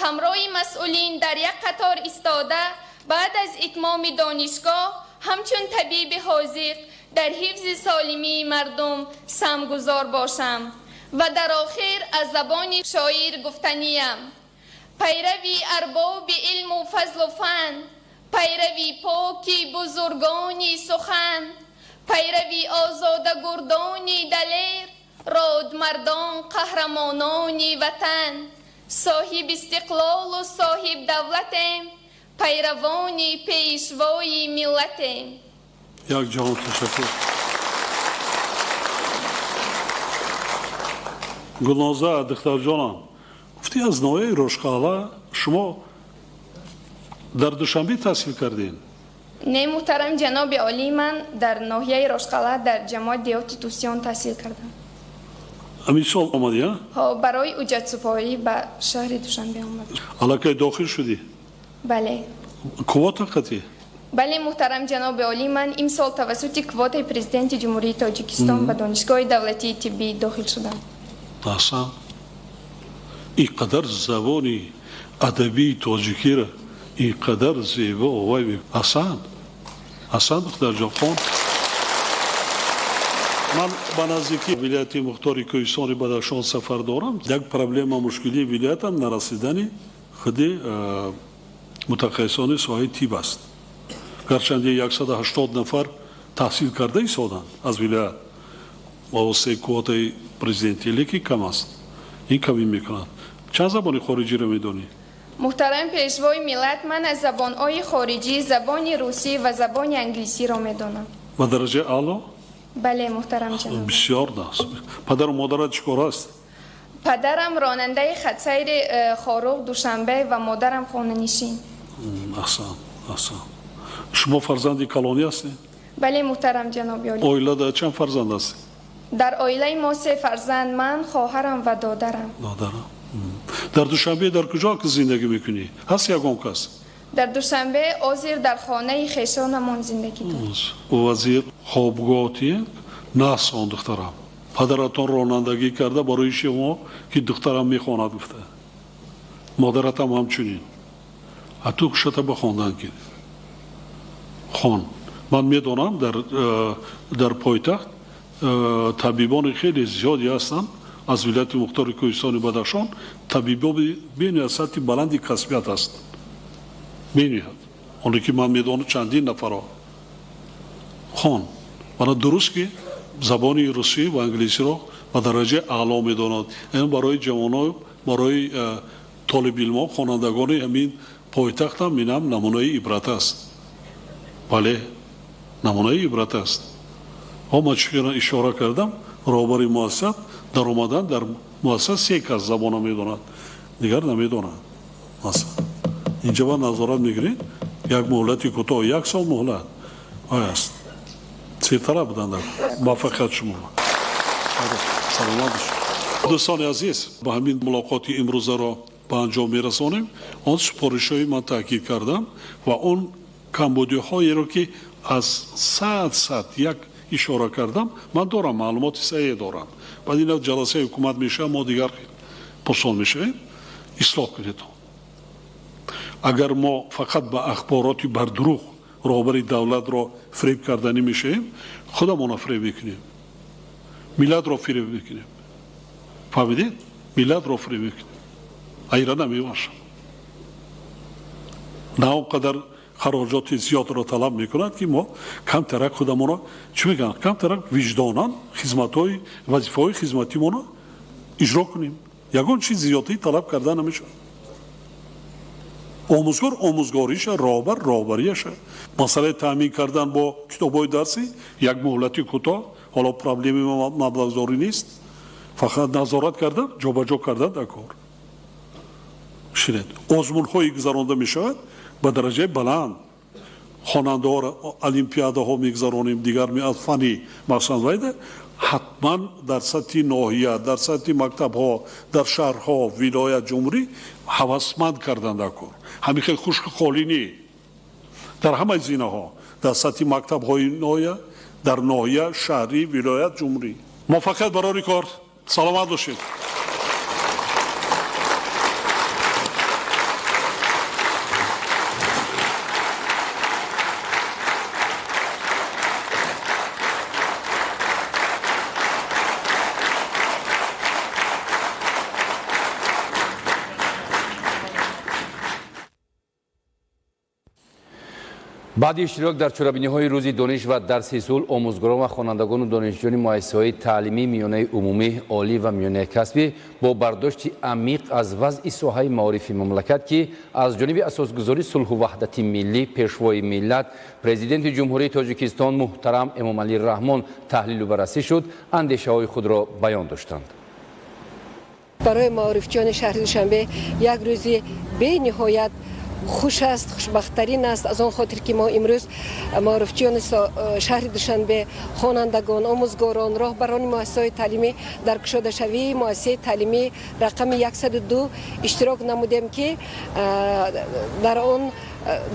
S8: ҳамроҳи масъулин дар як қатор истода, баъд аз итмоми донишгоҳ ҳамчун табиби ҳозиқ дар ҳифзи солимии мардум саҳмгузор бошам. Ва дар охир аз забони шоир гуфтаниям: пайрави арбоби илму фазлу фан, пайрави поки бузургони сухан, пайрави озодагурдони далер, родмардон қаҳрамонони ватан, соҳиб истиқлолу соҳиб давлатем, пайравони пешвои миллатем.
S6: Як ҷаҳон ташаккур. Гулноза духтарҷонам, гуфтӣ аз ноҳияи Рошқалъа, шумо дар Душанбе таҳсил кардем?
S8: Не, муҳтарам ҷаноби олӣ, ман дар ноҳияи Рошқалъа дар ҷамоати деҳоти Тӯсиён таҳсил кардам.
S6: Ҳамин сол омадӣ, а?
S8: Ҳо, барои ҳуҷҷатсупорӣ ба шаҳри Душанбе омадам.
S6: Аллакай дохил шудӣ?
S8: Бале.
S6: Квота қатӣ?
S8: Бале, муҳтарам ҷаноби олӣ, ман имсол тавассути квотаи Президенти Ҷумҳурии Тоҷикистон ба Донишгоҳи давлатии тиббӣ дохил шудам.
S6: Аҳсан. Ин қадар забони адабии тоҷикиро ин қадар зебо овай мекунад. Аҳсан. Аҳсан, духтарҷон, хон. Ман ба наздикии вилояти мухтори Кӯҳистони Бадахшон сафар дорам. Як проблема мушкилии вилоятам нарасидани худи мутахассисони соҳаи тиб аст. Гарчанде 180 нафар таҳсил карда истоданд аз вилоят ба воситаи квотаи президентӣ, лекин кам аст. Ин камӣ мекунад. Чанд забони хориҷиро медонӣ?
S8: Муҳтарам Пешвои миллат, ман аз забонҳои хориҷӣ забони русӣ ва забони англисиро медонам.
S6: Ба дараҷаи аъло?
S8: Бале, муҳтарам ҷаноб.
S6: Бисёр наст. Падару модарат чӣ кор аст?
S8: Падарам ронандаи хатсайри Хоруғ Душанбе ва модарам хонанишин.
S6: Аҳсан, аҳсан. Шумо фарзанди калонӣ ҳастед?
S8: Бале, муҳтарам ҷаноби олӣ.
S6: Оилада чанд фарзанд ҳастед?
S8: Дар оилаи мо се фарзанд: ман, хоҳарам ва додарам.
S6: Додарам. Дар Душанбе дар куҷо ки зиндагӣ мекунӣ? Ҳаст ягон кас?
S8: Дар Душанбе ҳозир дар хонаи хешонамон зиндагӣ дорам.
S6: Вазир хобгоҳ насон духтарам. Падаратон ронандагӣ карда барои шумо ки духтарам мехонад гуфта. Модаратам ҳамчунин. А ту хушата ба хондан ки. Хон. Ман медонам дар пойтахт табибони хеле зиёде ҳастанд аз вилояти мухтори Кӯҳистони Бадахшон, табибони бениҳоят сатҳи баланди касбият ҳастанд. Бениҳоят. Оне ки ман медонам чандин нафарро. Хон. Мана дуруст ки забони русӣ ва англисиро ба дараҷаи аъло медонад. Ин барои ҷавоно, барои толибилмо, хонандагони ҳамин пойтахтам инам намунаи ибрат аст. Бале, намунаи ибрат аст. Ман чӣ ишора кардам, роҳбари муассиса дар омадан дар муассиса се кас забона медонад, дигар намедонад. Масалан, инҷа ба назорат мегиред, як муҳлати кӯтоҳ, як сол муҳлат ой аст. Серталаб буданд дар муваффақият шумо. Саломат бошед. Дӯстони азиз, ба ҳамин мулоқоти имрӯзаро ба анҷом мерасонем. Он супоришҳои ман таъкид кардам ва он камбудиҳоеро ки аз сад як ишора кардам, ман дорам, маълумоти саҳеҳ дорам. Баъд ин ҷаласаи ҳукумат мешавад, мо дигар пурсон мешавем, ислоҳ кунед. Агар мо фақат ба ахбороти бардурӯғ роҳбари давлатро фиреб карданӣ мешавем, худамонро фиреб мекунем, миллатро фиреб мекунем. Фаҳмидед? Миллатро фиреб мекунем. Айра намебахшам. На он қадар хароҷоти зиёдро талаб мекунад, ки мо камтарак худамонро чӣ мегӯянд, камтарак виҷдонан хизматҳои вазифаҳои хизматимонро иҷро кунем. Ягон чиз зиёдӣ талаб карда намешавад. Омӯзгор омӯзгориша, роҳбар роҳбарияша. Масъалаи таъмин кардан бо китобҳои дарсӣ як муҳлати кӯтоҳ, ҳоло проблеми маблағзорӣ нест, фақат назорат кардан, ҷобаҷо кардан дар кор. Шинед, озмунҳое гузаронда мешавад ба дараҷаи баланд. Хонандаҳоро олимпиадаҳо мегузаронем, дигар аз фанни махсусан вайда ҳатман дар сатҳи ноҳия, дар сатҳи мактабҳо, дар шаҳрҳо, вилоят, ҷумҳурӣ ҳавасманд кардан дар кор. Ҳамин хел хушку холӣ не, дар ҳамаи зинаҳо, дар сатҳи мактабҳои ноҳия, дар ноҳия, шаҳрӣ, вилоят, ҷумҳурӣ. Муваффақият барори кор, саломат бошед.
S2: Баъди иштирок дар чорабиниҳои рӯзи дониш ва дарси сулҳ, омӯзгорон ва хонандагону донишҷӯёни муассисаҳои таълимии миёнаи умумӣ, олӣ ва миёнаи касбӣ бо бардошти амиқ аз вазъи соҳаи маорифи мамлакат, ки аз ҷониби асосгузори сулҳу ваҳдати миллӣ, пешвои миллат, президенти Ҷумҳурии Тоҷикистон муҳтарам Эмомалӣ Раҳмон таҳлилу баррасӣ шуд, андешаҳои худро баён доштанд.
S9: Барои маорифчиёни шаҳри Душанбе як рӯзи бениҳоят хуш аст, хушбахттарин аст, аз он хотир ки мо имрӯз маорифчиёни шаҳри Душанбе, хонандагон, омӯзгорон, роҳбарони муассисаҳои таълимӣ дар кушодашавии муассисаи таълимӣ рақами 102 иштирок намудем, ки дар он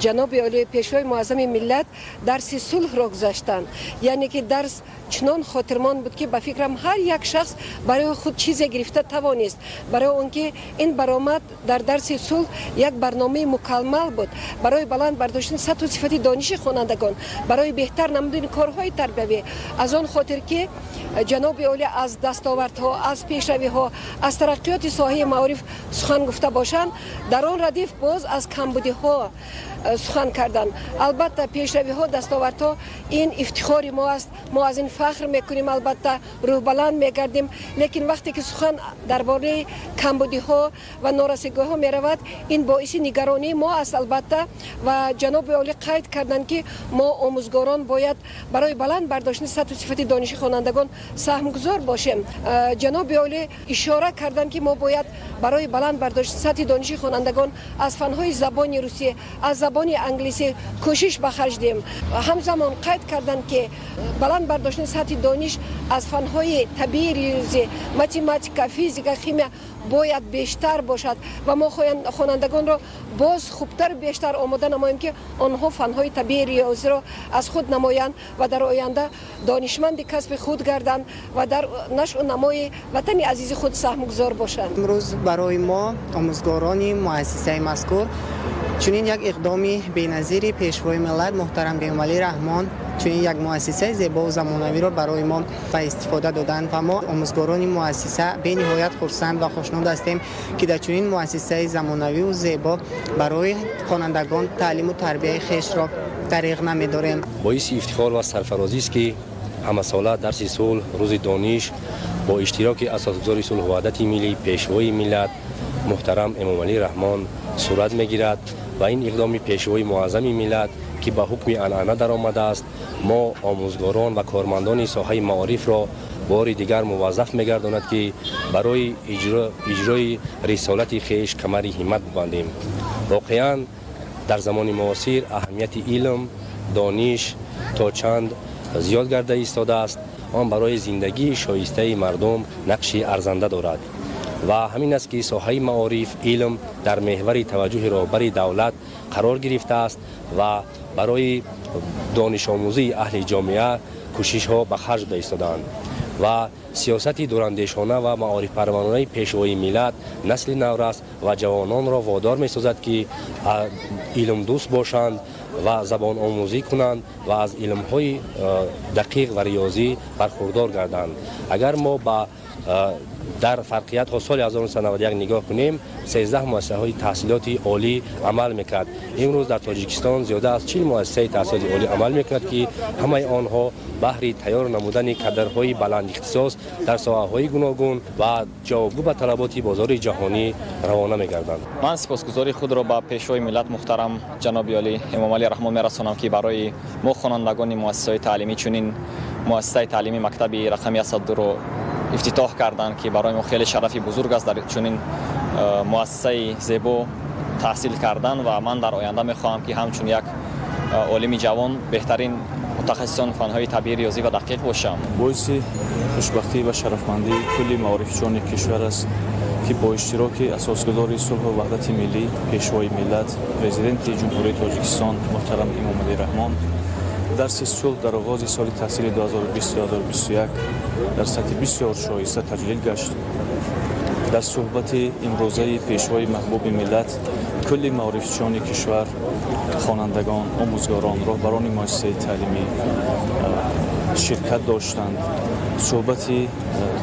S9: ҷаноби олии пешвои муаззами миллат дарси сулҳро гузаштанд. Яъне ки дарс чунон хотирмон буд, ки ба фикрам ҳар як шахс барои худ чизе гирифта тавонист. Барои он ки ин баромад дар дарси сулҳ як барномаи мукаммал буд барои баланд бардоштани сатҳу сифати дониши хонандагон, барои беҳтар намудани корҳои тарбиявӣ. Аз он хотир ки ҷаноби олӣ аз дастовардҳо, аз пешравиҳо, аз тараққиёти соҳаи маориф сухан гуфта бошанд, дар он радиф боз аз камбудиҳо сухан кардан. Албатта пешравиҳо, дастовардҳо ин ифтихори мо аст, мо аз ин фахр мекунем, албатта рӯҳбаланд мегардем, лекин вақте ки сухан дар бораи камбудиҳо ва норасигиҳо меравад, ин боиси нигаронии мо аст албатта. Ва ҷаноби олӣ қайд карданд, ки мо омӯзгорон бояд барои баланд бардоштани сатҳу сифати дониши хонандагон саҳмгузор бошем. Ҷаноби олӣ ишора карданд, ки мо бояд барои баланд бардоштани сатҳи дониши хонандагон аз фанҳои забони русӣ, аз забони англисӣ кӯшиш ба харҷ диҳем. Ҳамзамон қайд карданд, ки баланд бардоштани сатҳи дониш аз фанҳои табиии риёзӣ, математика, физика, химия бояд бештар бошад ва мо хонандагонро боз хубтар бештар омода намоем, ки онҳо фанҳои табиии риёзиро аз худ намоянд ва дар оянда донишманди касби худ гарданд ва дар нашъу намои ватани азизи худ саҳмгузор бошанд.
S10: Имрӯз барои мо омӯзгорони муассисаи мазкур чунин як иқдоми беназири пешвои миллат муҳтарам Эмомалӣ Раҳмон чунин як муассисаи зебову замонавиро барои мо ба истифода доданд ва мо омӯзгорони муассиса бениҳоят хурсанд ва хушнуд ҳастем, ки дар чунин муассисаи замонавиву зебо барои хонандагон таълиму тарбияи хешро дариғ намедорем.
S11: Боиси ифтихор ва сарфарозист, ки ҳамасола дарси сулҳ, рӯзи дониш бо иштироки асосгузори сулҳу ваҳдати миллӣ, пешвои миллат муҳтарам Эмомалӣ Раҳмон сурат мегирад ва ин иқдоми пешвои муаззами миллат, ки ба ҳукми анъана даромадааст, мо омӯзгорон ва кормандони соҳаи маорифро бори дигар муваззаф мегардонад, ки барои иҷрои рисолати хеш камари ҳиммат бибандем. Воқеан дар замони муосир аҳамияти илм, дониш то чанд зиёд гарда истодааст. Он барои зиндагии шоистаи мардум нақши арзанда дорад. Ва ҳамин аст, ки соҳаи маориф, илм дар меҳвари таваҷҷӯҳи роҳбари давлат қарор гирифтааст ва барои донишомӯзии аҳли ҷомеа кӯшишҳо ба харҷ дода истодаанд. Ва сиёсати дурандешона ва маорифпарваронаи пешвои миллат насли наврас ва ҷавононро водор месозад, ки илмдӯст бошанд ва забономӯзӣ кунанд ва аз илмҳои дақиқ ва риёзӣ бархурдор гарданд. Агар мо ба дар фарқиятҳо соли 1991 нигоҳ кунем, 13 муассисаҳои таҳсилоти олӣ амал мекард. Имрӯз дар Тоҷикистон зиёда аз 40 муассисаи таҳсилоти олӣ амал мекунад, ки ҳамаи онҳо баҳри тайёр намудани кадрҳои баландихтисос дар соҳаҳои гуногун ва ҷавобгӯ ба талаботи бозори ҷаҳонӣ равона мегарданд.
S12: Ман сипосгузории худро ба пешвои миллат муҳтарам ҷаноби олӣ Эмомалӣ Раҳмон мерасонам, ки барои мо хонандагони муассисаҳои таълимӣ чунин муассисаи таълимии мактаби рақами 102-ро ифтитоҳ карданд, ки барои мо хеле шарафи бузург аст дар чунин муассисаи зебо таҳсил кардан. Ва ман дар оянда мехоҳам, ки ҳамчун як олими ҷавон беҳтарин мутахассисон фанҳои табиӣ, риёзӣ ва дақиқ бошам.
S13: Боиси хушбахтӣ ва шарафмандии кулли маорифчиёни кишвар аст, ки бо иштироки асосгузори сулҳу ваҳдати миллӣ, пешвои миллат, президенти Ҷумҳурии Тоҷикистон муҳтарам Эмомалӣ Раҳмон дарси сулҳ дар оғози соли таҳсили 2020-2021 дар сатҳи бисёр шоиста таҷлил гашт. Дар суҳбати имрӯзаи пешвои маҳбуби миллат кулли маорифчиёни кишвар, хонандагон, омӯзгорон, роҳбарони муассисаи таълимӣ ширкат доштанд. Суҳбати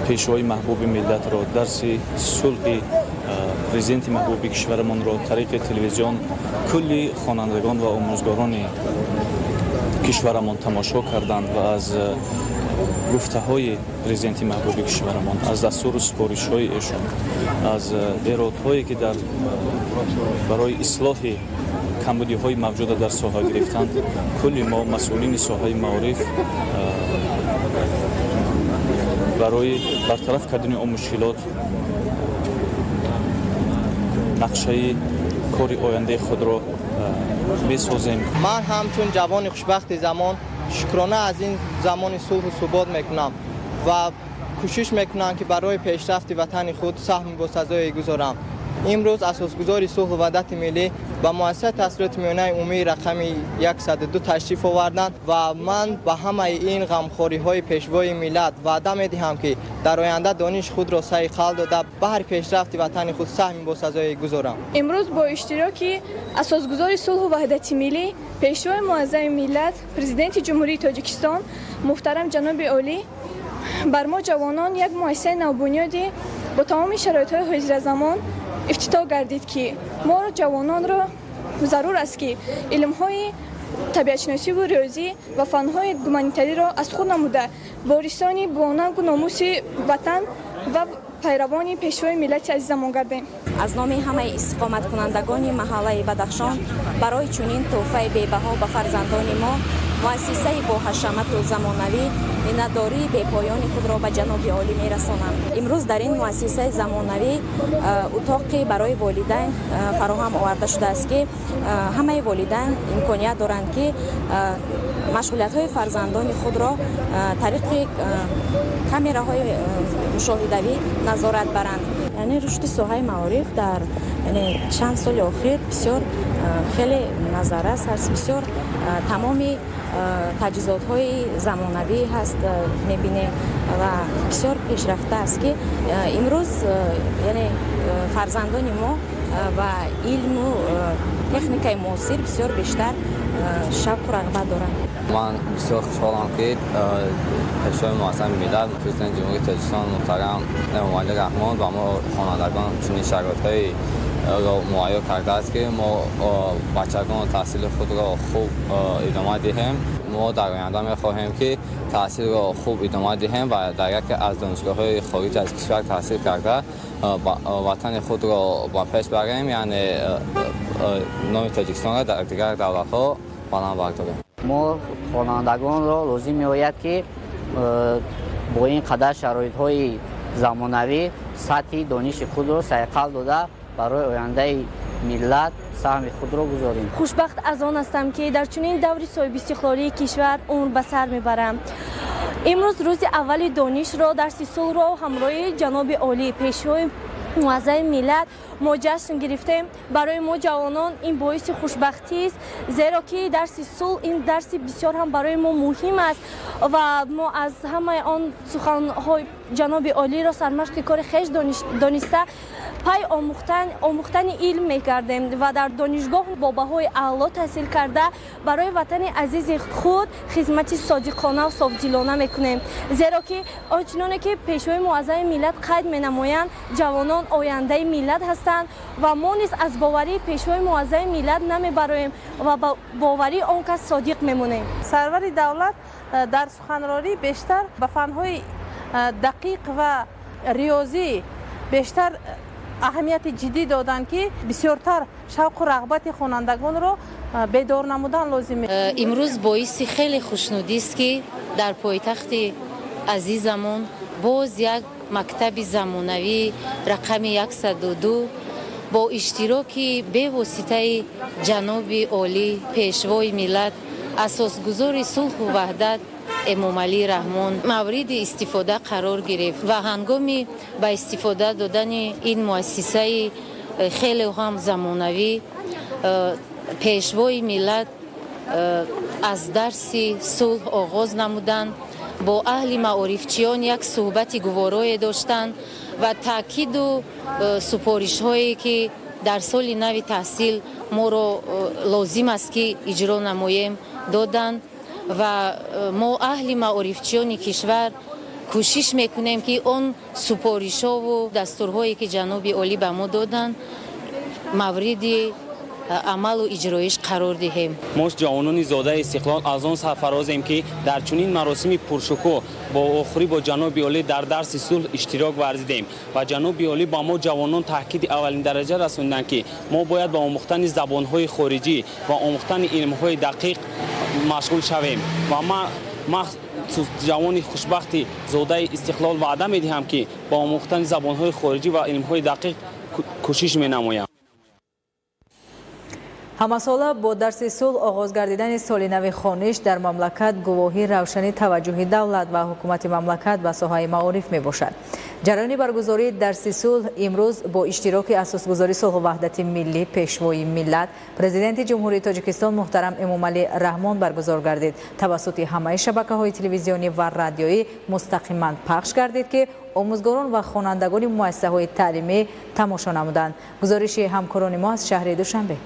S13: пешвои маҳбуби миллатро, дарси сулҳи президенти маҳбуби кишварамонро тариқи телевизион кулли хонандагон ва омӯзгорони кишварамон тамошо карданд ва аз гуфтаҳои президенти маҳбуби кишварамон, аз дастуру супоришҳои эшон, аз эродҳое, ки дар барои ислоҳи камбудиҳои мавҷуда дар соҳа гирифтанд, кулли мо масъулини соҳаи маориф барои бартараф кардани он мушкилот нақшаи кори ояндаи худро месозем.
S10: Ман ҳамчун ҷавони хушбахти замон шукрона аз ин замони сулҳу субот мекунам ва кӯшиш мекунам, ки барои пешрафти ватани худ саҳми босазое гузорам. Имрӯз асосгузори сулҳу ваҳдати миллӣ ба муассисаи таҳсилоти миёнаи умумии рақами 102 ташриф оварданд ва ман ба ҳамаи ин ғамхориҳои пешвои миллат ваъда медиҳам, ки дар оянда дониши худро сайқал дода, баҳри пешрафти ватани худ саҳми босазое гузорам.
S8: Имрӯз бо иштироки асосгузори сулҳу ваҳдати миллӣ, пешвои муаззами миллат, президенти Ҷумҳурии Тоҷикистон муҳтарам ҷаноби олӣ бар мо ҷавонон як муассисаи навбунёдӣ бо тамоми шароитҳои ҳозиразамон ифтитоҳ гардид, ки моро ҷавононро зарур аст, ки илмҳои табиатшиносиву риёзӣ ва фанҳои гуманитариро аз худ намуда, ворисони бонангу номуси ватан ва пайравони пешвои миллати азизамон гардем.
S14: Аз номи ҳамаи истиқоматкунандагони маҳаллаи Бадахшон барои чунин тӯҳфаи бебаҳо ба фарзандони мо, муассисаи боҳашамату замонавӣ, миннатдории бепоёни худро ба ҷаноби олӣ мерасонам. Имрӯз дар ин муассисаи замонавӣ утоқе барои волидайн фароҳам оварда шудааст, ки ҳамаи волидайн имконият доранд, ки машғулиятҳои фарзандони худро тариқи камераҳои мушоҳидавӣ назорат баранд. Яъне рушди соҳаи маориф дар чанд соли охир бисёр хеле назаррас аст, бисёр тамоми таҷҳизотҳои замонавӣ ҳаст мебинем ва бисёр пешрафта аст, ки имрӯз яъне фарзандони мо ба илму техникаи муосир бисёр бештар шавқу рағбат доранд.
S24: Ман бисёр хушҳолам, ки пешвои муаззами миллат, президенти Ҷумҳурии Тоҷикистон муҳтарам Эмомалӣ Раҳмон ба мо хонандагон чунин шароитҳоеро муҳайё кардааст, ки мо бачагон таҳсили худро хуб идома диҳем. Мо дар оянда мехоҳем, ки таҳсилро хуб идома диҳем ва дар яке аз донишгоҳҳои хориҷ аз кишвар таҳсил карда, ватани худро ба пеш барем, яъне номи Тоҷикистонро дар дигар давлатҳо баланд бардорем.
S25: Мо хонандагонро лозим меояд, ки бо ин қадар шароитҳои замонавӣ сатҳи дониши худро сайқал дода, барои ояндаи миллат саҳми худро гузорем.
S21: Хушбахт аз он ҳастам, ки дар чунин даври соҳибистиқлолии кишвар умр ба сар мебарам. Имрӯз рӯзи аввали донишро, дарси сулҳро ҳамроҳи ҷаноби олӣ, пешвои
S8: муаззами миллат мо ҷашн гирифтем. Барои мо ҷавонон ин боиси хушбахтист, зеро ки дарси сулҳ ин дарси бисёр ҳам барои мо муҳим аст ва мо аз ҳамаи он суханҳои ҷаноби олиро сармашқи кори хеш дониста пай омӯхтани илм мекардем ва дар донишгоҳ бо баҳои аъло таҳсил карда барои ватани азизи худ хизмати содиқона ва софдилона мекунем. Зеро ки он чуноне ки пешвои муаззами миллат қайд менамоянд, ҷавонон ояндаи миллат ҳастанд ва мо низ аз боварии пешвои муаззами миллат намебароем ва ба боварии он кас содиқ мемонем.
S15: Сарвари давлат дар суханронӣ бештар ба фанҳои дақиқ ва риёзӣ бештар аҳамияти ҷиддӣ доданд, ки бисёртар шавқу рағбати хонандагонро бедор намудан лозим.
S16: Имрӯз боиси хеле хушнудист, ки дар пойтахти азизамон боз як мактаби замонавӣ рақами 102 бо иштироки бевоситаи ҷаноби олӣ, пешвои миллат, асосгузори сулҳу ваҳдат Эмомалӣ Раҳмон мавриди истифода қарор гирифт ва ҳангоми ба истифода додани ин муассисаи хеле ҳам замонавӣ пешвои миллат аз дарси сулҳ оғоз намуданд, бо аҳли маорифчиён як суҳбати гуворое доштанд ва таъкиду супоришҳое, ки дар соли нави таҳсил моро лозим аст, ки иҷро намоем, доданд ва мо аҳли маорифчиёни кишвар кӯшиш мекунем, ки он супоришҳову дастурҳое, ки ҷаноби олӣ ба мо доданд, мавриди амалу иҷроиш қарор диҳем.
S17: Мо, ҷавонони зодаи истиқлол, аз он сарфарозем, ки дар чунин маросими пуршукӯҳ бо охурӣ бо ҷаноби олӣ дар дарси сулҳ иштирок варзидем ва ҷаноби олӣ ба мо ҷавонон таъкиди аввалин дараҷа расонданд, ки мо бояд ба омӯхтани забонҳои хориҷӣ ва омӯхтани илмҳои дақиқ машғул шавем. Ва ман махсус ҷавони хушбахти зодаи истиқлол ваъда медиҳам, ки ба омӯхтани забонҳои хориҷӣ ва илмҳои дақиқ кӯшиш менамоям.
S5: Ҳамасола бо дарси сулҳ оғоз гардидани соли нави хониш дар мамлакат гувоҳи равшани таваҷҷӯҳи давлат ва ҳукумати мамлакат ба соҳаи маориф мебошад. Ҷараёни баргузории дарси сулҳ имрӯз бо иштироки асосгузори сулҳу ваҳдати миллӣ, пешвои миллат, президенти Ҷумҳурии Тоҷикистон муҳтарам Эмомалӣ Раҳмон баргузор гардид. Тавассути ҳамаи шабакаҳои телевизионӣ ва радиоӣ мустақиман пахш гардид, ки омӯзгорон ва хонандагони муассисаҳои таълимӣ тамошо намуданд. Гузориши ҳамкорони мо аз шаҳри Душанбе.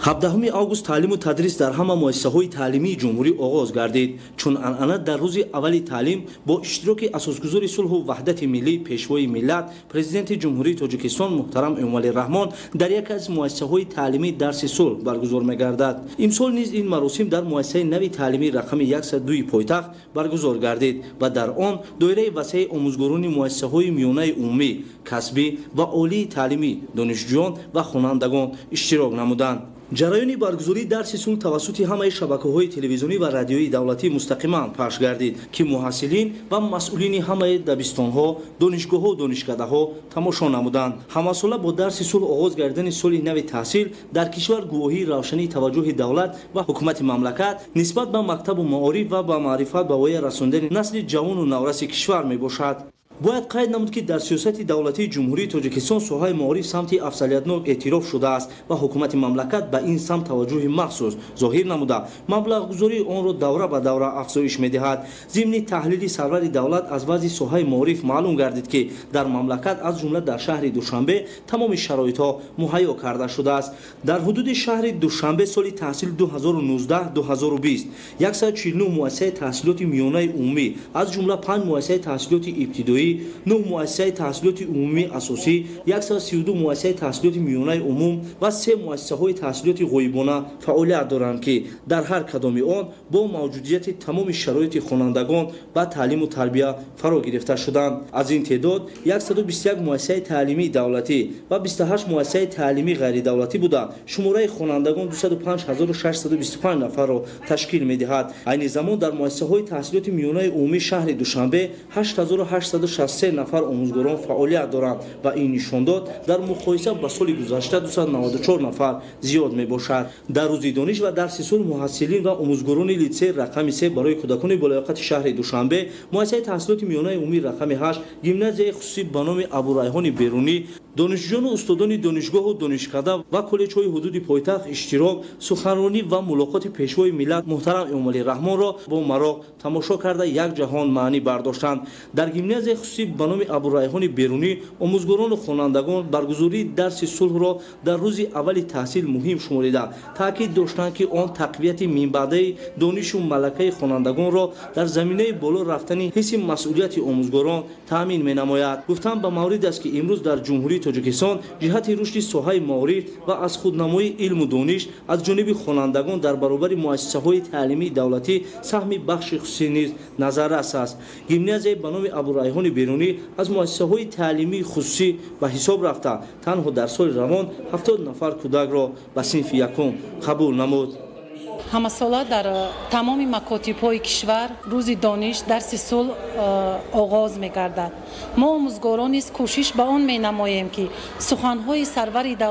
S18: 17 август таълиму тадрис дар ҳама муассисаҳои таълимии ҷумҳурӣ оғоз гардид. Чун анъана, дар рӯзи аввали таълим бо иштироки асосгузори сулҳу ваҳдати миллӣ, пешвои миллат, президенти Ҷумҳурии Тоҷикистон муҳтарам Эмомалӣ Раҳмон дар яке аз муассисаҳои таълимӣ дарси сулҳ баргузор мегардад. Имсол низ ин маросим дар муассисаи нави таълимии рақами 102 пойтахт баргузор гардид ва дар он доираи васеи омӯзгорони муассисаҳои миёнаи умумӣ, касбӣ ва олии таълимӣ, донишҷӯён ва хонандагон иштирок намуданд. Ҷараёни баргузории дарси сулҳ тавассути ҳамаи шабакаҳои телевизионӣ ва радиоии давлатӣ мустақиман пахш гардид, ки муҳассилин ва масъулини ҳамаи дабистонҳо, донишгоҳҳо, донишкадаҳо тамошо намуданд. Ҳамасола бо дарси сулҳ оғоз гардидани соли нави таҳсил дар кишвар гувоҳии равшании таваҷҷӯҳи давлат ва ҳукумати мамлакат нисбат ба мактабу маориф ва ба маърифат ба воя расондани насли ҷавону навраси кишвар мебошад. Бояд қайд намуд, ки дар сиёсати давлатии Ҷумҳурии Тоҷикистон соҳаи маориф самти афзалиятнок эътироф шудааст ва ҳукумати мамлакат ба ин самт таваҷҷӯҳи махсус зоҳир намуда, маблағгузории онро давра ба давра афзоиш медиҳад. Зимни таҳлили сарвари давлат аз вазъи соҳаи маориф маълум гардид, ки дар мамлакат, аз ҷумла дар шаҳри Душанбе, тамоми шароитҳо муҳайё карда шудааст. Дар ҳудуди шаҳри Душанбе соли таҳсили 2019-2020 149 муассисаи таҳсилоти миёнаи умумӣ, аз ҷумла 5 муассисаи таҳсилоти ибтидоӣ, 9 муассисаи таҳсилоти умумии асосӣ, 132 муассисаи таҳсилоти миёнаи умум ва се муассисаҳои таҳсилоти ғоибона фаъолият доранд, ки дар ҳар кадоми он бо мавҷудияти тамоми шароити хонандагон ба таълиму тарбия фаро гирифта шуданд. Аз ин теъдод 121 муассисаи таълимии давлатӣ ва 28 муассисаи таълимии ғайридавлатӣ буда, шумораи хонандагон 205 625 нафарро ташкил медиҳад. Айни замон дар муассисаҳои таҳсилоти миёнаи умумии шаҳри Душанбе 8860 363 нафар омӯзгорон фаъолият доранд ва ин нишондод дар муқоиса ба соли гузашта 294 нафар зиёд мебошад. Дар рӯзи дониш ва дарси сулҳ муҳассилин ва омӯзгорони литсей рақами 3 барои кӯдакони болаёқати шаҳри Душанбе, муассисаи таҳсилоти миёнаи умумии рақами 8, гимназияи хусусӣ ба номи Абурайҳони Берунӣ, донишҷӯёну устодони донишгоҳу донишкада ва коллеҷҳои ҳудуди пойтахт иштирок, суханронӣ ва мулоқоти пешвои миллат муҳтарам Эмомалӣ Раҳмонро бо мароқ тамошо карда, як ҷаҳон маънӣ бардоштанд. Дар гимназияи хусусӣ ба номи Абурайҳони Берунӣ омӯзгорону хонандагон баргузории дарси сулҳро дар рӯзи аввали таҳсил муҳим шуморида, таъкид доштанд, ки он тақвияти минбаъдаи донишу малакаи хонандагонро дар заминаи боло рафтани ҳисси масъулияти омӯзгорон таъмин менамояд. Гуфтан ба маврид аст, ки имрӯз дар Ҷумҳурии Тоҷикистон ҷиҳати рушди соҳаи маориф ва аз худнамоии илму дониш аз ҷониби хонандагон дар баробари муассисаҳои таълимии давлатӣ саҳми бахши хусусӣ низ назаррас аст. Гимназияи ба номи Абурайҳони Берунӣ аз муассисаҳои таълимии хусусӣ ба ҳисоб рафта, танҳо дар соли равон 70 нафар кӯдакро ба синфи якум қабул намуд.
S1: Ҳамасола дар тамоми макотибҳои кишвар рӯзи дониш, дарси сулҳ оғоз мегардад. Мо, омӯзгорон, низ кӯшиш ба он менамоем, ки суханҳои сарвари давлат